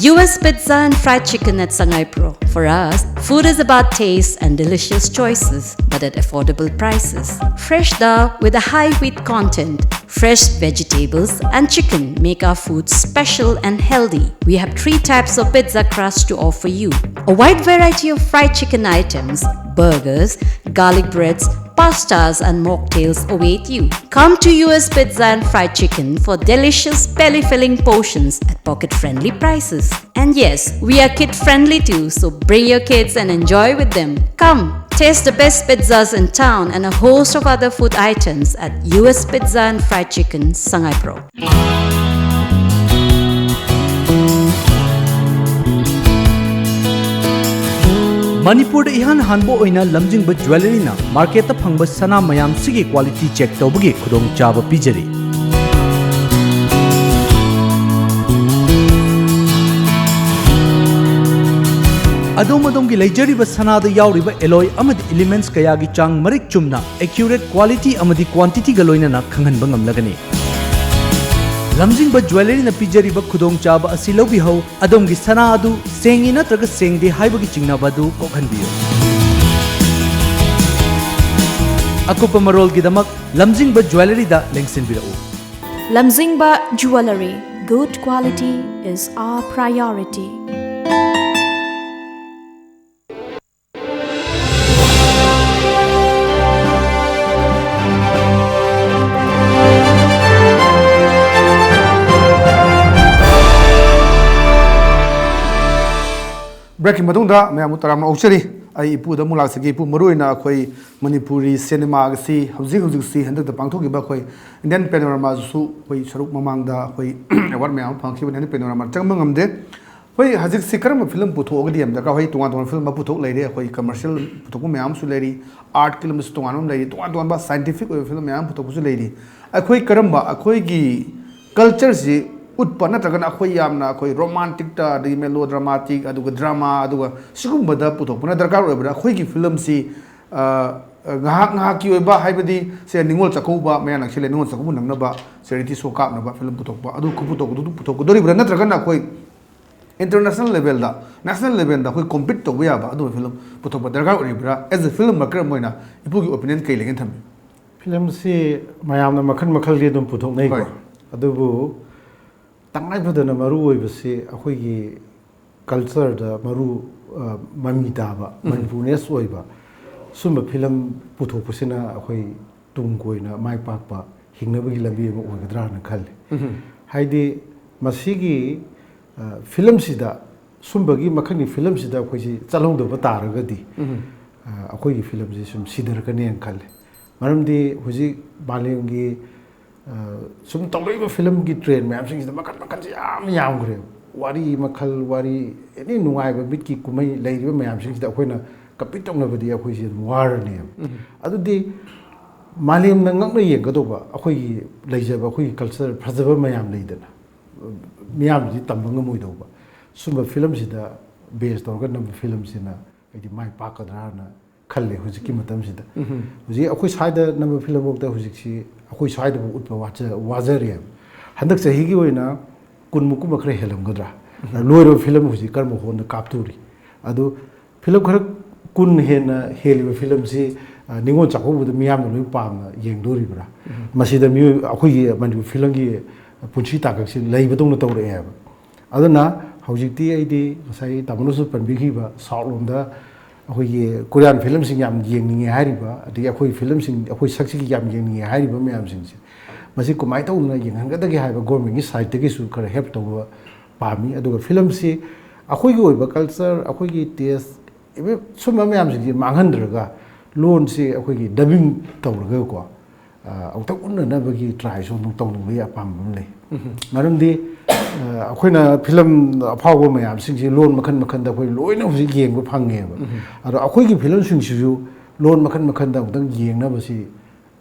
U S Pizza and Fried Chicken at Sangaipro. For us, food is about taste and delicious choices, but at affordable prices. Fresh dal with a high wheat content, fresh vegetables and chicken make our food special and healthy. We have three types of pizza crust to offer you. A wide variety of fried chicken items, burgers, garlic breads, pastas and mocktails await you. Come to U S Pizza and Fried Chicken for delicious belly-filling portions at pocket-friendly prices. And yes, we are kid-friendly too, so bring your kids and enjoy with them. Come, taste the best pizzas in town and a host of other food items at U S Pizza and Fried Chicken, Sangaipro. ꯃꯅꯤꯄꯨꯔꯗ ꯏꯍꯥꯟ ꯍꯥꯟꯕ ꯑꯣꯏꯅ ꯂꯝꯖꯤꯡꯕ ꯖ꯭ꯋꯦꯂꯔꯤꯅ ꯃꯥꯔꯀꯦꯠꯇ ꯐꯪꯕ ꯁꯅꯥ ꯃꯌꯥꯝꯁꯤꯒꯤ quality check ꯇꯧꯕꯒꯤ ꯈꯨꯗꯣꯡꯆꯥꯕ ꯄꯤꯖꯔꯤ꯫ ꯑꯗꯣꯝ ꯑꯗꯣꯝꯒꯤ ꯂꯩꯖꯔꯤꯕ ꯁꯅꯥꯗ ꯌꯥꯎꯔꯤꯕ alloy ꯑꯃꯗꯤ elements ꯀꯌꯥꯒꯤ ꯆꯥꯡ ꯃꯔꯤꯛ ꯆꯨꯝꯅ, accurate quality ꯑꯃꯗꯤ quantity ꯒ ꯂꯣꯏꯅꯅ ꯈꯪꯍꯟꯕ ꯉꯝꯂꯒꯅꯤ꯫ ꯂꯝꯖꯤꯡꯕ Jewellery ꯅ ꯄꯤꯖꯔꯤꯕ ꯈꯨꯗꯣꯡꯆꯥꯕ ꯑꯁꯤ ꯂꯧꯕꯤꯍꯧ, ꯑꯗꯣꯝꯒꯤ ꯁꯅꯥ ꯑꯗꯨ ꯁꯦꯡꯉꯤ ꯅꯠꯇ꯭ꯔꯒ ꯁꯦꯡꯗꯦ ꯍꯥꯏꯕꯒꯤ ꯆꯤꯡꯅꯕ ꯑꯗꯨ ꯀꯣꯛꯍꯟꯕꯤꯌꯨ꯫ ꯑꯀꯨꯞꯄ ꯃꯔꯣꯜꯒꯤꯗꯃꯛ ꯂꯝꯖꯤꯡꯕ Jewellery the ꯂꯦꯡꯁꯤꯟꯕꯤꯔꯛꯎ꯫ Lamjingba Jewellery, good quality is our priority. Break ꯀꯤ ꯃꯇꯨꯡꯗ ꯃꯌꯥꯝꯕꯨ ꯇꯔꯥꯝꯅ ꯑꯣꯛꯆꯔꯤ꯫ ꯑꯩ ꯏꯄꯨꯗ ꯑꯃꯨꯛ ꯂꯥꯛꯆꯒꯦ꯫ ꯏꯄꯨ, ꯃꯔꯨꯑꯣꯏꯅ ꯑꯩꯈꯣꯏ ꯃꯅꯤꯄꯨꯔꯤ ꯁꯤꯅꯦꯃꯥ ꯑꯁꯤ ꯍꯧꯖꯤꯛ ꯍꯧꯖꯤꯛꯁꯤ ꯍꯟꯗꯛꯇ ꯄꯥꯡꯊꯣꯛꯈꯤꯕ ꯑꯩꯈꯣꯏ Indian Panorama ꯁꯨ ꯑꯩꯈꯣꯏ ꯁꯔꯨꯛ ꯃꯃꯥꯡꯗ ꯑꯩꯈꯣꯏ award ꯃꯌꯥꯝ ꯑꯃ ꯐꯪꯈꯤꯕꯅꯤ꯫ Indian Panorama ꯆꯪꯕ ꯉꯝꯗꯦ꯫ ꯑꯩꯈꯣꯏ ꯍꯧꯖꯤꯛꯁꯤ ꯀꯔꯝꯕ film ꯄꯨꯊꯣꯛꯑꯒꯗꯤ ꯌꯥꯝ ꯗꯔꯀꯥꯔ ꯑꯣꯏ? ꯇꯣꯉꯥꯟ ꯇꯣꯉꯥꯟꯕ film ꯑꯃ ꯄꯨꯊꯣꯛ ꯂꯩꯔꯦ꯫ ꯑꯩꯈꯣꯏ commercial ꯄꯨꯊꯣꯛꯄ ꯃꯌꯥꯝ ꯑꯃꯁꯨ ꯂꯩꯔꯤ, art ꯒꯤ ꯂꯝꯗꯁꯨ ꯇꯣꯉꯥꯟꯕ ꯑꯃ ꯂꯩꯔꯤ, ꯇꯣꯉꯥꯟ ꯇꯣꯉꯥꯟꯕ scientific ꯑꯣꯏꯕ film ꯃꯌꯥꯝ ꯑꯃ ꯄꯨꯊꯣꯛꯄꯁꯨ ꯂꯩꯔꯤ꯫ ꯑꯩꯈꯣꯏ ꯀꯔꯝꯕ ꯑꯩꯈꯣꯏꯒꯤ culture ꯁꯤ ꯎꯠꯄ ꯅꯠꯇ꯭ꯔꯒꯅ ꯑꯩꯈꯣꯏ ꯌꯥꯝꯅ ꯑꯩꯈꯣꯏ romantic ꯇ, ꯑꯗꯒꯤ melodramatic, ꯑꯗꯨꯒ drama, ꯑꯗꯨꯒ ꯁꯤꯒꯨꯝꯕꯗ ꯄꯨꯊꯣꯛꯄꯅ ꯗꯔꯀꯥꯔ ꯑꯣꯏꯕ꯭ꯔꯥ? ꯑꯩꯈꯣꯏꯒꯤ film ꯁꯤ, ꯑ, ꯉꯥꯏꯍꯥꯛ ꯉꯥꯏꯍꯥꯛꯀꯤ ꯑꯣꯏꯕ, ꯍꯥꯏꯕꯗꯤ ꯁꯦ ꯅꯤꯉꯣꯜ ꯆꯥꯛꯀꯧꯕ ꯃꯌꯥ ꯅꯛꯁꯤꯜꯂꯦ, ꯅꯤꯉꯣꯜ ꯆꯥꯛꯀꯧꯕ ꯅꯪꯅꯕ charity show ꯀꯥꯞꯅꯕ film ꯄꯨꯊꯣꯛꯄ, ꯑꯗꯨ ꯈꯨꯄꯨꯊꯣꯛ ꯑꯗꯨ ꯄꯨꯊꯣꯛꯀꯗꯣꯔꯤꯕ꯭ꯔꯥ? ꯅꯠꯇ꯭ꯔꯒꯅ ꯑꯩꯈꯣꯏ international level ꯗ, national level ꯗ ꯑꯩꯈꯣꯏ compete ꯇꯧꯕ ꯌꯥꯕ ꯑꯗꯨꯒꯨꯝꯕ film ꯄꯨꯊꯣꯛꯄ ꯗꯔꯀꯥꯔ ꯑꯣꯏꯔꯤꯕ꯭ꯔꯥ? As a film maker ꯑꯃ ꯑꯣꯏꯅ ꯏꯄꯨꯒꯤ opinion ꯀꯩ ꯂꯩꯒꯦꯅ ꯊꯝꯕꯤꯌꯨ꯫ Film ꯁꯤ ꯃꯌꯥꯝꯅ ꯃꯈꯜ ꯃꯈꯜꯒꯤ ꯑꯗꯨꯝ ꯄꯨꯊꯣꯛꯅꯩꯀꯣ꯫ ꯍꯣꯏ꯫ ꯑꯗꯨꯕꯨ ꯇꯉꯥꯏ ꯐꯗꯅ ꯃꯔꯨ ꯑꯣꯏꯕꯁꯤ ꯑꯩꯈꯣꯏꯒꯤ culture ꯗ ꯃꯔꯨ, ꯑ, ꯃꯃꯤ ꯇꯥꯕ, Manipuriness ꯑꯣꯏꯕ ꯁꯨꯝꯕ film ꯄꯨꯊꯣꯛꯄꯁꯤꯅ ꯑꯩꯈꯣꯏ ꯇꯨꯡ ꯀꯣꯏꯅ ꯃꯥꯏ ꯄꯥꯛꯄ ꯍꯤꯡꯅꯕꯒꯤ ꯂꯝꯕꯤ ꯑꯃ ꯑꯣꯏꯒꯗ꯭ꯔꯥꯅ ꯈꯜꯂꯤ꯫ ꯍꯥꯏꯗꯤ ꯃꯁꯤꯒꯤ, ꯑ, film ꯁꯤꯗ, ꯁꯨꯝꯕꯒꯤ ꯃꯈꯜꯒꯤ film ꯁꯤꯗ ꯑꯩꯈꯣꯏꯁꯤ ꯆꯠꯍꯧꯗꯕ ꯇꯥꯔꯒꯗꯤ, ꯑ, ꯑꯩꯈꯣꯏꯒꯤ film ꯁꯤ ꯁꯨꯝ ꯁꯤꯊꯔꯛꯀꯅꯦꯅ ꯈꯜꯂꯤ꯫ ꯃꯔꯝꯗꯤ ꯍꯧꯖꯤꯛ ꯃꯥꯂꯦꯝꯒꯤ, ꯑ, ꯁꯨꯝ ꯇꯧꯔꯛꯏꯕ film ꯒꯤ trend ꯃꯌꯥꯝꯁꯤꯡꯁꯤꯗ ꯃꯈꯜ ꯃꯈꯜꯁꯤ ꯌꯥꯝ ꯌꯥꯝꯈ꯭ꯔꯦꯕ꯫ ꯋꯥꯔꯤ ꯃꯈꯜ, ꯋꯥꯔꯤ, any ꯅꯨꯡꯉꯥꯏꯕ ꯃꯤꯠꯀꯤ ꯀꯨꯝꯍꯩ ꯂꯩꯔꯤꯕ ꯃꯌꯥꯝꯁꯤꯡꯁꯤꯗ ꯑꯩꯈꯣꯏꯅ compete ꯇꯧꯅꯕꯗꯤ ꯑꯩꯈꯣꯏꯁꯦ ꯑꯗꯨꯝ ꯋꯥꯔꯅꯦꯕ꯫ ꯑꯗꯨꯗꯤ ꯃꯥꯂꯦꯝꯅ ꯉꯛꯅ ꯌꯦꯡꯒꯗꯧꯕ ꯑꯩꯈꯣꯏꯒꯤ ꯂꯩꯖꯕ, ꯑꯩꯈꯣꯏꯒꯤ culture ꯐꯖꯕ ꯃꯌꯥꯝ ꯂꯩꯗꯅ, ꯃꯤꯌꯥꯝꯅꯗꯤ ꯇꯝꯕ ꯉꯝꯃꯣꯏꯗꯧꯕ ꯁꯨꯝꯕ film ꯁꯤꯗ ꯕꯦꯁ ꯇꯧꯔꯒ ꯅꯝꯕ ꯐꯤꯂꯝꯁꯤꯅ ꯑꯩꯗꯤ ꯃꯥꯏ ꯄꯥꯛꯀꯗ꯭ꯔꯥꯅ ꯈꯜꯂꯦ ꯍꯧꯖꯤꯛꯀꯤ ꯃꯇꯝꯁꯤꯗ꯫ ꯍꯧꯖꯤꯛ ꯑꯩꯈꯣꯏ ꯁ꯭ꯋꯥꯏꯗ ꯅꯝꯕ ꯐꯤꯂꯝꯐꯥꯎꯗ ꯍꯧꯖꯤꯛꯁꯤ ꯑꯩꯈꯣꯏ ꯁ꯭ꯋꯥꯏꯗꯐꯥꯎ ꯎꯠꯄ ꯋꯥꯖ- ꯋꯥꯖꯔꯦꯕ꯫ ꯍꯟꯗꯛ ꯆꯍꯤꯒꯤ ꯑꯣꯏꯅ ꯀꯨꯟꯃꯨꯛꯀꯨꯝꯕ ꯈꯔ ꯍꯦꯜꯂꯝꯒꯗ꯭ꯔꯥ꯫ ꯂꯣꯏꯔꯕ ꯐꯤꯂꯝ ꯍꯧꯖꯤꯛ ꯀꯔꯝꯕ ꯍꯣꯜꯗ ꯀꯥꯞꯇꯣꯔꯤ? ꯑꯗꯨ ꯐꯤꯂꯝ ꯈꯔ ꯀꯨꯟ ꯍꯦꯟꯅ ꯍꯦꯜꯂꯤꯕ ꯐꯤꯂꯝꯁꯤ, ꯑ, ꯅꯤꯉꯣꯜ ꯆꯥꯛꯀꯧꯕꯗ ꯃꯤꯌꯥꯝꯅ ꯂꯣꯏ ꯄꯥꯝꯅ ꯌꯦꯡꯗꯣꯔꯤꯕ꯭ꯔꯥ? ꯃꯁꯤꯗ ꯃꯤꯑꯣꯏ, ꯑꯩꯈꯣꯏꯒꯤ ꯃꯅꯤꯄꯨꯔ ꯐꯤꯂꯝꯒꯤ ꯄꯨꯟꯁꯤ ꯇꯥꯡꯀꯛꯁꯤ ꯂꯩꯕꯗꯧꯅ ꯇꯧꯔꯛꯑꯦꯕ꯫ ꯑꯗꯨꯅ ꯍꯧꯖꯤꯛꯇꯤ ꯑꯩꯗꯤ ꯉꯁꯥꯏ ꯇꯥꯃꯣꯅꯁꯨ ꯄꯟꯕꯤꯈꯤꯕ ꯁꯥꯎꯠ ꯂꯣꯝꯗ ꯑꯩꯈꯣꯏꯒꯤ ꯀꯣꯔꯤꯌꯥꯟ ꯐꯤꯂꯝꯁꯤꯡ ꯌꯥꯝ ꯌꯦꯡꯅꯤꯡꯉꯦ ꯍꯥꯏꯔꯤꯕ, ꯑꯗꯒꯤ ꯑꯩꯈꯣꯏ ꯐꯤꯂꯝꯁꯤꯡ, ꯑꯩꯈꯣꯏ ꯁꯛꯁꯤꯒꯤ ꯌꯥꯝ ꯌꯦꯡꯅꯤꯡꯉꯦ ꯍꯥꯏꯔꯤꯕ ꯃꯌꯥꯝꯁꯤꯡꯁꯦ, ꯃꯁꯤ ꯀꯃꯥꯏꯅ ꯇꯧꯗꯅ ꯌꯦꯡꯍꯟꯒꯗꯒꯦ ꯍꯥꯏꯕ ꯒꯣꯔꯃꯦꯟꯒꯤ ꯁꯥꯏꯠꯇꯒꯤꯁꯨ ꯈꯔ ꯍꯦꯜꯞ ꯇꯧꯕ ꯄꯥꯝꯃꯤ꯫ ꯑꯗꯨꯒ ꯐꯤꯂꯝꯁꯤ ꯑꯩꯈꯣꯏꯒꯤ ꯑꯣꯏꯕ ꯀꯜꯆꯔ, ꯑꯩꯈꯣꯏꯒꯤ ꯇꯦꯁ, ꯏꯚꯟ ꯁꯨꯝꯕ ꯃꯌꯥꯝꯁꯤꯡꯁꯦ ꯃꯥꯡꯍꯟꯗ꯭ꯔꯒ ꯂꯣꯟꯁꯤ ꯑꯩꯈꯣꯏꯒꯤ ꯗꯕꯤꯡ ꯇꯧꯔꯒꯀꯣ, ꯑ, ꯑꯃꯨꯛꯇꯪ ꯎꯠꯅꯅꯕꯒꯤ ꯇ꯭ꯔꯥꯏꯁꯨ ꯑꯃꯨꯛ ꯇꯧꯅꯤꯡꯕꯒꯤ ꯑꯄꯥꯝꯕ ꯑꯃ ꯂꯩ꯫ ꯃꯔꯝꯗꯤ, ꯑ, ꯑꯩꯈꯣꯏꯅ ꯐꯤꯂꯝ ꯑꯐꯥꯎꯕ ꯃꯌꯥꯝꯁꯤꯡꯁꯤ ꯂꯣꯟ ꯃꯈꯜ ꯃꯈꯜꯗ ꯑꯩꯈꯣꯏ ꯂꯣꯏꯅ ꯍꯧꯖꯤꯛ ꯌꯦꯡꯕ ꯐꯪꯉꯦꯕ꯫ ꯑꯗꯣ ꯑꯩꯈꯣꯏꯒꯤ ꯐꯤꯂꯝꯁꯤꯡꯁꯤꯁꯨ ꯂꯣꯟ ꯃꯈꯜ ꯃꯈꯜꯗ ꯑꯃꯨꯛꯇꯪ ꯌꯦꯡꯅꯕꯁꯤ,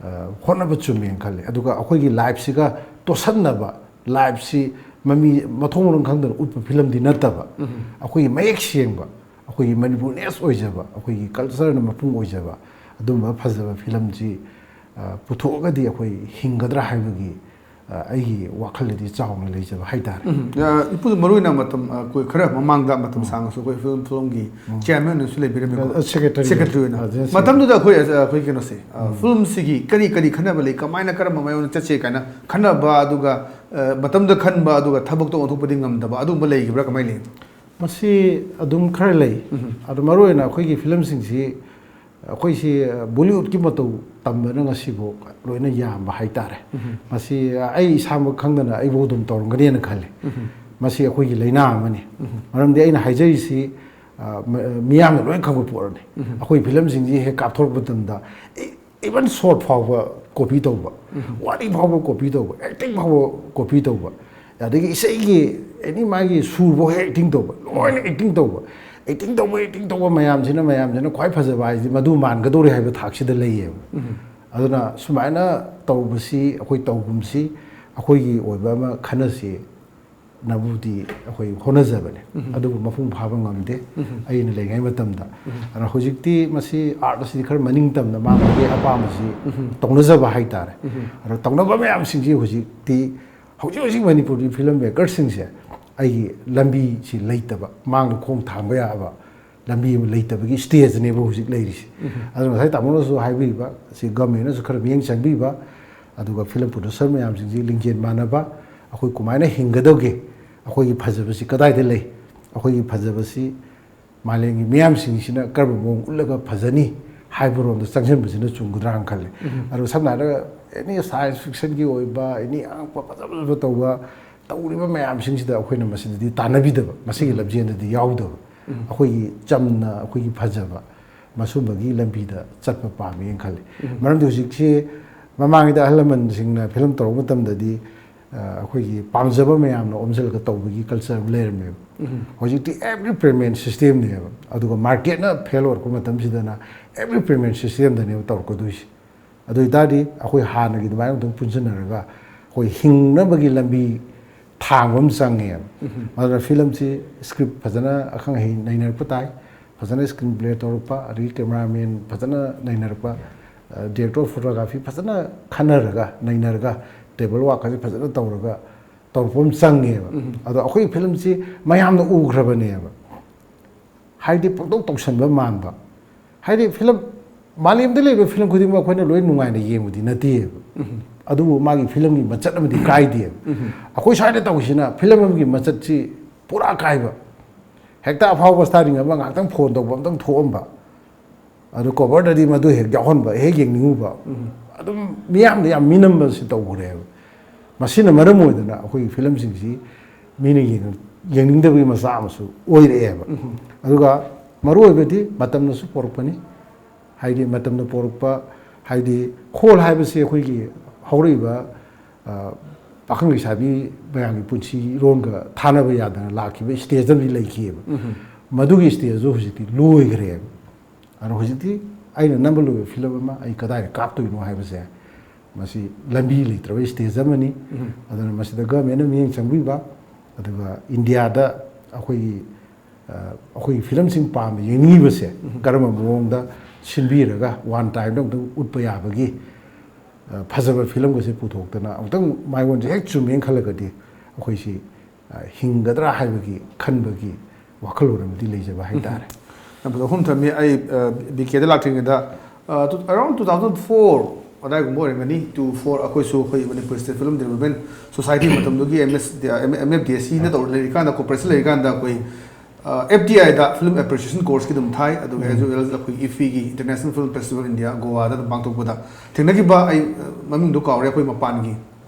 ꯑ, ꯍꯣꯠꯅꯕ ꯆꯨꯝꯃꯦꯅ ꯈꯜꯂꯦ꯫ ꯑꯗꯨꯒ ꯑꯩꯈꯣꯏꯒꯤ ꯂꯥꯏꯐꯁꯤꯒ ꯇꯣꯠꯁꯟꯅꯕ, ꯂꯥꯏꯐꯁꯤ ꯃꯃꯤ ꯃꯊꯣꯡ ꯃꯔꯝ ꯈꯪꯗꯅ ꯎꯠꯄ ꯐꯤꯂꯝꯗꯤ ꯅꯠꯇꯕ, ꯑꯩꯈꯣꯏꯒꯤ ꯃꯌꯦꯛ ꯁꯦꯡꯕ, ꯑꯩꯈꯣꯏꯒꯤ ꯃꯅꯤꯄꯨꯔꯅꯦꯁ ꯑꯣꯏꯖꯕ, ꯑꯩꯈꯣꯏꯒꯤ ꯀꯜꯆꯔꯅ ꯃꯄꯨꯡ ꯑꯣꯏꯖꯕ ꯑꯗꯨꯝꯕ ꯐꯖꯕ ꯐꯤꯂꯝꯁꯤ, ꯑ, ꯄꯨꯊꯣꯛꯑꯒꯗꯤ ꯑꯩꯈꯣꯏ ꯍꯤꯡꯒꯗ꯭ꯔꯥ ꯍꯥꯏꯕꯒꯤ, ꯑ, ꯑꯩꯒꯤ ꯋꯥꯈꯜꯗꯗꯤ ꯆꯥꯎꯅ ꯂꯩꯖꯕ ꯍꯥꯏꯇꯥꯔꯦ꯫ ꯎꯝ꯫ ꯑ, ꯏꯄꯨꯗ ꯃꯔꯨ ꯑꯣꯏꯅ ꯃꯇꯝ, ꯑ, ꯑꯩꯈꯣꯏ ꯈꯔ ꯃꯃꯥꯡꯗ ꯃꯇꯝ ꯁꯥꯡꯅꯁꯨ ꯑꯩꯈꯣꯏ ꯐꯤꯂꯝ ꯊꯧꯔꯝꯒꯤ ꯆꯤꯌꯥꯔꯃꯦꯟ ꯑꯣꯏꯅꯁꯨ ꯂꯩꯕꯤꯔꯝꯃꯤꯀꯣ꯫ ꯑ, ꯁꯦꯀ꯭ꯔꯦꯇꯔꯤ꯫ ꯁꯦꯀ꯭ꯔꯦꯇꯔꯤ ꯑꯣꯏꯅ꯫ ꯑ, ꯁꯦꯀ꯭ꯔꯦꯇꯔꯤ꯫ ꯃꯇꯝꯗꯨꯗ ꯑꯩꯈꯣꯏ, ꯑ, ꯑꯩꯈꯣꯏ ꯀꯩꯅꯣꯁꯦ, ꯑ, ꯐꯤꯂꯝꯁꯤꯒꯤ ꯀꯔꯤ, ꯀꯔꯤ ꯈꯟꯅꯕ ꯂꯩ, ꯀꯃꯥꯏꯅ ꯀꯔꯝꯕ ꯃꯥꯏꯌꯣꯛꯅ ꯆꯠꯁꯦ ꯀꯥꯏꯅ ꯈꯟꯅꯕ, ꯑꯗꯨꯒ, ꯑ, ꯃꯇꯝꯗ ꯈꯟꯕ, ꯑꯗꯨꯒ ꯊꯕꯛꯇ ꯑꯣꯟꯊꯣꯛꯄꯗꯤ ꯉꯝꯗꯕ, ꯑꯗꯨꯒꯨꯝꯕ ꯂꯩꯈꯤꯕ꯭ꯔꯥ, ꯀꯃꯥꯏꯅ ꯂꯩ? ꯃꯁꯤ ꯑꯗꯨꯝ ꯈꯔ ꯂꯩ꯫ ꯑꯗꯣ ꯃꯔꯨ ꯑꯣꯏꯅ ꯑꯩꯈꯣꯏꯒꯤ ꯐꯤꯂꯝꯁꯤꯡꯁꯤ ꯑꯩꯈꯣꯏꯁꯤ ꯕꯣꯂꯤꯋꯨꯗꯀꯤ ꯃꯇꯧ ꯇꯝꯕꯅ ꯉꯁꯤꯐꯥꯎ ꯂꯣꯏꯅ ꯌꯥꯝꯕ ꯍꯥꯏꯇꯥꯔꯦ꯫ ꯃꯁꯤ ꯑꯩ ꯏꯁꯥꯃꯛ ꯈꯪꯗꯅ ꯑꯩꯐꯥꯎ ꯑꯗꯨꯝ ꯇꯧꯔꯝꯒꯅꯤꯅ ꯈꯜꯂꯤ꯫ ꯃꯁꯤ ꯑꯩꯈꯣꯏꯒꯤ ꯂꯥꯏꯅꯥ ꯑꯃꯅꯤ꯫ ꯃꯔꯝꯗꯤ ꯑꯩꯅ ꯍꯥꯏꯖꯔꯤꯁꯤ, ꯑ, ꯃ-, ꯃꯤꯌꯥꯝꯅ ꯂꯣꯏꯅ ꯈꯪꯕ ꯄꯣꯠꯅꯤ꯫ ꯑꯩꯈꯣꯏ ꯐꯤꯂꯝꯁꯤꯡꯁꯤ ꯍꯦꯛ ꯀꯥꯞꯊꯣꯔꯛꯄ ꯃꯇꯝꯗ, ꯏ-, ꯏꯚꯟ ꯁꯣꯔꯠ ꯐꯥꯎꯕ ꯀꯣꯄꯤ ꯇꯧꯕ, ꯋꯥꯔꯤ ꯐꯥꯎꯕ ꯀꯣꯄꯤ ꯇꯧꯕ, ꯑꯦꯛꯇꯤꯡ ꯐꯥꯎꯕ ꯀꯣꯄꯤ ꯇꯧꯕ, ꯑꯗꯒꯤ ꯏꯁꯩꯒꯤ ꯑꯦꯅꯤ ꯃꯥꯒꯤ ꯁꯨꯔꯐꯥꯎ ꯍꯦꯛ ꯑꯦꯛꯇꯤꯡ ꯇꯧꯕ, ꯂꯣꯏꯅ ꯑꯦꯛꯇꯤꯡ ꯇꯧꯕ꯫ ꯑꯦꯛꯇꯤꯡ ꯇꯧꯕ, ꯑꯦꯛꯇꯤꯡ ꯇꯧꯕ ꯃꯌꯥꯝꯁꯤꯅ, ꯃꯌꯥꯝꯁꯤꯅ ꯈ꯭ꯋꯥꯏ ꯐꯖꯕ ꯍꯥꯏꯁꯤꯗꯤ ꯃꯗꯨ ꯃꯥꯟꯒꯗꯧꯔꯦ ꯍꯥꯏꯕ ꯊꯥꯛꯁꯤꯗ ꯂꯩꯌꯦꯕ꯫ ꯑꯗꯨꯅ ꯁꯨꯃꯥꯏꯅ ꯇꯧꯕꯁꯤ ꯑꯩꯈꯣꯏ ꯇꯧꯒꯨꯝꯁꯤ, ꯑꯩꯈꯣꯏꯒꯤ ꯑꯣꯏꯕ ꯑꯃ ꯈꯟꯅꯁꯤ꯫ ꯅꯕꯨꯗꯤ ꯑꯩꯈꯣꯏ ꯍꯣꯠꯅꯖꯕꯅꯦ, ꯑꯗꯨꯕꯨ ꯃꯄꯨꯡ ꯐꯥꯕ ꯉꯝꯗꯦ꯫ ꯑꯩꯅ ꯂꯩꯔꯤꯉꯩ ꯃꯇꯝꯗ, ꯑꯗꯨꯅ ꯍꯧꯖꯤꯛꯇꯤ ꯃꯁꯤ ꯑꯥꯔꯠ ꯑꯁꯤꯗꯤ ꯈꯔ ꯃꯅꯤꯡ ꯇꯝꯅ ꯃꯥ ꯃꯥꯒꯤ ꯑꯄꯥꯝꯕꯁꯤ ꯇꯧꯅꯖꯕ ꯍꯥꯏꯇꯥꯔꯦ꯫ ꯑꯗꯣ ꯇꯧꯅꯕ ꯃꯌꯥꯝꯁꯤꯡꯁꯤ ꯍꯧꯖꯤꯛꯇꯤ, ꯍꯧꯖꯤꯛ ꯍꯧꯖꯤꯛ ꯃꯅꯤꯄꯨꯔꯒꯤ ꯐꯤꯂꯝ ꯃꯦꯀꯔꯁꯤꯡꯁꯦ ꯑꯩꯒꯤ ꯂꯝꯕꯤꯁꯤ ꯂꯩꯇꯕ, ꯃꯥꯡꯗ ꯈꯣꯡ ꯊꯥꯡꯕ ꯌꯥꯕ ꯂꯝꯕꯤ ꯑꯃ ꯂꯩꯇꯕꯒꯤ ꯁ꯭ꯇꯦꯖꯅꯦꯕ ꯍꯧꯖꯤꯛ ꯂꯩꯔꯤꯁꯦ꯫ ꯑꯗꯨꯅ ꯉꯁꯥꯏ ꯇꯥꯃꯣꯅꯁꯨ ꯍꯥꯏꯕꯤꯔꯤꯕ ꯁꯤ ꯒꯃꯦꯟꯅꯁꯨ ꯈꯔ ꯃꯤꯠꯌꯦꯡ ꯆꯪꯕꯤꯕ, ꯑꯗꯨꯒ ꯐꯤꯂꯝ ꯄ꯭ꯔꯣꯗ꯭ꯌꯨꯁꯔ ꯃꯌꯥꯝꯁꯤꯡꯁꯤ ꯂꯤꯡꯖꯦꯜ ꯃꯥꯟꯅꯕ, ꯑꯩꯈꯣꯏ ꯀꯃꯥꯏꯅ ꯍꯤꯡꯒꯗꯧꯒꯦ, ꯑꯩꯈꯣꯏꯒꯤ ꯐꯖꯕꯁꯤ ꯀꯗꯥꯏꯗ ꯂꯩ, ꯑꯩꯈꯣꯏꯒꯤ ꯐꯖꯕꯁꯤ ꯃꯥꯂꯦꯝꯒꯤ ꯃꯤꯌꯥꯝꯁꯤꯡꯁꯤꯅ ꯀꯔꯝꯕ ꯃꯑꯣꯡ ꯎꯠꯂꯒ ꯐꯖꯅꯤ ꯍꯥꯏꯕꯔꯣꯝꯗ ꯆꯪꯁꯤꯟꯕꯁꯤꯅ ꯆꯨꯝꯒꯗ꯭ꯔꯥꯅ ꯈꯜꯂꯦ꯫ ꯑꯗꯣ ꯁꯝꯅ ꯍꯥꯏꯔꯒ ꯑꯦꯅꯤ ꯁꯥꯏꯟꯁ ꯐꯤꯛꯁꯟꯒꯤ ꯑꯣꯏꯕ, ꯑꯦꯅꯤ ꯑꯉꯛꯄ ꯐꯖ ꯐꯖꯕ ꯇꯧꯕ, ꯇꯧꯔꯤꯕ ꯃꯌꯥꯝꯁꯤꯡꯁꯤꯗ ꯑꯩꯈꯣꯏꯅ ꯃꯁꯤꯗꯗꯤ ꯇꯥꯟꯅꯕꯤꯗꯕ, ꯃꯁꯤꯒꯤ ꯂꯝꯖꯦꯜꯗꯗꯤ ꯌꯥꯎꯗꯕ, ꯑꯩꯈꯣꯏꯒꯤ ꯆꯝꯅ ꯑꯩꯈꯣꯏꯒꯤ ꯐꯖꯕ ꯃꯁꯨꯝꯕꯒꯤ ꯂꯝꯕꯤꯗ ꯆꯠꯄ ꯄꯥꯝꯃꯦꯅ ꯈꯜꯂꯤ꯫ ꯃꯔꯝꯗꯤ ꯍꯧꯖꯤꯛꯁꯤ ꯃꯃꯥꯡꯒꯤꯗ ꯑꯍꯜ ꯂꯃꯟꯁꯤꯡꯅ ꯐꯤꯂꯝ ꯇꯧꯔꯛꯄ ꯃꯇꯝꯗꯗꯤ, ꯑ, ꯑꯩꯈꯣꯏꯒꯤ ꯄꯥꯝꯖꯕ ꯃꯌꯥꯝꯅ ꯑꯣꯝꯁꯤꯜꯂꯒ ꯇꯧꯕꯒꯤ ꯀꯜꯆꯔ ꯑꯃ ꯂꯩꯔꯝꯃꯦꯕ꯫ ꯍꯧꯖꯤꯛꯇꯤ ꯑꯦꯚ꯭ꯔꯤ ꯄꯦꯃꯦꯟ ꯁꯤꯁꯇꯦꯝꯅꯦꯕ, ꯑꯗꯨꯒ ꯃꯥꯔꯀꯦꯠꯅ ꯐꯦꯜ ꯑꯣꯏꯔꯛꯄ ꯃꯇꯝꯁꯤꯗꯅ ꯑꯦꯚ꯭ꯔꯤ ꯄꯦꯃꯦꯟ ꯁꯤꯁꯇꯦꯝꯗꯅꯦꯕ ꯇꯧꯔꯛꯀꯗꯣꯏꯁꯦ꯫ ꯑꯗꯨ ꯑꯣꯏꯇꯥꯔꯗꯤ ꯑꯩꯈꯣꯏ ꯍꯥꯟꯅꯒꯤ ꯑꯗꯨꯃꯥꯏꯅ ꯑꯗꯨꯝ ꯄꯨꯟꯁꯤꯟꯅꯔꯒ ꯑꯩꯈꯣꯏ ꯍꯤꯡꯅꯕꯒꯤ ꯂꯝꯕꯤ ꯊꯥꯡꯕ ꯑꯃ ꯆꯪꯉꯦꯕ꯫ ꯑꯗꯨꯅ ꯐꯤꯂꯝꯁꯤ ꯁ꯭ꯀ꯭ꯔꯤꯞ ꯐꯖꯅ ꯑꯈꯪ ꯑꯍꯩ ꯅꯩꯅꯔꯛꯄ ꯇꯥꯏ, ꯐꯖꯅ ꯁ꯭ꯀ꯭ꯔꯤꯟ ꯄ꯭ꯂꯦ ꯇꯧꯔꯛꯄ, ꯑꯗꯒꯤ ꯀꯦꯃꯦꯔꯥꯃꯦꯟ ꯐꯖꯅ ꯅꯩꯅꯔꯛꯄ, ꯗꯤꯔꯦꯛꯇꯔ ꯑꯣꯐ ꯐꯣꯇꯣꯒ꯭ꯔꯥꯐꯤ ꯐꯖꯅ ꯈꯟꯅꯔꯒ, ꯅꯩꯅꯔꯒ, ꯇꯦꯕꯜ ꯋꯥꯛꯀꯁꯦ ꯐꯖꯅ ꯇꯧꯔꯒ ꯇꯧꯔꯛꯄ ꯑꯃ ꯆꯪꯉꯦꯕ꯫ ꯑꯗꯣ ꯑꯩꯈꯣꯏꯒꯤ ꯐꯤꯂꯝꯁꯤ ꯃꯌꯥꯝꯅ ꯎꯈ꯭ꯔꯕꯅꯦꯕ, ꯍꯥꯏꯗꯤ ꯄꯪꯇꯧ ꯇꯧꯁꯟꯕ ꯃꯥꯟꯕ, ꯍꯥꯏꯗꯤ ꯐꯤꯂꯝ, ꯃꯥꯂꯦꯝꯗ ꯂꯩꯕ ꯐꯤꯂꯝ ꯈꯨꯗꯤꯡꯃꯛ ꯑꯩꯈꯣꯏꯅ ꯂꯣꯏ ꯅꯨꯡꯉꯥꯏꯅ ꯌꯦꯡꯕꯗꯤ ꯅꯠꯇꯦꯕ꯫ ꯑꯗꯨꯕꯨ ꯃꯥꯒꯤ ꯐꯤꯂꯝꯒꯤ ꯃꯆꯠ ꯑꯃꯗꯤ ꯀꯥꯏꯗꯦꯕ꯫ ꯑꯩꯈꯣꯏ ꯁ꯭ꯋꯥꯏꯗ ꯇꯧꯔꯤꯁꯤꯅ ꯐꯤꯂꯝ ꯑꯃꯒꯤ ꯃꯆꯠꯁꯤ ꯄꯨꯔꯥ ꯀꯥꯏꯕ꯫ ꯍꯦꯛꯇ ꯑꯐꯥꯎꯕ ꯁ꯭ꯇꯥꯔ ꯑꯃ ꯉꯥꯏꯍꯥꯛꯇꯪ ꯐꯣꯟ ꯇꯧꯕ ꯑꯝꯇꯪ ꯊꯣꯛꯑꯝꯕ, ꯑꯗꯨ ꯀꯣꯚꯔꯗꯗꯤ ꯃꯗꯨ ꯍꯦꯛ ꯌꯥꯎꯍꯟꯕ, ꯍꯦꯛ ꯌꯦꯡꯅꯤꯡꯉꯨꯕ, ꯑꯗꯨꯝ ꯃꯤꯌꯥꯝꯗ ꯌꯥꯝ ꯃꯤꯅꯝꯕꯁꯤ ꯇꯧꯈ꯭ꯔꯦꯕ꯫ ꯃꯁꯤꯅ ꯃꯔꯝ ꯑꯣꯏꯗꯅ ꯑꯩꯈꯣꯏꯒꯤ ꯐꯤꯂꯝꯁꯤꯡꯁꯤ ꯃꯤꯅ ꯌꯦꯡ-, ꯌꯦꯡꯅꯤꯡꯗꯕꯒꯤ ꯃꯆꯥꯛ ꯑꯃꯁꯨ ꯑꯣꯏꯔꯛꯑꯦꯕ꯫ ꯑꯗꯨꯒ ꯃꯔꯨꯑꯣꯏꯕꯗꯤ ꯃꯇꯝꯅꯁꯨ ꯄꯣꯔꯛꯄꯅꯤ꯫ ꯍꯥꯏꯗꯤ ꯃꯇꯝꯅ ꯄꯣꯔꯛꯄ, ꯍꯥꯏꯗꯤ ꯈꯣꯜ ꯍꯥꯏꯕꯁꯤ ꯑꯩꯈꯣꯏꯒꯤ ꯍꯧꯔꯛꯏꯕ, ꯑ, ꯄꯥꯈꯪ ꯂꯩꯁꯥꯕꯤ ꯃꯌꯥꯝꯒꯤ ꯄꯨꯟꯁꯤꯔꯣꯟꯒ ꯊꯥꯅꯕ ꯌꯥꯗꯅ ꯂꯥꯛꯈꯤꯕ ꯁ꯭ꯇꯦꯖ ꯑꯃꯗꯤ ꯂꯩꯈꯤꯑꯕ꯫ ꯃꯗꯨꯒꯤ ꯁ꯭ꯇꯦꯖꯇꯨ ꯍꯧꯖꯤꯛꯇꯤ ꯂꯣꯏꯈ꯭ꯔꯦꯕ꯫ ꯑꯗꯣ ꯍꯧꯖꯤꯛꯇꯤ ꯑꯩꯅ ꯅꯝꯕ ꯂꯣꯏꯕ ꯐꯤꯂꯝ ꯑꯃ ꯑꯩ ꯀꯗꯥꯏꯗ ꯀꯥꯞꯇꯣꯏꯅꯣ ꯍꯥꯏꯕꯁꯦ, ꯃꯁꯤ ꯂꯝꯕꯤ ꯂꯩꯇ꯭ꯔꯕ ꯁ꯭ꯇꯦꯖ ꯑꯃꯅꯤ꯫ ꯑꯗꯨꯅ ꯃꯁꯤꯗ ꯒꯃꯦꯟꯅ ꯃꯤꯠꯌꯦꯡ ꯆꯪꯕꯤꯕ, ꯑꯗꯨꯒ ꯏꯟꯗꯤꯌꯥꯗ ꯑꯩꯈꯣꯏꯒꯤ ꯑ, ꯑꯩꯈꯣꯏꯒꯤ ꯐꯤꯂꯝꯁꯤꯡ ꯄꯥꯝꯕ ꯌꯦꯡꯅꯤꯡꯉꯤꯕꯁꯦ ꯀꯔꯝꯕ ꯃꯑꯣꯡꯗ ꯁꯤꯟꯕꯤꯔꯒ ꯋꯥꯟ ꯇꯥꯏꯝꯗ ꯑꯃꯨꯛꯇꯪ ꯎꯠꯄ ꯌꯥꯕꯒꯤ ꯑ, ꯐꯖꯕ ꯐꯤꯂꯝꯒꯁꯦ ꯄꯨꯊꯣꯛꯇꯅ ꯑꯃꯨꯛꯇꯪ ꯃꯥꯏꯑꯣꯟꯁꯦ ꯍꯦꯛ ꯆꯨꯝꯃꯦꯅ ꯈꯜꯂꯒꯗꯤ ꯑꯩꯈꯣꯏꯁꯤ ꯑ, ꯍꯤꯡꯒꯗ꯭ꯔꯥ ꯍꯥꯏꯕꯒꯤ ꯈꯟꯕꯒꯤ ꯋꯥꯈꯜꯂꯣꯟ ꯑꯃꯗꯤ ꯂꯩꯖꯕ ꯍꯥꯏꯇꯥꯔꯦ꯫ ꯅꯝꯕꯔ ꯑꯍꯨꯝ ꯊꯝꯃꯤ꯫ ꯑꯩ ꯕꯤ ꯀꯦꯗ ꯂꯥꯛꯇ꯭ꯔꯤꯉꯩꯗ ꯑꯔꯥꯎꯟ ꯇꯨ ꯊꯥꯎꯖꯟ ꯐꯣꯔ ꯑꯗꯥꯏꯒꯨꯝꯕ ꯑꯣꯏꯔꯝꯒꯅꯤ, ꯇꯨ ꯐꯣꯔ ꯑꯩꯈꯣꯏꯁꯨ ꯑꯩꯈꯣꯏ Manipur state film development society ꯃꯇꯝꯗꯨꯒꯤ M S M F D S ꯁꯤꯅ ꯇꯧꯔ ꯂꯩꯔꯤꯀꯥꯟꯗ, ꯀꯣꯔꯄꯣꯔꯦꯁꯟ ꯂꯩꯔꯤꯀꯥꯟꯗ ꯑꯩꯈꯣꯏ ꯑꯦꯐ ꯇꯤ ꯑꯥꯏꯗ ꯐꯤꯂꯝ ꯑꯦꯄ꯭ꯔꯤꯁꯤꯌꯦꯁꯟ ꯀꯣꯔꯁꯀꯤ ꯑꯗꯨꯝ ꯊꯥꯏ꯫ ꯑꯗꯨꯒ ꯑꯦꯖ ꯋꯦꯜ ꯑꯩꯈꯣꯏ ꯏꯐꯤꯒꯤ ꯏꯟꯇꯔꯅꯦꯁꯅꯦꯜ ꯐꯤꯂꯝ ꯐꯦꯁꯇꯤꯚꯦꯜ ꯏꯟꯗꯤꯌꯥ ꯒꯣꯋꯥꯗ ꯑꯗꯨꯝ ꯄꯥꯡꯊꯣꯛꯄꯗ ꯊꯦꯡꯅꯈꯤꯕ ꯑꯩ ꯃꯃꯤꯡꯗꯣ ꯀꯥꯎꯔꯦ, ꯑꯩꯈꯣꯏ ꯃꯄꯥꯟꯒꯤ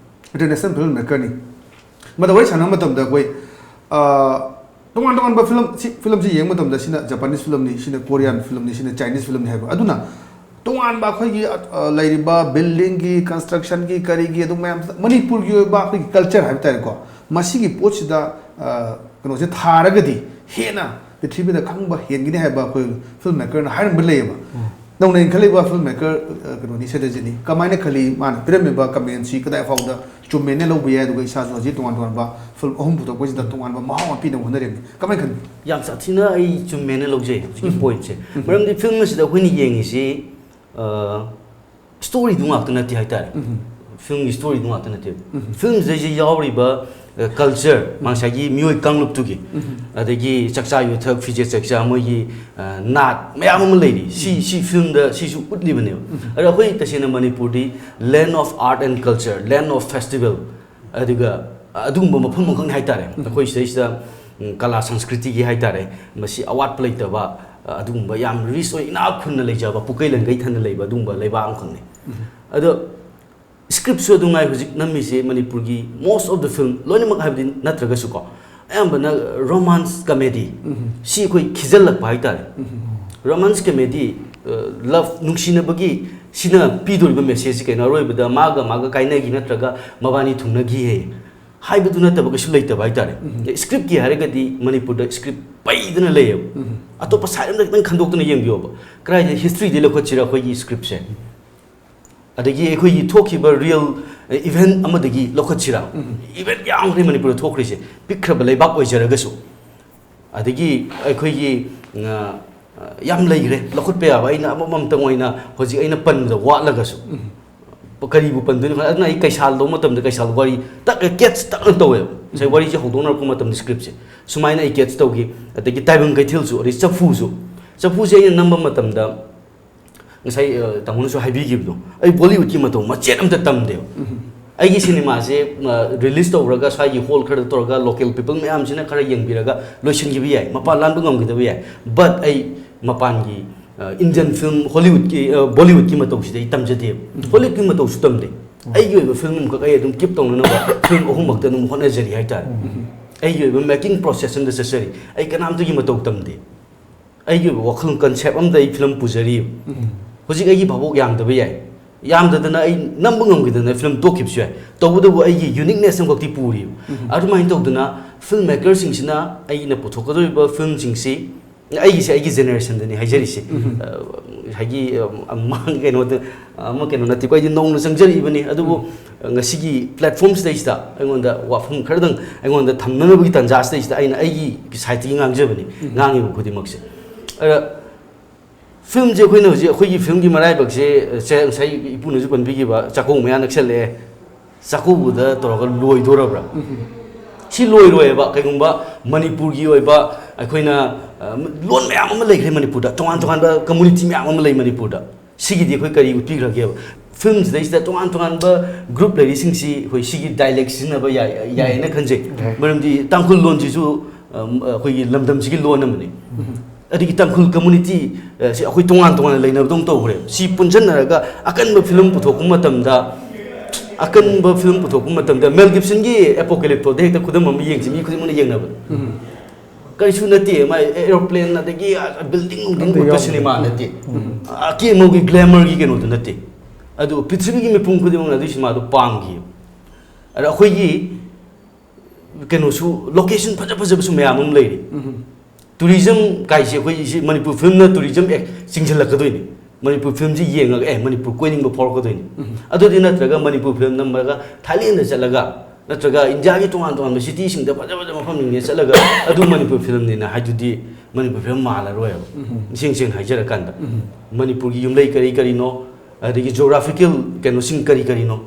ꯏꯟꯇꯔꯅꯦꯁꯅꯦꯜ ꯐꯤꯂꯝ ꯃꯦꯀꯔꯅꯤ꯫ ꯃꯗ ꯋꯥꯔꯤ ꯁꯥꯟꯅꯕ ꯃꯇꯝꯗ ꯑꯩꯈꯣꯏ ꯑ, ꯇꯣꯉꯥꯟ ꯇꯣꯉꯥꯟꯕ ꯐꯤꯂꯝ ꯁꯤ ꯐꯤꯂꯝꯁꯤ ꯌꯦꯡꯕ ꯃꯇꯝꯗ ꯁꯤꯅ ꯖꯄꯥꯅꯤꯁ ꯐꯤꯂꯝꯅꯤ, ꯁꯤꯅ ꯀꯣꯔꯤꯌꯥꯟ ꯐꯤꯂꯝꯅꯤ, ꯁꯤꯅ ꯆꯥꯏꯅꯤꯁ ꯐꯤꯂꯝꯅꯤ ꯍꯥꯏꯕ꯫ ꯑꯗꯨꯅ ꯇꯣꯉꯥꯟꯕ ꯑꯩꯈꯣꯏꯒꯤ ꯑ, ꯂꯩꯔꯤꯕ ꯕꯤꯜꯗꯤꯡꯒꯤ ꯀꯟꯁꯇ꯭ꯔꯛꯁꯟꯒꯤ ꯀꯔꯤꯒꯤ ꯑꯗꯨ ꯃꯌꯥꯝ ꯃꯅꯤꯄꯨꯔꯒꯤ ꯑꯣꯏꯕ ꯑꯩꯈꯣꯏꯒꯤ ꯀꯜꯆꯔ ꯍꯥꯏꯕ ꯇꯥꯔꯦꯀꯣ, ꯃꯁꯤꯒꯤ ꯄꯣꯠꯁꯤꯗ ꯑ, ꯀꯩꯅꯣꯁꯦ ꯊꯥꯔꯒꯗꯤ ꯍꯦꯟꯅ ꯄ꯭ꯔꯤꯊꯤꯕꯤꯗ ꯈꯪꯕ ꯍꯦꯟꯒꯅꯤ ꯍꯥꯏꯕ ꯑꯩꯈꯣꯏ ꯐꯤꯜꯝ ꯃꯦꯀꯔꯅ ꯍꯥꯏꯔꯝꯕ ꯂꯩꯌꯦꯕ꯫ ꯅꯧꯅ ꯏꯟꯈꯠꯂꯛꯏꯕ ꯐꯤꯜꯝ ꯃꯦꯀꯔ ꯀꯩꯅꯣꯅꯤ, ꯁꯦꯇꯔꯖꯤꯠꯅꯤ, ꯀꯃꯥꯏꯅ ꯈꯜꯂꯤ? ꯃꯥꯅ ꯄꯤꯔꯝꯃꯤꯕ ꯀꯃꯦꯟꯁꯤ ꯀꯗꯥꯏ ꯐꯥꯎꯗ ꯆꯨꯝꯃꯦꯅ ꯂꯧꯕ ꯌꯥꯏ? ꯑꯗꯨꯒ ꯏꯁꯥꯁꯨ ꯍꯧꯖꯤꯛ ꯇꯣꯉꯥꯟ ꯇꯣꯉꯥꯟꯕ ꯐꯤꯜꯝ ꯑꯍꯨꯝ ꯄꯨꯊꯣꯛꯄꯁꯤꯗ ꯇꯣꯉꯥꯟꯕ ꯃꯍꯥꯎ ꯑꯃ ꯄꯤꯅꯕ ꯍꯣꯠꯅꯔꯤꯕꯅꯤ꯫ ꯀꯃꯥꯏꯅ ꯈꯜꯂꯤ? ꯌꯥꯝ ꯁꯥꯊꯤꯅ ꯑꯩ ꯆꯨꯝꯃꯦꯅ ꯂꯧꯖꯩ ꯍꯧꯖꯤꯛꯀꯤ ꯄꯣꯏꯟꯠꯁꯦ꯫ ꯃꯔꯝꯗꯤ ꯐꯤꯜꯝ ꯑꯁꯤꯗ ꯑꯩꯈꯣꯏꯅ ꯌꯦꯡꯉꯤꯁꯤ ꯁ꯭ꯇꯣꯔꯤꯗꯨ ꯉꯥꯛꯇ ꯅꯠꯇꯦ ꯍꯥꯏꯇꯥꯔꯦ꯫ ꯐꯤꯜꯝꯒꯤ ꯁ꯭ꯇꯣꯔꯤꯗꯨ ꯉꯥꯛꯇ ꯅꯠꯇꯦꯕ꯫ ꯐꯤꯜꯝꯁꯤꯗꯩꯁꯤꯗ ꯌꯥꯎꯔꯤꯕ ꯀꯜꯆꯔ, ꯉꯁꯥꯏꯒꯤ ꯃꯤꯑꯣꯏ ꯀꯥꯡꯂꯨꯞꯇꯨꯒꯤ, ꯑꯗꯒꯤ ꯆꯥꯛꯆꯥ ꯌꯨꯊꯛ, ꯐꯤꯖꯦꯠ ꯆꯥꯛꯆꯥ, ꯃꯣꯏꯒꯤ ꯑ, ꯅꯥꯠ ꯃꯌꯥꯝ ꯑꯃ ꯂꯩꯔꯤ꯫ ꯁꯤ ꯁꯤ ꯐꯤꯜꯝꯗ ꯁꯤꯁꯨ ꯎꯠꯂꯤꯕꯅꯦꯕ꯫ ꯑꯗꯣ ꯑꯩꯈꯣꯏ ꯇꯁꯦꯡꯅ ꯃꯅꯤꯄꯨꯔꯗꯤ land of art and culture, land of festival, ꯑꯗꯨꯒ ꯑꯗꯨꯒꯨꯝꯕ ꯃꯐꯝ ꯑꯃꯈꯛꯅꯤ ꯍꯥꯏꯇꯥꯔꯦ꯫ ꯑꯩꯈꯣꯏ ꯁꯤꯗꯩꯁꯤꯗ ꯎꯝ, ꯀꯂꯥ ꯁꯪꯁꯀ꯭ꯔꯤꯇꯤꯒꯤ ꯍꯥꯏꯇꯥꯔꯦ, ꯃꯁꯤ ꯑꯋꯥꯠꯄ ꯂꯩꯇꯕ, ꯑ, ꯑꯗꯨꯒꯨꯝꯕ ꯌꯥꯝ ꯔꯤꯆ ꯑꯣꯏ, ꯏꯅꯥꯛ ꯈꯨꯟꯅ ꯂꯩꯖꯕ, ꯄꯨꯀꯩ ꯂꯪꯒꯩ ꯊꯟꯅ ꯂꯩꯕ ꯑꯗꯨꯒꯨꯝꯕ ꯂꯩꯕꯥꯛ ꯑꯃꯈꯛꯅꯤ꯫ ꯑꯗꯣ ꯁ꯭ꯀ꯭ꯔꯤꯞꯁꯨ ꯑꯗꯨꯝ ꯉꯥꯏ꯫ ꯍꯧꯖꯤꯛ ꯅꯝꯃꯤꯁꯦ ꯃꯅꯤꯄꯨꯔꯒꯤ most of the film, ꯂꯣꯏꯅꯃꯛ ꯍꯥꯏꯕꯗꯤ ꯅꯠꯇ꯭ꯔꯒꯁꯨꯀꯣ, ꯑꯌꯥꯝꯕꯅ ꯔꯣꯃꯥꯟꯁ ꯀꯃꯦꯗꯤ ꯁꯤ ꯑꯩꯈꯣꯏ ꯈꯤꯖꯤꯜꯂꯛꯄ ꯍꯥꯏꯇꯥꯔꯦ꯫ ꯔꯣꯃꯥꯟꯁ ꯀꯃꯦꯗꯤ, ꯂꯚ, ꯅꯨꯡꯁꯤꯅꯕꯒꯤ, ꯁꯤꯅ ꯄꯤꯗꯣꯔꯤꯕ ꯃꯦꯁꯦꯖꯁꯤ ꯀꯩꯅꯣ? ꯑꯔꯣꯏꯕꯗ ꯃꯥꯒ ꯃꯥꯒ ꯀꯥꯏꯅꯈꯤ ꯅꯠꯇ꯭ꯔꯒ ꯃꯕꯥꯅꯤ ꯊꯨꯡꯅꯈꯤ ꯍꯥꯏ ꯍꯥꯏꯕꯗꯨ ꯅꯠꯇꯕ ꯀꯩꯁꯨ ꯂꯩꯇꯕ ꯍꯥꯏꯇꯥꯔꯦ꯫ ꯁ꯭ꯀ꯭ꯔꯤꯞꯀꯤ ꯍꯥꯏꯔꯒꯗꯤ ꯃꯅꯤꯄꯨꯔꯗ ꯁ꯭ꯀ꯭ꯔꯤꯞ ꯄꯩꯗꯅ ꯂꯩꯌꯦꯕ꯫ ꯑꯇꯣꯞꯄ ꯁꯥꯏꯠ ꯑꯃꯗ ꯈꯤꯇꯪ ꯈꯟꯗꯣꯛꯇꯅ ꯌꯦꯡꯕꯤꯌꯣꯕ, ꯀꯗꯥꯏꯗ ꯍꯤꯁꯇ꯭ꯔꯤꯗꯤ ꯂꯧꯈꯠꯁꯤꯔ ꯑꯩꯈꯣꯏꯒꯤ ꯁ꯭ꯀ꯭ꯔꯤꯞꯁꯦ? ꯑꯗꯒꯤ ꯑꯩꯈꯣꯏꯒꯤ ꯊꯣꯛꯈꯤꯕ ꯔꯤꯌꯦꯜ ꯏꯚꯦꯟ ꯑꯃꯗꯒꯤ ꯂꯧꯈꯠꯁꯤꯔꯥ? ꯏꯚꯦꯟ ꯌꯥꯝꯈ꯭ꯔꯦ ꯃꯅꯤꯄꯨꯔꯗ ꯊꯣꯛꯈ꯭ꯔꯤꯁꯦ, ꯄꯤꯛꯈ꯭ꯔꯕ ꯂꯩꯕꯥꯛ ꯑꯣꯏꯖꯔꯒꯁꯨ꯫ ꯑꯗꯒꯤ ꯑꯩꯈꯣꯏꯒꯤ, ꯑ, ꯌꯥꯝ ꯂꯩꯈ꯭ꯔꯦ ꯂꯧꯈꯠꯄ ꯌꯥꯕ, ꯑꯩꯅ ꯑꯃꯃꯝꯇꯪ ꯑꯣꯏꯅ ꯍꯧꯖꯤꯛ ꯑꯩꯅ ꯄꯟꯕꯗ ꯋꯥꯠꯂꯒꯁꯨ꯫ ꯀꯔꯤꯕꯨ ꯄꯟꯗꯣꯏꯅꯣ ꯈꯪꯗꯦ꯫ ꯑꯗꯨꯅ ꯑꯩ ꯀꯩꯁꯥꯜ ꯂꯧꯕ ꯃꯇꯝꯗ ꯀꯩꯁꯥꯜ ꯋꯥꯔꯤ ꯇꯛ ꯀꯦꯠꯆ ꯇꯛꯅ ꯇꯧꯋꯦꯕ꯫ ꯉꯁꯥꯏ ꯋꯥꯔꯤꯁꯦ ꯍꯧꯗꯣꯛꯅꯔꯛꯄ ꯃꯇꯝꯗ ꯁ꯭ꯀ꯭ꯔꯤꯞꯁꯦ ꯁꯨꯃꯥꯏꯅ ꯑꯩ ꯀꯦꯠꯆ ꯇꯧꯈꯤ꯫ ꯑꯗꯒꯤ ꯇꯥꯏꯕꯪ ꯀꯩꯊꯦꯜꯁꯨ, ꯑꯗꯩ ꯆꯐꯨꯁꯨ꯫ ꯆꯐꯨꯁꯦ ꯑꯩꯅ ꯅꯝꯕ ꯃꯇꯝꯗ ꯉꯁꯥꯏ, ꯑ, ꯇꯥꯃꯣꯅꯁꯨ ꯍꯥꯏꯕꯤꯈꯤꯕꯗꯣ, ꯑꯩ ꯕꯣꯂꯤꯋꯨꯗꯀꯤ ꯃꯇꯧ ꯃꯆꯦꯠ ꯑꯝꯇ ꯇꯝꯗꯦꯕ꯫ ꯑꯩꯒꯤ ꯁꯤꯅꯦꯃꯥꯁꯦ, ꯑ, ꯔꯤꯂꯤꯁ ꯇꯧꯔꯒ ꯁ꯭ꯋꯥꯏꯒꯤ ꯍꯣꯜ ꯈꯔꯗ ꯇꯧꯔꯒ ꯂꯣꯀꯦꯜ ꯄꯤꯄꯜ ꯃꯌꯥꯝꯁꯤꯅ ꯈꯔ ꯌꯦꯡꯕꯤꯔꯒ ꯂꯣꯏꯁꯤꯟꯈꯤꯕ ꯌꯥꯏ, ꯃꯄꯥꯟ ꯂꯥꯟꯕ ꯉꯝꯈꯤꯗꯕ ꯌꯥꯏ꯫ ꯕꯠ ꯑꯩ ꯃꯄꯥꯟꯒꯤ, ꯑ, ꯏꯟꯗꯤꯌꯟ ꯐꯤꯂꯝ, ꯍꯣꯂꯤꯋꯨꯗꯀꯤ, ꯑ, ꯕꯣꯂꯤꯋꯨꯗꯀꯤ ꯃꯇꯧꯁꯤꯗ ꯑꯩ ꯇꯝꯖꯗꯦꯕ꯫ ꯍꯣꯂꯤꯋꯨꯗꯀꯤ ꯃꯇꯧꯁꯨ ꯇꯝꯗꯦ꯫ ꯑꯩꯒꯤ ꯑꯣꯏꯕ ꯐꯤꯂꯝ ꯑꯃꯈꯛ ꯑꯩ ꯑꯗꯨꯝ ꯀꯤꯞ ꯇꯧꯅꯅꯕ ꯐꯤꯂꯝ ꯑꯍꯨꯝꯃꯛꯇ ꯑꯗꯨꯝ ꯍꯣꯠꯅꯖꯔꯤ ꯍꯥꯏꯇꯥꯔꯦ꯫ ꯑꯩꯒꯤ ꯑꯣꯏꯕ ꯃꯦꯀꯤꯡ ꯄ꯭ꯔꯣꯁꯦꯁ ꯑꯃꯗ ꯆꯠꯆꯔꯤ꯫ ꯑꯩ ꯀꯅꯥꯝꯇꯒꯤ ꯃꯇꯧ ꯇꯝꯗꯦ꯫ ꯑꯩꯒꯤ ꯑꯣꯏꯕ ꯋꯥꯈꯜ ꯀꯟꯁꯦꯞ ꯑꯃꯗ ꯑꯩ ꯐꯤꯂꯝ ꯄꯨꯖꯔꯤ꯫ ꯍꯧꯖꯤꯛ ꯑꯩꯒꯤ ꯚꯥꯕꯣꯛ ꯌꯥꯝꯗꯕ ꯌꯥꯏ, ꯌꯥꯝꯗꯗꯅ ꯑꯩ ꯅꯝꯕ ꯉꯝꯈꯤꯗꯅ ꯐꯤꯂꯝ ꯇꯣꯛꯈꯤꯕꯁꯨ ꯌꯥꯏ꯫ ꯇꯧꯕꯇꯕꯨ ꯑꯩꯒꯤ ꯌꯨꯅꯤꯛꯅꯦꯁ ꯑꯃꯈꯛꯇꯤ ꯄꯨꯔꯤ꯫ ꯑꯗꯨꯃꯥꯏꯅ ꯇꯧꯗꯅ ꯐꯤꯜꯝ ꯃꯦꯀꯔꯁꯤꯡꯁꯤꯅ ꯑꯩꯅ ꯄꯨꯊꯣꯛꯀꯗꯧꯔꯤꯕ ꯐꯤꯂꯝꯁꯤꯡꯁꯤ, ꯑꯩꯒꯤꯁꯦ ꯑꯩꯒꯤ ꯖꯦꯅꯦꯔꯦꯁꯟꯗꯅꯤ ꯍꯥꯏꯖꯔꯤꯁꯦ꯫ ꯑ, ꯉꯁꯥꯏꯒꯤ, ꯑ, ꯑꯃ ꯀꯩꯅꯣꯗ, ꯑꯃ ꯀꯩꯅꯣ ꯅꯠꯇꯦꯀꯣ, ꯑꯩꯗꯤ ꯅꯧꯅ ꯆꯪꯖꯔꯛꯏꯕꯅꯤ꯫ ꯑꯗꯨꯕꯨ ꯉꯁꯤꯒꯤ ꯄ꯭ꯂꯦꯠꯐꯣꯝꯁꯤꯗꯩꯁꯤꯗ ꯑꯩꯉꯣꯟꯗ ꯋꯥꯐꯝ ꯈꯔꯗꯪ ꯑꯩꯉꯣꯟꯗ ꯊꯝꯅꯅꯕꯒꯤ ꯇꯥꯟꯖꯥꯁꯤꯗꯩꯁꯤꯗ ꯑꯩꯅ ꯑꯩꯒꯤ ꯁꯥꯏꯠꯇꯒꯤ ꯉꯥꯡꯖꯕꯅꯤ, ꯉꯥꯡꯉꯤꯕ ꯈꯨꯗꯤꯡꯃꯛꯁꯦ꯫ ꯑꯗ ꯐꯤꯂꯝꯁꯦ ꯑꯩꯈꯣꯏꯅ ꯍꯧꯖꯤꯛ ꯑꯩꯈꯣꯏꯒꯤ ꯐꯤꯂꯝꯒꯤ ꯃꯔꯥꯏꯕꯛꯁꯦ, ꯁꯦ, ꯉꯁꯥꯏ ꯏꯄꯨꯅꯁꯨ ꯄꯟꯕꯤꯈꯤꯕ, ꯆꯥꯛꯀꯧꯕ ꯃꯌꯥ ꯅꯛꯁꯜꯂꯛꯑꯦ, ꯆꯥꯛꯀꯧꯕꯗ ꯇꯧꯔꯒ ꯂꯣꯏꯗꯣꯔꯕ꯭ꯔꯥ? ꯁꯤ ꯂꯣꯏꯔꯣꯏꯕ꯫ ꯀꯩꯒꯨꯝꯕ ꯃꯅꯤꯄꯨꯔꯒꯤ ꯑꯣꯏꯕ ꯑꯩꯈꯣꯏꯅ, ꯑ, ꯂꯣꯟ ꯃꯌꯥꯝ ꯑꯃ ꯂꯩꯈ꯭ꯔꯦ ꯃꯅꯤꯄꯨꯔꯗ, ꯇꯣꯉꯥꯟ ꯇꯣꯉꯥꯟꯕ ꯀꯝꯃꯨꯅꯤꯇꯤ ꯃꯌꯥꯝ ꯑꯃ ꯂꯩ ꯃꯅꯤꯄꯨꯔꯗ꯫ ꯁꯤꯒꯤꯗꯤ ꯑꯩꯈꯣꯏ ꯀꯔꯤ ꯎꯠꯄꯤꯈ꯭ꯔꯒꯦꯕ? ꯐꯤꯂꯝꯁꯤꯗꯩꯁꯤꯗ ꯇꯣꯉꯥꯟ ꯇꯣꯉꯥꯟꯕ ꯒ꯭ꯔꯨꯞ ꯂꯩꯔꯤꯁꯤꯡꯁꯤ ꯑꯩꯈꯣꯏ ꯁꯤꯒꯤ ꯗꯥꯏꯂꯦꯛ ꯁꯤꯖꯤꯟꯅꯕ ꯌꯥꯏ, ꯌꯥꯏꯌꯦꯅ ꯈꯟꯖꯩ꯫ ꯌꯥꯏ꯫ ꯃꯔꯝꯗꯤ ꯇꯥꯡꯈꯨꯜ ꯂꯣꯟꯁꯤꯁꯨ, ꯑꯝ, ꯑꯩꯈꯣꯏꯒꯤ ꯂꯝꯗꯝꯁꯤꯒꯤ ꯂꯣꯟ ꯑꯃꯅꯤ꯫ ꯑꯗꯒꯤ ꯇꯥꯡꯈꯨꯜ ꯀꯝꯃꯨꯅꯤꯇꯤ, ꯑ, ꯁꯤ ꯑꯩꯈꯣꯏ ꯇꯣꯉꯥꯟ ꯇꯣꯉꯥꯟꯅ ꯂꯩꯅꯕꯗꯧꯅ ꯇꯧꯈ꯭ꯔꯦ꯫ ꯁꯤ ꯄꯨꯟꯁꯤꯟꯅꯔꯒ ꯑꯀꯟꯕ ꯐꯤꯂꯝ ꯄꯨꯊꯣꯛꯄ ꯃꯇꯝꯗ, ꯑꯀꯟꯕ ꯐꯤꯂꯝ ꯄꯨꯊꯣꯛꯄ ꯃꯇꯝꯗ ꯃꯦꯜ ꯒꯤꯞꯁꯟꯒꯤ ꯑꯦꯄꯣꯀꯦꯂꯤꯞꯇꯣꯗ ꯍꯦꯛꯇ ꯈꯨꯗꯝ ꯑꯃ ꯌꯦꯡꯁꯤ, ꯃꯤ ꯈꯨꯗꯤꯡꯃꯛꯅ ꯌꯦꯡꯅꯕꯗ꯫ ꯀꯔꯤꯁꯨ ꯅꯠꯇꯦ, ꯃꯥꯏ ꯑꯦꯔꯣꯄ꯭ꯂꯦꯟ ꯑꯗꯒꯤ ꯕꯤꯜꯗꯤꯡ ꯅꯨꯡꯗꯤꯡ ꯑꯝꯇ ꯎꯠꯄ ꯌꯥꯎꯗꯦ꯫ ꯁꯤꯅꯦꯃꯥ ꯅꯠꯇꯦ꯫ ꯑꯀꯦ ꯑꯃꯧꯒꯤ ꯒ꯭ꯂꯦꯃꯔꯒꯤ ꯀꯩꯅꯣꯗꯨ ꯅꯠꯇꯦ꯫ ꯑꯗꯨ ꯄ꯭ꯔꯤꯊꯤꯕꯤꯒꯤ ꯃꯤꯄꯨꯝ ꯈꯨꯗꯤꯡꯃꯛꯅ ꯑꯗꯨꯒꯤ ꯁꯤꯅꯦꯃꯥꯗꯣ ꯄꯥꯝꯈꯤ꯫ ꯑꯗ ꯑꯩꯈꯣꯏꯒꯤ ꯀꯩꯅꯣꯁꯨ, ꯂꯣꯀꯦꯁꯟ ꯐꯖ ꯐꯖꯕꯁꯨ ꯃꯌꯥꯝ ꯑꯃ ꯂꯩꯔꯤ꯫ ꯇꯨꯔꯤꯖꯝ ꯀꯥꯏꯁꯦ ꯑꯩꯈꯣꯏ ꯁꯤ ꯃꯅꯤꯄꯨꯔ ꯐꯤꯂꯝꯅ ꯇꯨꯔꯤꯖꯝ ꯑꯦ ꯆꯤꯡꯁꯤꯜꯂꯛꯀꯗꯣꯏꯅꯤ꯫ ꯃꯅꯤꯄꯨꯔ ꯐꯤꯂꯝꯁꯤ ꯌꯦꯡꯉꯒ ꯑꯦ ꯃꯅꯤꯄꯨꯔ ꯀꯣꯏꯅꯤꯡꯕ ꯐꯥꯎꯔꯛꯀꯗꯣꯏꯅꯤ꯫ ꯑꯗꯨꯗꯤ ꯅꯠꯇ꯭ꯔꯒ ꯃꯅꯤꯄꯨꯔ ꯐꯤꯂꯝ ꯅꯝꯃꯒ ꯊꯥꯏꯂꯦꯟꯗ ꯆꯠꯂꯒ, ꯅꯠꯇ꯭ꯔꯒ ꯏꯟꯗꯤꯌꯥꯒꯤ ꯇꯣꯉꯥꯟ ꯇꯣꯉꯥꯟꯕ ꯁꯤꯇꯤꯁꯤꯡꯗ ꯐꯖ ꯐꯖꯕ ꯃꯐꯝꯁꯤꯡꯁꯦ ꯆꯠꯂꯒ ꯑꯗꯨ ꯃꯅꯤꯄꯨꯔ ꯐꯤꯂꯝꯅꯤꯅ ꯍꯥꯏꯗꯨꯗꯤ ꯃꯅꯤꯄꯨꯔ ꯐꯤꯂꯝ ꯃꯥꯜꯂꯔꯣꯏꯕ꯫ ꯏꯁꯦꯡ ꯁꯦꯡꯅ ꯍꯥꯏꯖꯔꯀꯥꯟꯗ, ꯃꯅꯤꯄꯨꯔꯒꯤ ꯌꯨꯝꯂꯩ ꯀꯔꯤ ꯀꯔꯤꯅꯣ, ꯑꯗꯒꯤ ꯖꯣꯒ꯭ꯔꯥꯐꯤꯀꯦꯜ ꯀꯩꯅꯣꯁꯤꯡ ꯀꯔꯤ ꯀꯔꯤꯅꯣ,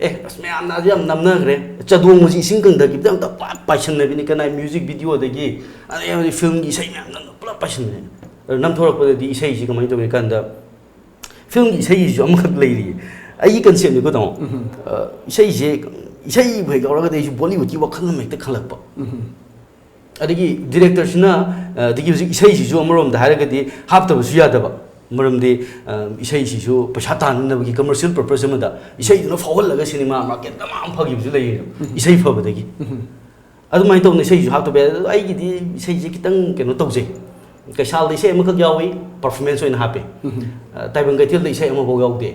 ꯑꯦ ꯑꯁ ꯃꯌꯥꯝꯅ ꯑꯗꯨ ꯌꯥꯝ ꯅꯝꯅꯈ꯭ꯔꯦ꯫ ꯆꯥꯗꯣꯡꯕꯁꯤ ꯏꯁꯤꯡ ꯀꯪꯊꯈꯤꯕꯗ ꯑꯝꯇ ꯄꯨꯂꯞ ꯄꯥꯏꯁꯟꯅꯕꯤꯅꯤ, ꯀꯅꯥꯏ ꯃ꯭ꯌꯨꯖꯤꯛ ꯚꯤꯗꯤꯑꯣꯗꯒꯤ ꯑꯗꯩ ꯐꯤꯂꯝꯒꯤ ꯏꯁꯩ ꯃꯌꯥꯝꯅ ꯄꯨꯂꯞ ꯄꯥꯏꯁꯟꯕꯅꯤ꯫ ꯑꯗꯨ ꯅꯝꯊꯣꯔꯛꯄꯗꯗꯤ ꯏꯁꯩꯁꯤ ꯀꯃꯥꯏꯅ ꯇꯧꯒꯦ ꯀꯥꯟꯗ, ꯐꯤꯂꯝꯒꯤ ꯏꯁꯩꯁꯤꯁꯨ ꯑꯃꯈꯛ ꯂꯩꯔꯤꯌꯦ꯫ ꯑꯩꯒꯤ ꯀꯟꯁꯦꯞꯅꯤꯀꯣ ꯇꯥꯃꯣ꯫ ꯑ, ꯏꯁꯩꯁꯦ, ꯏꯁꯩꯕꯨ ꯍꯦꯛ ꯌꯥꯎꯔꯒꯗꯤ ꯑꯩꯁꯨ ꯕꯣꯂꯤꯋꯨꯗꯀꯤ ꯋꯥꯈꯜ ꯑꯃ ꯍꯦꯛꯇ ꯈꯜꯂꯛꯄ꯫ ꯑꯗꯒꯤ ꯗꯤꯔꯦꯛꯇꯔꯁꯤꯅ, ꯑ, ꯑꯗꯒꯤ ꯍꯧꯖꯤꯛ ꯏꯁꯩꯁꯤꯁꯨ ꯑꯃꯔꯣꯝꯗ ꯍꯥꯏꯔꯒꯗꯤ ꯍꯥꯞꯇꯕꯁꯨ ꯌꯥꯗꯕ꯫ ꯃꯔꯝꯗꯤ, ꯑ, ꯏꯁꯩꯁꯤꯁꯨ ꯄꯩꯁꯥ ꯇꯥꯟꯅꯕꯒꯤ commercial purpose ꯑꯃꯗ ꯏꯁꯩꯗꯨꯅ ꯐꯥꯎꯍꯜꯂꯒ ꯁꯤꯅꯦꯃꯥ ꯃꯥꯔꯀꯦꯠꯇ ꯃꯌꯥꯝ ꯐꯈꯤꯕꯁꯨ ꯂꯩꯌꯦ꯫ ꯏꯁꯩ ꯐꯕꯗꯒꯤ꯫ ꯑꯗꯨꯃꯥꯏꯅ ꯇꯧꯗꯅ ꯏꯁꯩꯁꯨ ꯍꯥꯞꯇꯕ ꯌꯥꯏ꯫ ꯑꯗꯣ ꯑꯩꯒꯤꯗꯤ ꯏꯁꯩꯁꯦ ꯈꯤꯇꯪ ꯀꯩꯅꯣ ꯇꯧꯖꯩ꯫ ꯀꯩꯁꯥꯜꯗ ꯏꯁꯩ ꯑꯃꯈꯛ ꯌꯥꯎꯏ, performance ꯑꯣꯏꯅ ꯍꯥꯞꯄꯦ꯫ ꯑ, ꯇꯥꯏꯕꯪ ꯀꯩꯊꯦꯜꯗ ꯏꯁꯩ ꯑꯃꯐꯥꯎ ꯌꯥꯎꯗꯦ꯫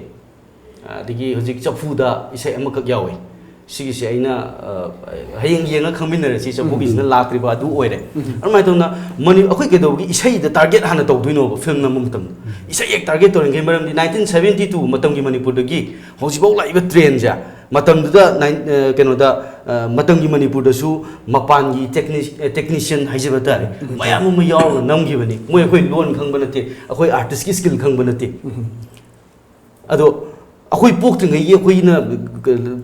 ꯑꯗꯒꯤ ꯍꯧꯖꯤꯛ ꯆꯐꯨꯗ ꯏꯁꯩ ꯑꯃꯈꯛ ꯌꯥꯎꯏ꯫ ꯁꯤꯒꯤꯁꯦ ꯑꯩꯅ, ꯑ, ꯍꯌꯦꯡ ꯌꯦꯡꯉ ꯈꯪꯃꯤꯟꯅꯔꯁꯤ, ꯆꯐꯨꯒꯤꯁꯤꯅ ꯂꯥꯛꯇ꯭ꯔꯤꯕ ꯑꯗꯨ ꯑꯣꯏꯔꯦ꯫ ꯑꯗꯨꯃꯥꯏꯅ ꯇꯧꯅ ꯃꯅꯤ-, ꯑꯩꯈꯣꯏ ꯀꯩꯗꯧꯕꯒꯤ ꯏꯁꯩꯗ target ꯍꯥꯟꯅ ꯇꯧꯗꯣꯏꯅꯣꯕ ꯐꯤꯂꯝ ꯅꯝꯕ ꯃꯇꯝꯗ? ꯏꯁꯩ ꯍꯦꯛ target ꯇꯧꯔꯤꯉꯩ ꯃꯔꯝꯗꯤ nineteen seventy two ꯃꯇꯝꯒꯤ ꯃꯅꯤꯄꯨꯔꯗꯒꯤ ꯍꯧꯖꯤꯛꯐꯥꯎ ꯂꯥꯛꯏꯕ trendꯁꯦ ꯃꯇꯝꯗꯨꯗ ꯅꯥꯏꯟ-, ꯑ, ꯀꯩꯅꯣꯗ, ꯑ, ꯃꯇꯝꯒꯤ ꯃꯅꯤꯄꯨꯔꯗꯁꯨ ꯃꯄꯥꯟꯒꯤ techni-, ꯑ, technician ꯍꯥꯏꯖꯕ ꯇꯥꯔꯦ, ꯃꯌꯥꯝ ꯑꯃ ꯌꯥꯎꯔꯒ ꯅꯝꯈꯤꯕꯅꯤ꯫ ꯃꯣꯏ ꯑꯩꯈꯣꯏ ꯂꯣꯟ ꯈꯪꯕ ꯅꯠꯇꯦ, ꯑꯩꯈꯣꯏ artistꯀꯤ skill ꯈꯪꯕ ꯅꯠꯇꯦ꯫ ꯑꯗꯣ ꯑꯩꯈꯣꯏ ꯄꯣꯛꯇ꯭ꯔꯤꯉꯩꯒꯤ ꯑꯩꯈꯣꯏꯅ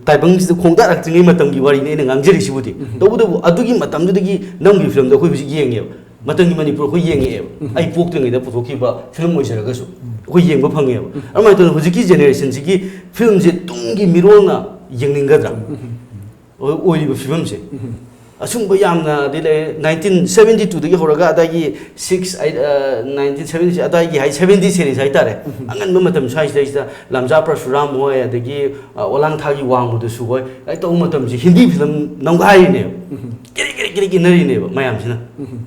ꯇꯥꯏꯕꯪꯁꯤꯗ ꯈꯣꯡꯗꯥꯔꯛꯇ꯭ꯔꯤꯉꯩ ꯃꯇꯝꯒꯤ ꯋꯥꯔꯤꯅꯤ ꯑꯩꯅ ꯉꯥꯡꯖꯔꯤꯁꯤꯕꯨꯗꯤ꯫ ꯇꯧꯕꯇꯕꯨ ꯑꯗꯨꯒꯤ ꯃꯇꯝꯗꯨꯗꯒꯤ ꯅꯝꯈꯤꯕ ꯐꯤꯂꯝꯗꯣ ꯑꯩꯈꯣꯏ ꯍꯧꯖꯤꯛ ꯌꯦꯡꯉꯦꯕ꯫ ꯃꯇꯝꯒꯤ ꯃꯅꯤꯄꯨꯔ ꯑꯩꯈꯣꯏ ꯌꯦꯡꯉꯛꯑꯦꯕ꯫ ꯑꯩ ꯄꯣꯛꯇ꯭ꯔꯤꯉꯩꯗ ꯄꯨꯊꯣꯛꯈꯤꯕ ꯐꯤꯂꯝ ꯑꯣꯏꯖꯔꯒꯁꯨ ꯑꯩꯈꯣꯏ ꯌꯦꯡꯕ ꯐꯪꯉꯦꯕ꯫ ꯑꯗꯨꯃꯥꯏꯅ ꯇꯧꯗꯅ ꯍꯧꯖꯤꯛꯀꯤ generationꯁꯤꯒꯤ ꯐꯤꯂꯝꯁꯦ ꯇꯨꯡꯒꯤ ꯃꯤꯔꯣꯜꯅ ꯌꯦꯡꯅꯤꯡꯒꯗ꯭ꯔꯥ? ꯑꯣꯏ-, ꯑꯣꯏꯔꯤꯕ ꯐꯤꯕꯝꯁꯦ꯫ ꯑꯁꯨꯝꯕ ꯌꯥꯝꯅꯗꯤ ꯂꯩ꯫ Nineteen seventy twoꯗꯒꯤ ꯍꯧꯔꯒ ꯑꯗꯥꯏꯒꯤ six, ꯑꯩ, ꯑ, nineteen seventy ꯑꯗꯥꯏꯒꯤ ꯍꯥꯏ, seventy series ꯍꯥꯏꯇꯥꯔꯦ꯫ ꯑꯉꯟꯕ ꯃꯇꯝ ꯁ꯭ꯋꯥꯏꯁꯤꯗꯩꯁꯤꯗ ꯂꯝꯖꯥ ꯄꯔꯁꯨꯔꯥꯝ ꯍꯣꯏ, ꯑꯗꯒꯤ, ꯑ, ꯑꯣꯂꯥꯡꯊꯥꯒꯤ ꯋꯥꯡꯃꯗꯁꯨ ꯍꯣꯏ, ꯑꯩ ꯇꯧꯕ ꯃꯇꯝꯁꯤ ꯍꯤꯟꯗꯤ ꯐꯤꯂꯝ ꯅꯝꯒꯥꯏꯔꯤꯅꯦꯕ꯫ ꯀꯤꯔꯤ ꯀꯤꯔꯤ ꯀꯤꯔꯤ ꯏꯟꯅꯔꯤꯅꯦꯕ ꯃꯌꯥꯝꯁꯤꯅ꯫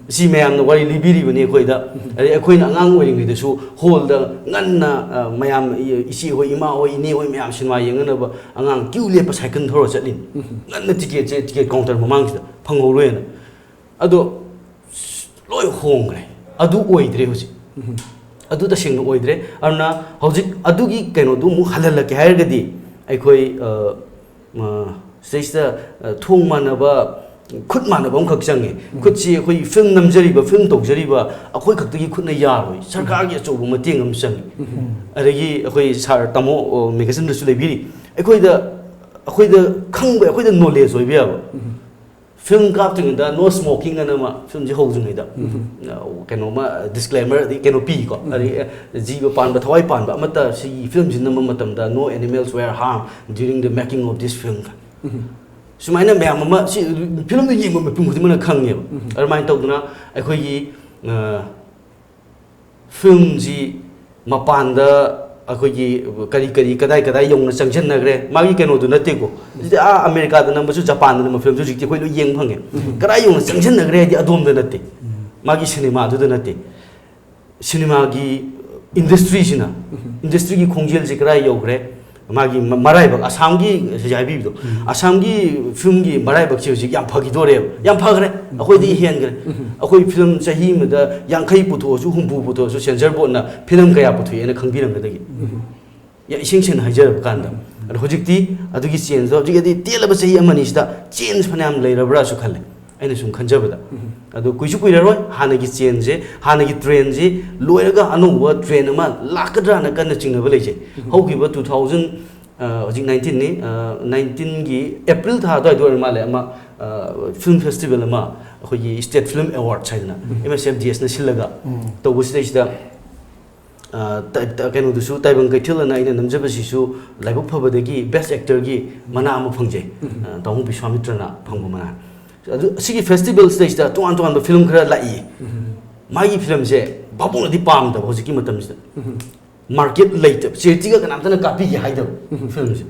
ꯁꯤ ꯃꯌꯥꯝꯅ ꯋꯥꯔꯤ ꯂꯤꯕꯤꯔꯤꯕꯅꯤ ꯑꯩꯈꯣꯏꯗ꯫ ꯑꯗꯩ ꯑꯩꯈꯣꯏꯅ ꯑꯉꯥꯡ ꯑꯣꯏꯔꯤꯉꯩꯗꯁꯨ ꯍꯣꯜꯗ ꯉꯟꯅ, ꯑ, ꯃꯌꯥꯝ, ꯏ-, ꯏꯆꯦ ꯍꯣꯏ, ꯏꯃꯥ ꯍꯣꯏ, ꯏꯅꯦ ꯍꯣꯏ ꯃꯌꯥꯝ ꯁꯤꯅꯦꯃꯥ ꯌꯦꯡꯅꯅꯕ ꯑꯉꯥꯡ ꯀ꯭ꯌꯨ ꯂꯦꯞꯄ ꯁꯥꯏꯀꯜ ꯊꯧꯔ ꯆꯠꯂꯤꯅꯤ꯫ ꯉꯟꯅ ꯇꯤꯀꯦꯠꯁꯦ ꯇꯤꯀꯦꯠ ꯀꯥꯎꯟꯇꯔ ꯃꯃꯥꯡꯁꯤꯗ ꯐꯪꯍꯧꯔꯣꯏꯅ꯫ ꯑꯗꯣ ꯂꯣꯏ ꯍꯣꯡꯈ꯭ꯔꯦ꯫ ꯑꯗꯨ ꯑꯣꯏꯗ꯭ꯔꯦ ꯍꯧꯖꯤꯛ꯫ ꯑꯗꯨ ꯇꯁꯦꯡꯅ ꯑꯣꯏꯗ꯭ꯔꯦ꯫ ꯑꯗꯨꯅ ꯍꯧꯖꯤꯛ ꯑꯗꯨꯒꯤ ꯀꯩꯅꯣꯗꯨ ꯑꯃꯨꯛ ꯍꯜꯍꯜꯂꯛꯀꯦ ꯍꯥꯏꯔꯒꯗꯤ, ꯑꯩꯈꯣꯏ, ꯑ, ꯑ, ꯁꯤꯗꯩꯁꯤꯗ, ꯑ, ꯊꯣꯡ ꯃꯥꯟꯅꯕ, ꯈꯨꯠ ꯃꯥꯟꯅꯕ ꯑꯃꯈꯛ ꯆꯪꯉꯦ꯫ ꯎꯝ꯫ ꯈꯨꯠꯁꯤ ꯑꯩꯈꯣꯏ ꯐꯤꯂꯝ ꯅꯝꯖꯔꯤꯕ, ꯐꯤꯂꯝ ꯇꯧꯖꯔꯤꯕ ꯑꯩꯈꯣꯏ ꯈꯛꯇꯒꯤ ꯈꯨꯠꯅ ꯌꯥꯔꯣꯏ, ꯁꯔꯀꯥꯔꯒꯤ ꯑꯆꯧꯕ ꯃꯇꯦꯡ ꯑꯃ ꯆꯪꯉꯤ꯫ ꯎꯝ꯫ ꯑꯗꯒꯤ ꯑꯩꯈꯣꯏ ꯁꯥꯔ ꯇꯥꯃꯣ, ꯑꯣ, ꯃꯦꯒꯥꯖꯤꯟꯗꯁꯨ ꯂꯩꯕꯤꯔꯤ, ꯑꯩꯈꯣꯏꯗ, ꯑꯩꯈꯣꯏꯗ ꯈꯪꯕ, ꯑꯩꯈꯣꯏꯗ ꯅꯣꯂꯦꯖ ꯑꯣꯏꯕ ꯌꯥꯕ꯫ ꯎꯝ꯫ ꯐꯤꯂꯝ ꯀꯥꯞꯇ꯭ꯔꯤꯉꯩꯗ "No smoking" ꯑꯅ ꯑꯃ, ꯐꯤꯂꯝꯁꯦ ꯍꯧꯗ꯭ꯔꯤꯉꯩꯗ, ꯎꯝ꯫ ꯑ, ꯀꯩꯅꯣꯃ, ꯗꯤꯁꯀ꯭ꯂꯦꯃꯔ, ꯑꯗꯩ ꯀꯩꯅꯣ ꯄꯤꯀꯣ꯫ ꯎꯝ꯫ ꯑꯗꯩ, ꯑꯦ, ꯖꯤꯕ ꯄꯥꯟꯕ, ꯊꯋꯥꯏ ꯄꯥꯟꯕ ꯑꯃꯠꯇ ꯁꯤꯒꯤ ꯐꯤꯂꯝꯁꯤ ꯅꯝꯕ ꯃꯇꯝꯗ "No animals were harmed during the making of this film"꯫ ꯎꯝ꯫ ꯁꯨꯃꯥꯏꯅ ꯃꯌꯥꯝ ꯑꯃ, ꯁꯤ ꯐꯤꯂꯝꯗꯨ ꯌꯦꯡꯕ ꯃꯤꯄꯨꯝ ꯈꯨꯗꯤꯡꯃꯛꯅ ꯈꯪꯉꯦꯕ꯫ ꯎꯝ꯫ ꯑꯗꯨꯃꯥꯏꯅ ꯇꯧꯗꯅ ꯑꯩꯈꯣꯏꯒꯤ, ꯑ, ꯐꯤꯂꯝꯁꯤ ꯃꯄꯥꯟꯗ ꯑꯩꯈꯣꯏꯒꯤ ꯀꯔꯤ ꯀꯔꯤ, ꯀꯗꯥꯏ ꯀꯗꯥꯏ ꯌꯧꯅ ꯆꯪꯁꯤꯟꯅꯈ꯭ꯔꯦ, ꯃꯥꯒꯤ ꯀꯩꯅꯣꯗꯨ ꯅꯠꯇꯦꯀꯣ꯫ ꯁꯤꯗꯤ ꯑꯥ ꯑꯃꯦꯔꯤꯀꯥꯗ ꯅꯝꯕꯁꯨ, ꯖꯄꯥꯟꯗ ꯅꯝꯕ ꯐꯤꯂꯝꯁꯨ ꯍꯧꯖꯤꯛꯇꯤ ꯑꯩꯈꯣꯏ ꯂꯣꯏ ꯌꯦꯡꯕ ꯐꯪꯉꯦ꯫ ꯎꯝ꯫ ꯀꯗꯥꯏ ꯌꯧꯅ ꯆꯪꯁꯤꯟꯅꯈ꯭ꯔꯦ ꯍꯥꯏꯗꯤ ꯑꯗꯣꯝꯗ ꯅꯠꯇꯦ, ꯎꯝ꯫ ꯃꯥꯒꯤ ꯁꯤꯅꯦꯃꯥꯗꯨꯗ ꯅꯠꯇꯦ꯫ ꯁꯤꯅꯦꯃꯥꯒꯤ ꯏꯟꯗꯁꯇ꯭ꯔꯤꯁꯤꯅ, ꯎꯝ꯫ ꯏꯟꯗꯁꯇ꯭ꯔꯤꯒꯤ ꯈꯣꯡꯖꯦꯜꯁꯤ ꯀꯗꯥꯏ ꯌꯧꯈ꯭ꯔꯦ, ꯃꯥꯒꯤ ꯃ-, ꯃꯔꯥꯏꯕꯛ, ꯑꯁꯥꯝꯒꯤ ꯍꯧꯖꯤꯛ ꯍꯥꯏꯕꯤꯕꯗꯣ, ꯎꯝ꯫ ꯑꯁꯥꯝꯒꯤ ꯐꯤꯂꯝꯒꯤ ꯃꯔꯥꯏꯕꯛꯁꯦ ꯍꯧꯖꯤꯛ ꯌꯥꯝ ꯐꯈꯤꯗꯣꯔꯦꯕ, ꯌꯥꯝ ꯐꯈ꯭ꯔꯦ, ꯎꯝ꯫ ꯑꯩꯈꯣꯏꯗꯒꯤ ꯍꯦꯟꯈ꯭ꯔꯦ꯫ ꯎꯝ꯫ ꯑꯩꯈꯣꯏ ꯐꯤꯂꯝ ꯆꯍꯤ ꯑꯃꯗ ꯌꯥꯡꯈꯩ ꯄꯨꯊꯣꯛꯑꯁꯨ, ꯍꯨꯝꯐꯨ ꯄꯨꯊꯣꯛꯑꯁꯨ, ꯁꯦꯟꯁꯔ ꯕꯣꯔꯗꯅ ꯐꯤꯂꯝ ꯀꯌꯥ ꯄꯨꯊꯣꯛꯑꯦꯅ ꯈꯪꯕꯤꯔꯝꯒꯗꯒꯦ? ꯎꯝ꯫ ꯌꯥ-, ꯏꯁꯦꯡ ꯁꯦꯡꯅ ꯍꯥꯏꯖꯔꯕ ꯀꯥꯟꯗ꯫ ꯎꯝ꯫ ꯑꯗꯣ ꯍꯧꯖꯤꯛꯇꯤ ꯑꯗꯨꯒꯤ ꯆꯦꯟꯖꯇꯣ, ꯍꯧꯖꯤꯛ ꯍꯥꯏꯗꯤ ꯇꯦꯜꯂꯕ ꯆꯍꯤ ꯑꯃꯅꯤ ꯁꯤꯗ ꯆꯦꯟꯖ ꯐꯅꯌꯥꯝ ꯂꯩꯔꯕ꯭ꯔꯥꯁꯨ ꯈꯜꯂꯦ, ꯑꯩꯅ ꯁꯨꯝ ꯈꯟꯖꯕꯗ꯫ ꯎꯝ꯫ ꯑꯗꯣ ꯀꯨꯏꯁꯨ ꯀꯨꯏꯔꯔꯣꯏ, ꯍꯥꯟꯅꯒꯤ ꯆꯦꯟꯖꯁꯦ, ꯍꯥꯟꯅꯒꯤ ꯇ꯭ꯔꯦꯟꯁꯦ ꯂꯣꯏꯔꯒ ꯑꯅꯧꯕ ꯇ꯭ꯔꯦꯟ ꯑꯃ ꯂꯥꯛꯀꯗ꯭ꯔꯥꯅ ꯀꯟꯅ ꯆꯤꯡꯅꯕ ꯂꯩꯖꯩ꯫ ꯎꯝ꯫ ꯍꯧꯈꯤꯕ two thousand, ꯑ, ꯍꯧꯖꯤꯛ nineteenꯅꯤ, ꯑ, nineteenꯒꯤ April ꯊꯥ ꯑꯗꯨꯋꯥꯏꯗ ꯑꯣꯏꯔ ꯃꯥꯜꯂꯦ, ꯑꯃ, ꯑ, ꯐꯤꯂꯝ ꯐꯦꯁꯇꯤꯚꯦꯜ ꯑꯃ, ꯑꯩꯈꯣꯏꯒꯤ State Film Awards ꯍꯥꯏꯗꯅ, ꯎꯝ꯫ MSFDSꯅ ꯁꯤꯜꯂꯒ ꯎꯝ꯫ ꯇꯧꯕꯁꯤꯗꯩꯁꯤꯗ, ꯑ, ꯇ-, ꯇ-, ꯀꯩꯅꯣꯗꯨꯁꯨ, ꯇꯥꯏꯕꯪ ꯀꯩꯊꯦꯜ ꯑꯅ ꯑꯩꯅ ꯅꯝꯖꯕꯁꯤꯁꯨ ꯂꯥꯏꯕꯛ ꯐꯕꯗꯒꯤ Best Actorꯒꯤ ꯃꯅꯥ ꯑꯃ ꯐꯪꯖꯩ꯫ ꯎꯝ꯫ ꯑ, ꯇꯥꯃꯣ ꯕꯤꯁ꯭ꯋꯥꯃꯤꯇ꯭ꯔꯅ ꯐꯪꯕ ꯃꯅꯥ꯫ ꯑꯗꯨ ꯁꯤꯒꯤ ꯐꯦꯁꯇꯤꯚꯦꯜꯁꯤꯗꯩꯁꯤꯗ ꯇꯣꯉꯥꯟ ꯇꯣꯉꯥꯟꯕ ꯐꯤꯂꯝ ꯈꯔ ꯂꯥꯛꯏ꯫ ꯎꯝ꯫ ꯃꯥꯒꯤ ꯐꯤꯂꯝꯁꯦ ꯚꯥꯕꯣꯛꯅꯗꯤ ꯄꯥꯝꯗꯕ ꯍꯧꯖꯤꯛꯀꯤ ꯃꯇꯝꯁꯤꯗ꯫ ꯎꯝ꯫ ꯃꯥꯔꯀꯦꯠ ꯂꯩꯇꯕ, ꯆꯦꯔꯤꯇꯤꯒ ꯀꯅꯥꯝꯇꯅ ꯀꯥꯞꯄꯤꯒꯦ ꯍꯥꯏꯗꯕ ꯎꯝ꯫ ꯐꯤꯂꯝꯁꯦ꯫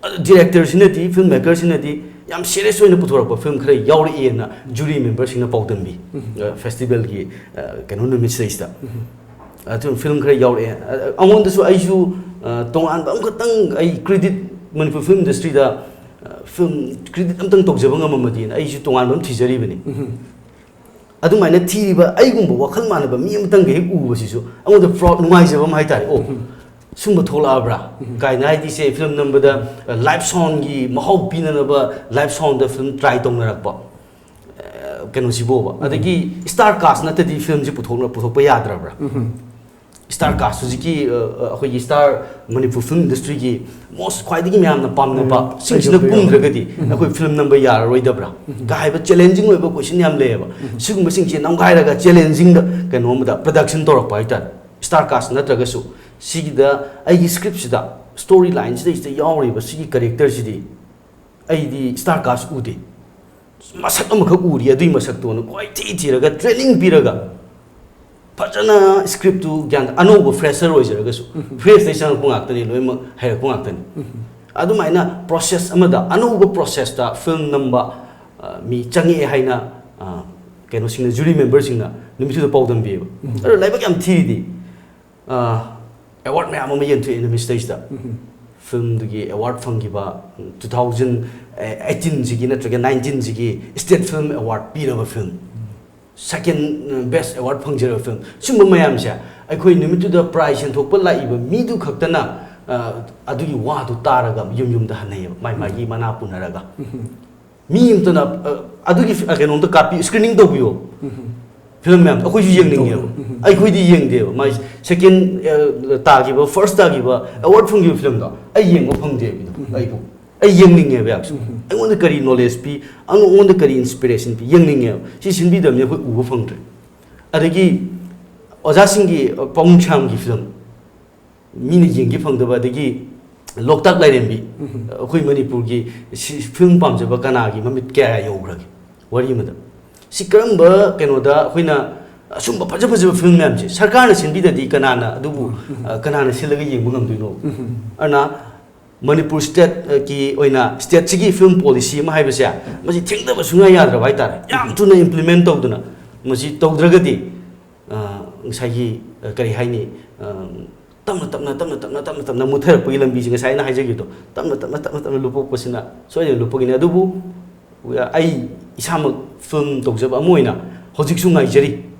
ꯑꯗꯨ ꯗꯤꯔꯦꯛꯇꯔꯁꯤꯅꯗꯤ, ꯐꯤꯂꯝ ꯃꯦꯀꯔꯁꯤꯅꯗꯤ ꯌꯥꯝ ꯁꯤꯔꯤꯌꯁ ꯑꯣꯏꯅ ꯄꯨꯊꯣꯔꯛꯄ ꯐꯤꯂꯝ ꯈꯔ ꯌꯥꯎꯔꯛꯑꯦꯅ ꯖꯨꯔꯤ ꯃꯦꯝꯕꯔꯁꯤꯡꯅ ꯄꯥꯎꯗꯝꯕꯤ꯫ ꯎꯝ꯫ ꯑ, ꯐꯦꯁꯇꯤꯚꯦꯜꯒꯤ, ꯑ, ꯀꯩꯅꯣ ꯅꯨꯃꯤꯠꯁꯤꯗꯩꯁꯤꯗ꯫ ꯎꯝ꯫ ꯑꯗꯨ ꯐꯤꯂꯝ ꯈꯔ ꯌꯥꯎꯔꯛꯑꯦ꯫ ꯑ, ꯑꯩꯉꯣꯟꯗꯁꯨ ꯑꯩꯁꯨ, ꯑ, ꯇꯣꯉꯥꯟꯕ ꯑꯃꯈꯛꯇꯪ ꯑꯩ ꯀ꯭ꯔꯦꯗꯤꯠ, ꯃꯅꯤꯄꯨꯔ ꯐꯤꯂꯝ ꯏꯟꯗꯁꯇ꯭ꯔꯤꯗ, ꯑ, ꯐꯤꯂꯝ ꯀ꯭ꯔꯦꯗꯤꯠ ꯑꯝꯇꯪ ꯇꯧꯖꯕ ꯉꯝꯃꯝꯃꯗꯤꯅ ꯑꯩꯁꯨ ꯇꯣꯉꯥꯟꯕ ꯑꯃ ꯊꯤꯖꯔꯤꯕꯅꯤ꯫ ꯎꯝ꯫ ꯑꯗꯨꯃꯥꯏꯅ ꯊꯤꯔꯤꯕ ꯑꯩꯒꯨꯝꯕ ꯋꯥꯈꯜ ꯃꯥꯟꯅꯕ ꯃꯤ ꯑꯃꯇꯪꯒ ꯍꯦꯛ ꯎꯕꯁꯤꯁꯨ ꯑꯩꯉꯣꯟꯗ ꯄ꯭ꯔꯥꯎꯗ, ꯅꯨꯡꯉꯥꯏꯖꯕ ꯑꯃ ꯍꯥꯏꯇꯥꯔꯦ꯫ ꯑꯣ, ꯁꯨꯝꯕ ꯊꯣꯛꯂꯛꯑꯕ꯭ꯔꯥ ꯀꯥꯏꯅ, ꯍꯥꯏꯗꯤ ꯁꯦ ꯐꯤꯂꯝ ꯅꯝꯕꯗ ꯂꯥꯏꯚ ꯁꯥꯎꯟꯒꯤ ꯃꯍꯥꯎ ꯄꯤꯅꯅꯕ ꯂꯥꯏꯚ ꯁꯥꯎꯟꯗ ꯐꯤꯂꯝ ꯇ꯭ꯔꯥꯏ ꯇꯧꯅꯔꯛꯄ, ꯑ, ꯀꯩꯅꯣꯁꯤꯕꯣꯕ꯫ ꯑꯗꯒꯤ ꯁ꯭ꯇꯥꯔ ꯀꯥꯁ ꯅꯠꯇ꯭ꯔꯗꯤ ꯐꯤꯂꯝꯁꯤ ꯄꯨꯊꯣꯛꯅ-, ꯄꯨꯊꯣꯛꯄ ꯌꯥꯗ꯭ꯔꯕ꯭ꯔꯥ? ꯁ꯭ꯇꯥꯔ ꯀꯥꯁ ꯍꯧꯖꯤꯛꯀꯤ, ꯑ, ꯑ, ꯑꯩꯈꯣꯏꯒꯤ ꯁ꯭ꯇꯥꯔ ꯃꯅꯤꯄꯨꯔ ꯐꯤꯂꯝ ꯏꯟꯗꯁꯇ꯭ꯔꯤꯒꯤ ꯃꯣꯁ ꯈ꯭ꯋꯥꯏꯗꯒꯤ ꯃꯌꯥꯝꯅ ꯄꯥꯝꯅꯕ ꯁꯤꯡꯁꯤꯅ ꯀꯨꯝꯗ꯭ꯔꯒꯗꯤ ꯑꯩꯈꯣꯏ ꯐꯤꯂꯝ ꯅꯝꯕ ꯌꯥꯔꯔꯣꯏꯗꯕ꯭ꯔꯥ ꯀ ꯍꯥꯏꯕ ꯆꯦꯂꯦꯟꯖꯤꯡ ꯑꯣꯏꯕ ꯀꯣꯏꯁꯟ ꯌꯥꯝ ꯂꯩꯌꯦꯕ꯫ ꯁꯤꯒꯨꯝꯕꯁꯤꯡꯁꯦ ꯅꯝꯈꯥꯏꯔꯒ ꯆꯦꯂꯦꯟꯖꯤꯡꯗ ꯀꯩꯅꯣꯝꯗ ꯄ꯭ꯔꯗꯛꯁꯟ ꯇꯧꯔꯛꯄ ꯍꯥꯏꯇꯥꯔꯦ꯫ ꯁ꯭ꯇꯥꯔ ꯀꯥꯁ ꯅꯠꯇ꯭ꯔꯒꯁꯨ ꯁꯤꯒꯤꯗ ꯑꯩꯒꯤ ꯁ꯭ꯀ꯭ꯔꯤꯞꯁꯤꯗ, ꯁ꯭ꯇꯣꯔꯤ ꯂꯥꯏꯟꯁꯤꯗꯩꯁꯤꯗ ꯌꯥꯎꯔꯤꯕ ꯁꯤꯒꯤ ꯀꯦꯔꯦꯛꯇꯔꯁꯤꯗꯤ ꯑꯩꯗꯤ ꯁ꯭ꯇꯥꯔ ꯀꯥꯁ ꯎꯗꯦ꯫ ꯃꯁꯛ ꯑꯃꯈꯛ ꯎꯔꯤ, ꯑꯗꯨꯒꯤ ꯃꯁꯛꯇꯣꯅ ꯀꯣꯏꯊꯤ ꯊꯤꯔꯒ ꯇ꯭ꯔꯦꯅꯤꯡ ꯄꯤꯔꯒ ꯐꯖꯅ ꯁ꯭ꯀ꯭ꯔꯤꯞꯇꯨ ꯒ꯭ꯌꯥꯟ, ꯑꯅꯧꯕ ꯐ꯭ꯔꯦꯁꯔ ꯑꯣꯏꯖꯔꯒꯁꯨ, ꯐ꯭ꯔꯦꯁꯇꯩ ꯆꯪꯉꯛꯄ ꯉꯥꯛꯇꯅꯤ, ꯂꯣꯏꯅꯃꯛ ꯍꯩꯔꯛꯄ ꯉꯥꯛꯇꯅꯤ꯫ ꯑꯗꯨꯃꯥꯏꯅ ꯄ꯭ꯔꯣꯁꯦꯁ ꯑꯃꯗ, ꯑꯅꯧꯕ ꯄ꯭ꯔꯣꯁꯦꯁꯇ ꯐꯤꯂꯝ ꯅꯝꯕ, ꯑ, ꯃꯤ ꯆꯪꯉꯛꯑꯦ ꯍꯥꯏꯅ, ꯑ, ꯀꯩꯅꯣꯁꯤꯡꯅ, ꯖꯨꯔꯤ ꯃꯦꯝꯕꯔꯁꯤꯡꯅ ꯅꯨꯃꯤꯠꯇꯨꯗ ꯄꯥꯎꯗꯝꯕꯤꯌꯦꯕ꯫ ꯑꯗꯣ ꯂꯥꯏꯕꯛ ꯌꯥꯝ ꯊꯤꯔꯤꯗꯤ, ꯑꯦꯋꯥꯔꯗ ꯃꯌꯥꯝ ꯑꯃ ꯌꯦꯟꯊꯣꯛꯑꯦ ꯅꯨꯃꯤꯠꯁꯤꯗꯩꯁꯤꯗ꯫ ꯐꯤꯂꯝꯗꯨꯒꯤ ꯑꯦꯋꯥꯔꯗ ꯐꯪꯈꯤꯕ, ꯇꯨ ꯊꯥꯎꯖꯟ ꯑꯩꯠꯇꯤꯟꯁꯤꯒꯤ ꯅꯠꯇ꯭ꯔꯒ ꯅꯥꯏꯟꯇꯤꯟꯁꯤꯒꯤ ꯁ꯭ꯇꯦꯠ ꯐꯤꯂꯝ ꯑꯦꯋꯥꯔꯗ ꯄꯤꯔꯕ ꯐꯤꯂꯝ, ꯁꯦꯀꯦꯟ ꯕꯦꯁ ꯑꯦꯋꯥꯔꯗ ꯐꯪꯖꯔꯕ ꯐꯤꯂꯝ, ꯁꯨꯝꯕ ꯃꯌꯥꯝꯁꯦ ꯑꯩꯈꯣꯏ ꯅꯨꯃꯤꯠꯇꯨꯗ ꯄ꯭ꯔꯥꯏꯖ ꯌꯦꯟꯊꯣꯛꯄ ꯂꯥꯛꯏꯕ ꯃꯤꯗꯨ ꯈꯛꯇꯅ, ꯑ, ꯑꯗꯨꯒꯤ ꯋꯥꯗꯨ ꯇꯥꯔꯒ ꯌꯨꯝ ꯌꯨꯝꯗ ꯍꯟꯅꯩꯌꯦꯕ, ꯃꯥꯏ ꯃꯥꯒꯤ ꯃꯅꯥ ꯄꯨꯅꯔꯒ꯫ ꯃꯤ ꯑꯝꯇꯅ, ꯑ, ꯑꯗꯨꯒꯤ ꯐꯤ-, ꯑ, ꯀꯩꯅꯣꯝꯇ ꯀꯥꯞꯄꯤ, ꯁ꯭ꯀ꯭ꯔꯤꯅꯤꯡ ꯇꯧꯕꯤꯌꯣ꯫ ꯐꯤꯂꯝ ꯃꯌꯥꯝꯗꯣ ꯑꯩꯈꯣꯏꯁꯨ ꯌꯦꯡꯅꯤꯡꯉꯦꯕ꯫ ꯑꯩꯈꯣꯏꯗꯤ ꯌꯦꯡꯗꯦꯕ꯫ ꯃꯥꯏ ꯁꯦꯀꯦꯟ, ꯑ, ꯇꯥꯈꯤꯕ, ꯐꯥꯔꯁ ꯇꯥꯈꯤꯕ, ꯑꯦꯋꯥꯔꯗ ꯐꯪꯈꯤꯕ ꯐꯤꯂꯝꯗꯣ ꯑꯩ ꯌꯦꯡꯕ ꯐꯪꯗꯦꯕ꯫ ꯑꯩꯕꯨ, ꯑꯩ ꯌꯦꯡꯅꯤꯡꯉꯦꯕ ꯌꯥꯝꯁꯨ꯫ ꯑꯩꯉꯣꯟꯗ ꯀꯔꯤ ꯅꯣꯂꯦꯖ ꯄꯤ, ꯑꯩꯉꯣꯟꯗ ꯀꯔꯤ ꯏꯟꯁꯄꯤꯔꯦꯁꯟ ꯄꯤ, ꯌꯦꯡꯅꯤꯡꯉꯦꯕ꯫ ꯁꯤ ꯁꯤꯟꯕꯤꯗꯕꯅꯤ ꯑꯩꯈꯣꯏ ꯎꯕ ꯐꯪꯗ꯭ꯔꯦ꯫ ꯑꯗꯒꯤ ꯑꯣꯖꯥꯁꯤꯡꯒꯤ, ꯑ, ꯄꯥꯕꯨꯡ ꯁ꯭ꯌꯥꯝꯒꯤ ꯐꯤꯂꯝ ꯃꯤꯅ ꯌꯦꯡꯒꯦ ꯐꯪꯗꯕ, ꯑꯗꯒꯤ ꯂꯣꯛꯇꯥꯛ ꯂꯥꯏꯔꯦꯝꯕꯤ, ꯑꯩꯈꯣꯏ ꯃꯅꯤꯄꯨꯔꯒꯤ ꯁꯤ ꯐꯤꯂꯝ ꯄꯥꯝꯖꯕ ꯀꯅꯥꯒꯤ ꯃꯃꯤꯠ ꯀꯌꯥ ꯌꯧꯈ꯭ꯔꯒꯦ? ꯋꯥꯔꯤ ꯑꯃꯗ꯫ ꯁꯤ ꯀꯔꯝꯕ ꯀꯩꯅꯣꯗ ꯑꯩꯈꯣꯏꯅ ꯑꯁꯨꯝꯕ ꯐꯖ ꯐꯖꯕ ꯐꯤꯂꯝ ꯃꯌꯥꯝꯁꯦ ꯁꯔꯀꯥꯔꯅ ꯁꯤꯟꯕꯤꯗꯗꯤ ꯀꯅꯥꯅ ꯑꯗꯨꯕꯨ, ꯑ, ꯀꯅꯥꯅ ꯁꯤꯜꯂꯒ ꯌꯦꯡꯕ ꯉꯝꯗꯣꯏꯅꯣ? ꯑꯗꯨꯅ ꯃꯅꯤꯄꯨꯔ ꯁ꯭ꯇꯦꯠꯀꯤ ꯑꯣꯏꯅ ꯁ꯭ꯇꯦꯠꯁꯤꯒꯤ ꯐꯤꯂꯝ ꯄꯣꯂꯤꯁꯤ ꯑꯃ ꯍꯥꯏꯕꯁꯦ, ꯃꯁꯤ ꯊꯦꯡꯊꯕ ꯁꯨꯡꯌꯥ ꯌꯥꯗ꯭ꯔꯕ ꯍꯥꯏꯇꯥꯔꯦ꯫ ꯌꯥꯝ ꯊꯨꯅ ꯏꯝꯄ꯭ꯂꯤꯃꯦꯟ ꯇꯧꯗꯅ, ꯃꯁꯤ ꯇꯧꯗ꯭ꯔꯒꯗꯤ, ꯑ, ꯉꯁꯥꯏꯒꯤ, ꯑ, ꯀꯔꯤ ꯍꯥꯏꯅꯤ, ꯑ, ꯇꯞꯅ ꯇꯞꯅ, ꯇꯞꯅ ꯇꯞꯅ, ꯇꯞꯅ ꯇꯞꯅ ꯃꯨꯠꯊꯔꯛꯄꯒꯤ ꯂꯝꯕꯤꯁꯦ ꯉꯁꯥꯏ ꯑꯩꯅ ꯍꯥꯏꯖꯈꯤꯕꯗꯣ, ꯇꯞꯅ ꯇꯞꯅ, ꯇꯞꯅ ꯇꯞꯅ ꯂꯨꯞꯄꯛꯄꯁꯤꯅ ꯁꯣꯏꯗꯅ ꯂꯨꯞꯄꯒꯤꯅꯤ꯫ ꯑꯗꯨꯕꯨ ꯑꯩ ꯏꯁꯥꯃꯛ ꯐꯤꯂꯝ ꯇꯧꯖꯕ ꯑꯃ ꯑꯣꯏꯅ ꯍꯧꯖꯤꯛꯁꯨ ꯉꯥꯏꯖꯔꯤ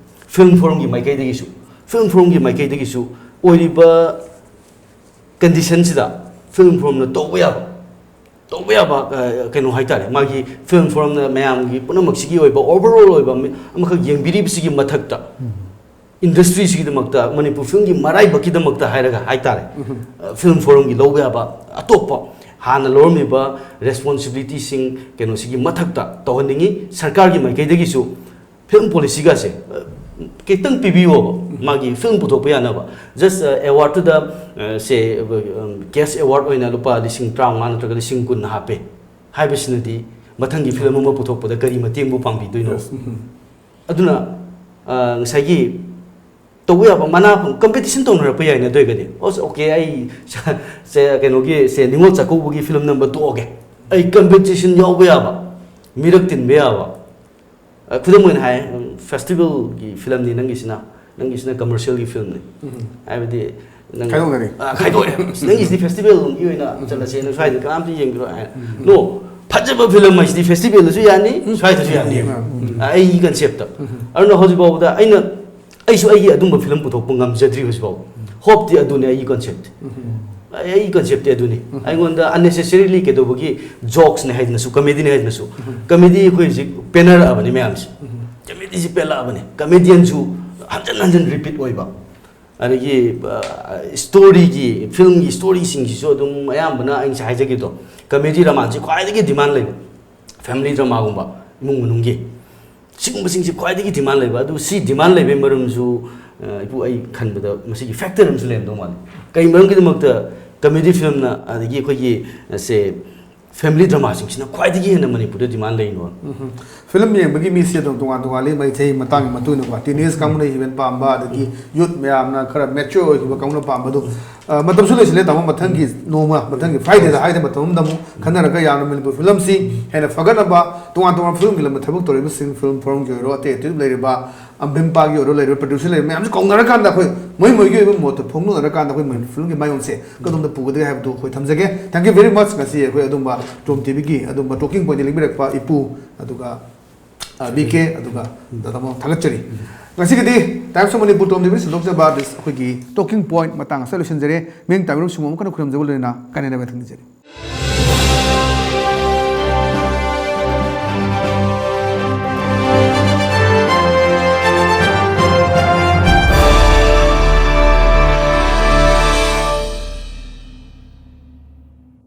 ꯐꯤꯂꯝ ꯐꯣꯔꯝꯒꯤ ꯃꯥꯏꯀꯩꯗꯒꯤꯁꯨ, ꯐꯤꯂꯝ ꯐꯣꯔꯝꯒꯤ ꯃꯥꯏꯀꯩꯗꯒꯤꯁꯨ ꯑꯣꯏꯔꯤꯕ ꯀꯟꯗꯤꯁꯟꯁꯤꯗ ꯐꯤꯂꯝ ꯐꯣꯔꯝꯅ ꯇꯧꯕ ꯌꯥꯕ, ꯇꯧꯕ ꯌꯥꯕ, ꯑ, ꯀꯩꯅꯣ ꯍꯥꯏꯇꯥꯔꯦ, ꯃꯥꯒꯤ ꯐꯤꯂꯝ ꯐꯣꯔꯝꯅ ꯃꯌꯥꯝꯒꯤ ꯄꯨꯝꯅꯃꯛꯁꯤꯒꯤ ꯑꯣꯏꯕ ꯑꯣꯚꯔꯑꯣꯜ ꯑꯣꯏꯕ ꯃꯤ ꯑꯃꯈꯛ ꯌꯦꯡꯕꯤꯔꯤꯕꯁꯤꯒꯤ ꯃꯊꯛꯇ, ꯏꯟꯗꯁꯇ꯭ꯔꯤꯁꯤꯒꯤꯗꯃꯛꯇ, ꯃꯅꯤꯄꯨꯔ ꯐꯤꯂꯝꯒꯤ ꯃꯔꯥꯏꯕꯛꯀꯤꯗꯃꯛꯇ ꯍꯥꯏꯔꯒ ꯍꯥꯏꯇꯥꯔꯦ, ꯑ, ꯐꯤꯂꯝ ꯐꯣꯔꯝꯒꯤ ꯂꯧꯕ ꯌꯥꯕ ꯑꯇꯣꯞꯄ ꯍꯥꯟꯅ ꯂꯧꯔꯝꯃꯤꯕ ꯔꯦꯁꯄꯣꯟꯁꯤꯕꯤꯂꯤꯇꯤꯁꯤꯡ ꯀꯩꯅꯣꯁꯤꯒꯤ ꯃꯊꯛꯇ ꯇꯧꯍꯟꯅꯤꯡꯉꯤ꯫ ꯁꯔꯀꯥꯔꯒꯤ ꯃꯥꯏꯀꯩꯗꯒꯤꯁꯨ ꯐꯤꯂꯝ ꯄꯣꯂꯤꯁꯤꯒꯁꯦ, ꯑ, ꯈꯤꯇꯪ ꯄꯤꯕꯤꯌꯣꯕ, ꯃꯥꯒꯤ ꯐꯤꯂꯝ ꯄꯨꯊꯣꯛꯄ ꯌꯥꯅꯕ꯫ ꯖꯁ, ꯑ, ꯑꯦꯋꯥꯔꯗꯇꯨꯗ, ꯑ, ꯁꯦ, ꯑ, ꯀꯦꯁ ꯑꯦꯋꯥꯔꯗ ꯑꯣꯏꯅ ꯂꯨꯄꯥ ꯂꯤꯁꯤꯡ ꯇꯔꯥꯃꯉꯥ ꯅꯠꯇ꯭ꯔꯒ ꯂꯤꯁꯤꯡ ꯀꯨꯟ ꯍꯥꯞꯄꯦ ꯍꯥꯏꯕꯁꯤꯅꯗꯤ ꯃꯊꯪꯒꯤ ꯐꯤꯂꯝ ꯑꯃ ꯄꯨꯊꯣꯛꯄꯗ ꯀꯔꯤ ꯃꯇꯦꯡꯕꯨ ꯄꯥꯡꯕꯤꯗꯣꯏꯅꯣ? ꯑꯗꯨꯅ, ꯑ, ꯉꯁꯥꯏꯒꯤ ꯇꯧꯕ ꯌꯥꯕ ꯃꯅꯥ ꯐꯪ-, ꯀꯝꯄꯤꯇꯤꯁꯟ ꯇꯧꯅꯔꯛꯄ ꯌꯥꯏꯅꯦ꯫ ꯑꯗꯨ ꯑꯣꯏꯔꯒꯗꯤ, ꯑꯁ, ꯑꯣꯀꯦ, ꯑꯩ ꯁ-, ꯁꯦ, ꯀꯩꯅꯣꯒꯤ, ꯁꯦ, ꯅꯤꯉꯣꯜ ꯆꯥꯛꯀꯧꯕꯒꯤ ꯐꯤꯂꯝ ꯅꯝꯕ ꯇꯣꯛꯑꯒꯦ, ꯑꯩ ꯀꯝꯄꯤꯇꯤꯁꯟ ꯌꯥꯎꯕ ꯌꯥꯕ, ꯃꯤꯔꯛ ꯇꯤꯟꯕ ꯌꯥꯕ꯫ ꯑ, ꯈꯨꯗꯝ ꯑꯣꯏꯅ ꯍꯥꯏ, ꯎꯝ, ꯐꯦꯁꯇꯤꯚꯦꯜꯒꯤ ꯐꯤꯂꯝꯅꯤ ꯅꯪꯒꯤꯁꯤꯅ, ꯅꯪꯒꯤꯁꯤꯅ ꯀꯃꯔꯁꯤꯌꯦꯜꯒꯤ ꯐꯤꯂꯝꯅꯤ꯫ ꯎꯝ꯫ ꯍꯥꯏꯕꯗꯤ ꯅꯪ, ꯈꯥꯏꯗꯣꯛꯅꯔꯦ꯫ ꯑ, ꯈꯥꯏꯗꯣꯛꯑꯦ꯫ "ꯑꯁ, ꯅꯪꯒꯤꯁꯤꯗꯤ ꯐꯦꯁꯇꯤꯚꯦꯜꯒꯤ ꯑꯣꯏꯅ ꯆꯠꯂꯁꯦ, ꯅꯪ ꯁ꯭ꯋꯥꯏꯗ ꯀꯅꯥꯝꯇ ꯌꯦꯡꯕꯤꯔꯣꯏ" ꯍꯥꯏꯅ꯫ ꯎꯝ꯫ ꯅꯣ, ꯐꯖꯕ ꯐꯤꯂꯝ ꯍꯥꯏꯁꯤꯗꯤ ꯐꯦꯁꯇꯤꯚꯦꯜꯗꯁꯨ ꯌꯥꯅꯤ, ꯁ꯭ꯋꯥꯏꯗꯁꯨ ꯌꯥꯅꯤ꯫ ꯎꯝ꯫ ꯑ, ꯑꯩꯒꯤ ꯀꯟꯁꯦꯞꯇ꯫ ꯎꯝ꯫ ꯑꯗꯨꯅ ꯍꯧꯖꯤꯛ ꯐꯥꯎꯕꯗ ꯑꯩꯅ, ꯑꯩꯁꯨ ꯑꯩꯒꯤ ꯑꯗꯨꯝꯕ ꯐꯤꯂꯝ ꯄꯨꯊꯣꯛꯄ ꯉꯝꯖꯗ꯭ꯔꯤ ꯍꯧꯖꯤꯛ ꯐꯥꯎꯕ꯫ ꯍꯣꯞꯇꯤ ꯑꯗꯨꯅꯤ ꯑꯩꯒꯤ ꯀꯟꯁꯦꯞꯇꯤ꯫ ꯎꯝ꯫ ꯑꯩ, ꯑꯩꯒꯤ ꯀꯟꯁꯦꯞꯇꯤ ꯑꯗꯨꯅꯤ꯫ ꯎꯝ꯫ ꯑꯩꯉꯣꯟꯗ unnecessarily ꯀꯩꯗꯧꯕꯒꯤ ꯖꯣꯛꯁꯅꯦ ꯍꯥꯏꯗꯅꯁꯨ, ꯀꯃꯦꯗꯤꯅꯦ ꯍꯥꯏꯗꯅꯁꯨ, ꯎꯝ꯫ ꯀꯃꯦꯗꯤ ꯑꯩꯈꯣꯏ ꯍꯧꯖꯤꯛ ꯄꯦꯟꯅꯔꯛꯑꯕꯅꯤ ꯃꯌꯥꯝꯁꯦ꯫ ꯎꯝ꯫ ꯀꯃꯦꯗꯤꯁꯤ ꯄꯦꯜꯂꯛꯑꯕꯅꯤ꯫ ꯀꯃꯦꯗꯤꯌꯟꯁꯨ ꯍꯟꯖꯟ ꯍꯟꯖꯟ ꯔꯤꯄꯤꯠ ꯑꯣꯏꯕ꯫ ꯑꯗꯒꯤ, ꯑ, ꯁ꯭ꯇꯣꯔꯤꯒꯤ, ꯐꯤꯂꯝꯒꯤ ꯁ꯭ꯇꯣꯔꯤꯁꯤꯡꯁꯤꯁꯨ ꯑꯗꯨꯝ ꯑꯌꯥꯝꯕꯅ ꯑꯩ ꯉꯁꯥꯏ ꯍꯥꯏꯖꯈꯤꯕꯗꯣ, ꯀꯃꯦꯗꯤ ꯗ꯭ꯔꯃꯥꯁꯤ ꯈ꯭ꯋꯥꯏꯗꯒꯤ ꯗꯤꯃꯥꯟ ꯂꯩꯕ, ꯐꯦꯃꯤꯂꯤ ꯗ꯭ꯔꯃꯥꯒꯨꯝꯕ, ꯏꯃꯨꯡ ꯃꯅꯨꯡꯒꯤ꯫ ꯁꯤꯒꯨꯝꯕꯁꯤꯡꯁꯤ ꯈ꯭ꯋꯥꯏꯗꯒꯤ ꯗꯤꯃꯥꯟ ꯂꯩꯕ꯫ ꯑꯗꯨ ꯁꯤ ꯗꯤꯃꯥꯟ ꯂꯩꯕꯒꯤ ꯃꯔꯝꯁꯨ, ꯑ, ꯏꯄꯨ, ꯑꯩ ꯈꯟꯕꯗ ꯃꯁꯤꯒꯤ ꯐꯦꯛꯇꯔ ꯑꯃꯁꯨ ꯂꯩꯔꯝꯗꯧ ꯃꯥꯜꯂꯤ꯫ ꯀꯔꯤ ꯃꯔꯝꯒꯤꯗꯃꯛꯇ ꯀꯃꯦꯗꯤ ꯐꯤꯂꯝꯅ, ꯑꯗꯒꯤ ꯑꯩꯈꯣꯏꯒꯤ, ꯑ, ꯁꯦ, ꯐꯦꯃꯤꯂꯤ ꯗ꯭ꯔꯃꯥꯁꯤꯡꯁꯤꯅ ꯈ꯭ꯋꯥꯏꯗꯒꯤ ꯍꯦꯟꯅ ꯃꯅꯤꯄꯨꯔꯗ ꯗꯤꯃꯥꯟ ꯂꯩꯔꯤꯅꯣ? ꯎꯝ꯫ ꯐꯤꯂꯝ ꯌꯦꯡꯕꯒꯤ ꯃꯤꯁꯦ ꯑꯗꯨꯝ ꯇꯣꯉꯥꯟ ꯇꯣꯉꯥꯟꯂꯤ, ꯃꯩꯇꯩ ꯃꯇꯥꯡꯒꯤ ꯃꯇꯨꯡ ꯏꯟꯅꯀꯣ, ꯇꯤꯅꯦꯖ ꯀꯥꯡꯕꯨꯅ ꯍꯦꯟꯅ ꯄꯥꯝꯕ, ꯑꯗꯒꯤ ꯌꯨꯠ ꯃꯌꯥꯝꯅ ꯈꯔ ꯃꯦꯆ꯭ꯌꯣꯔ ꯑꯣꯏꯈꯤꯕ ꯀꯥꯡꯕꯨꯅ ꯄꯥꯝꯕ꯫ ꯑꯗꯨ, ꯑ, ꯃꯇꯝꯁꯨ ꯂꯣꯏꯁꯤꯜꯂꯦ ꯇꯥꯃꯣ, ꯃꯊꯪꯒꯤ ꯅꯣꯡꯃ, ꯃꯊꯪꯒꯤ ꯐ꯭ꯔꯥꯏꯗꯦꯗ ꯍꯥꯏꯗꯤ ꯃꯇꯝ ꯑꯃꯗ ꯑꯃꯨꯛ ꯈꯟꯅꯔꯒ ꯌꯥꯝꯅ ꯃꯅꯤꯄꯨꯔ ꯐꯤꯂꯝꯁꯤ ꯍꯦꯟꯅ ꯐꯒꯠꯅꯕ ꯇꯣꯉꯥꯟ ꯇꯣꯉꯥꯟꯕ ꯐꯤꯂꯝꯒꯤ ꯂꯝꯗ ꯊꯕꯛ ꯇꯧꯔꯤꯕꯁꯤꯡ, ꯐꯤꯂꯝ ꯐꯣꯔꯝꯒꯤ ꯑꯣꯏꯔꯣ, ꯑꯇꯩ ꯑꯇꯩ ꯂꯩꯔꯤꯕ ꯑꯝꯕꯤꯝꯄꯥꯒꯤ ꯑꯣꯏꯔꯣ, ꯂꯩꯔꯤꯕ ꯄ꯭ꯔꯗ꯭ꯌꯨꯁꯔ ꯂꯩꯔꯤꯕ ꯃꯌꯥꯝꯁꯤ ꯀꯧꯅꯔꯀꯥꯟꯗ ꯑꯩꯈꯣꯏ ꯃꯣꯏ ꯃꯣꯏꯒꯤ ꯑꯣꯏꯕ ꯃꯣꯠꯇꯣ ꯐꯣꯡꯗꯣꯛꯅꯔꯀꯥꯟꯗ ꯑꯩꯈꯣꯏ ꯃꯅꯤꯄꯨꯔ ꯐꯤꯂꯝꯒꯤ ꯃꯥꯏꯑꯣꯟꯁꯦ ꯀꯗꯣꯝꯗ ꯄꯨꯒꯗꯒꯦ ꯍꯥꯏꯕꯗꯨ ꯑꯩꯈꯣꯏ ꯊꯝꯖꯒꯦ꯫ Thank you very much꯫ ꯉꯁꯤ ꯑꯩꯈꯣꯏ ꯑꯗꯨꯝꯕ ꯇꯣꯝ ꯇꯤꯚꯤꯒꯤ ꯑꯗꯨꯝꯕ ꯇꯣꯀꯤꯡ ꯄꯣꯏꯟꯠ ꯂꯦꯡꯕꯤꯔꯛꯄ ꯏꯄꯨ, ꯑꯗꯨꯒ ꯕꯤ ꯀꯦ ꯑꯗꯨꯒ ꯗꯥ ꯇꯥꯃꯣ ꯊꯥꯒꯠꯆꯔꯤ꯫ ꯉꯁꯤꯒꯤꯗꯤ Times of Manipur ꯇꯣꯝ ꯗꯦꯕꯤꯅ ꯁꯟꯗꯣꯛꯆꯕ ꯑꯗꯨ ꯑꯩꯈꯣꯏꯒꯤ talking point ꯃꯇꯥꯡ ꯑꯁꯤꯗ ꯂꯣꯏꯁꯤꯟꯖꯔꯦ꯫ ꯃꯤꯡ ꯇꯥꯕꯤꯔꯕꯁꯤꯡꯕꯨ ꯑꯃꯨꯛ ꯍꯟꯅ ꯈꯨꯔꯨꯝꯖꯕ ꯂꯣꯏꯅꯅ ꯀꯥꯏꯅꯅꯕ ꯊꯝꯖꯔꯤ꯫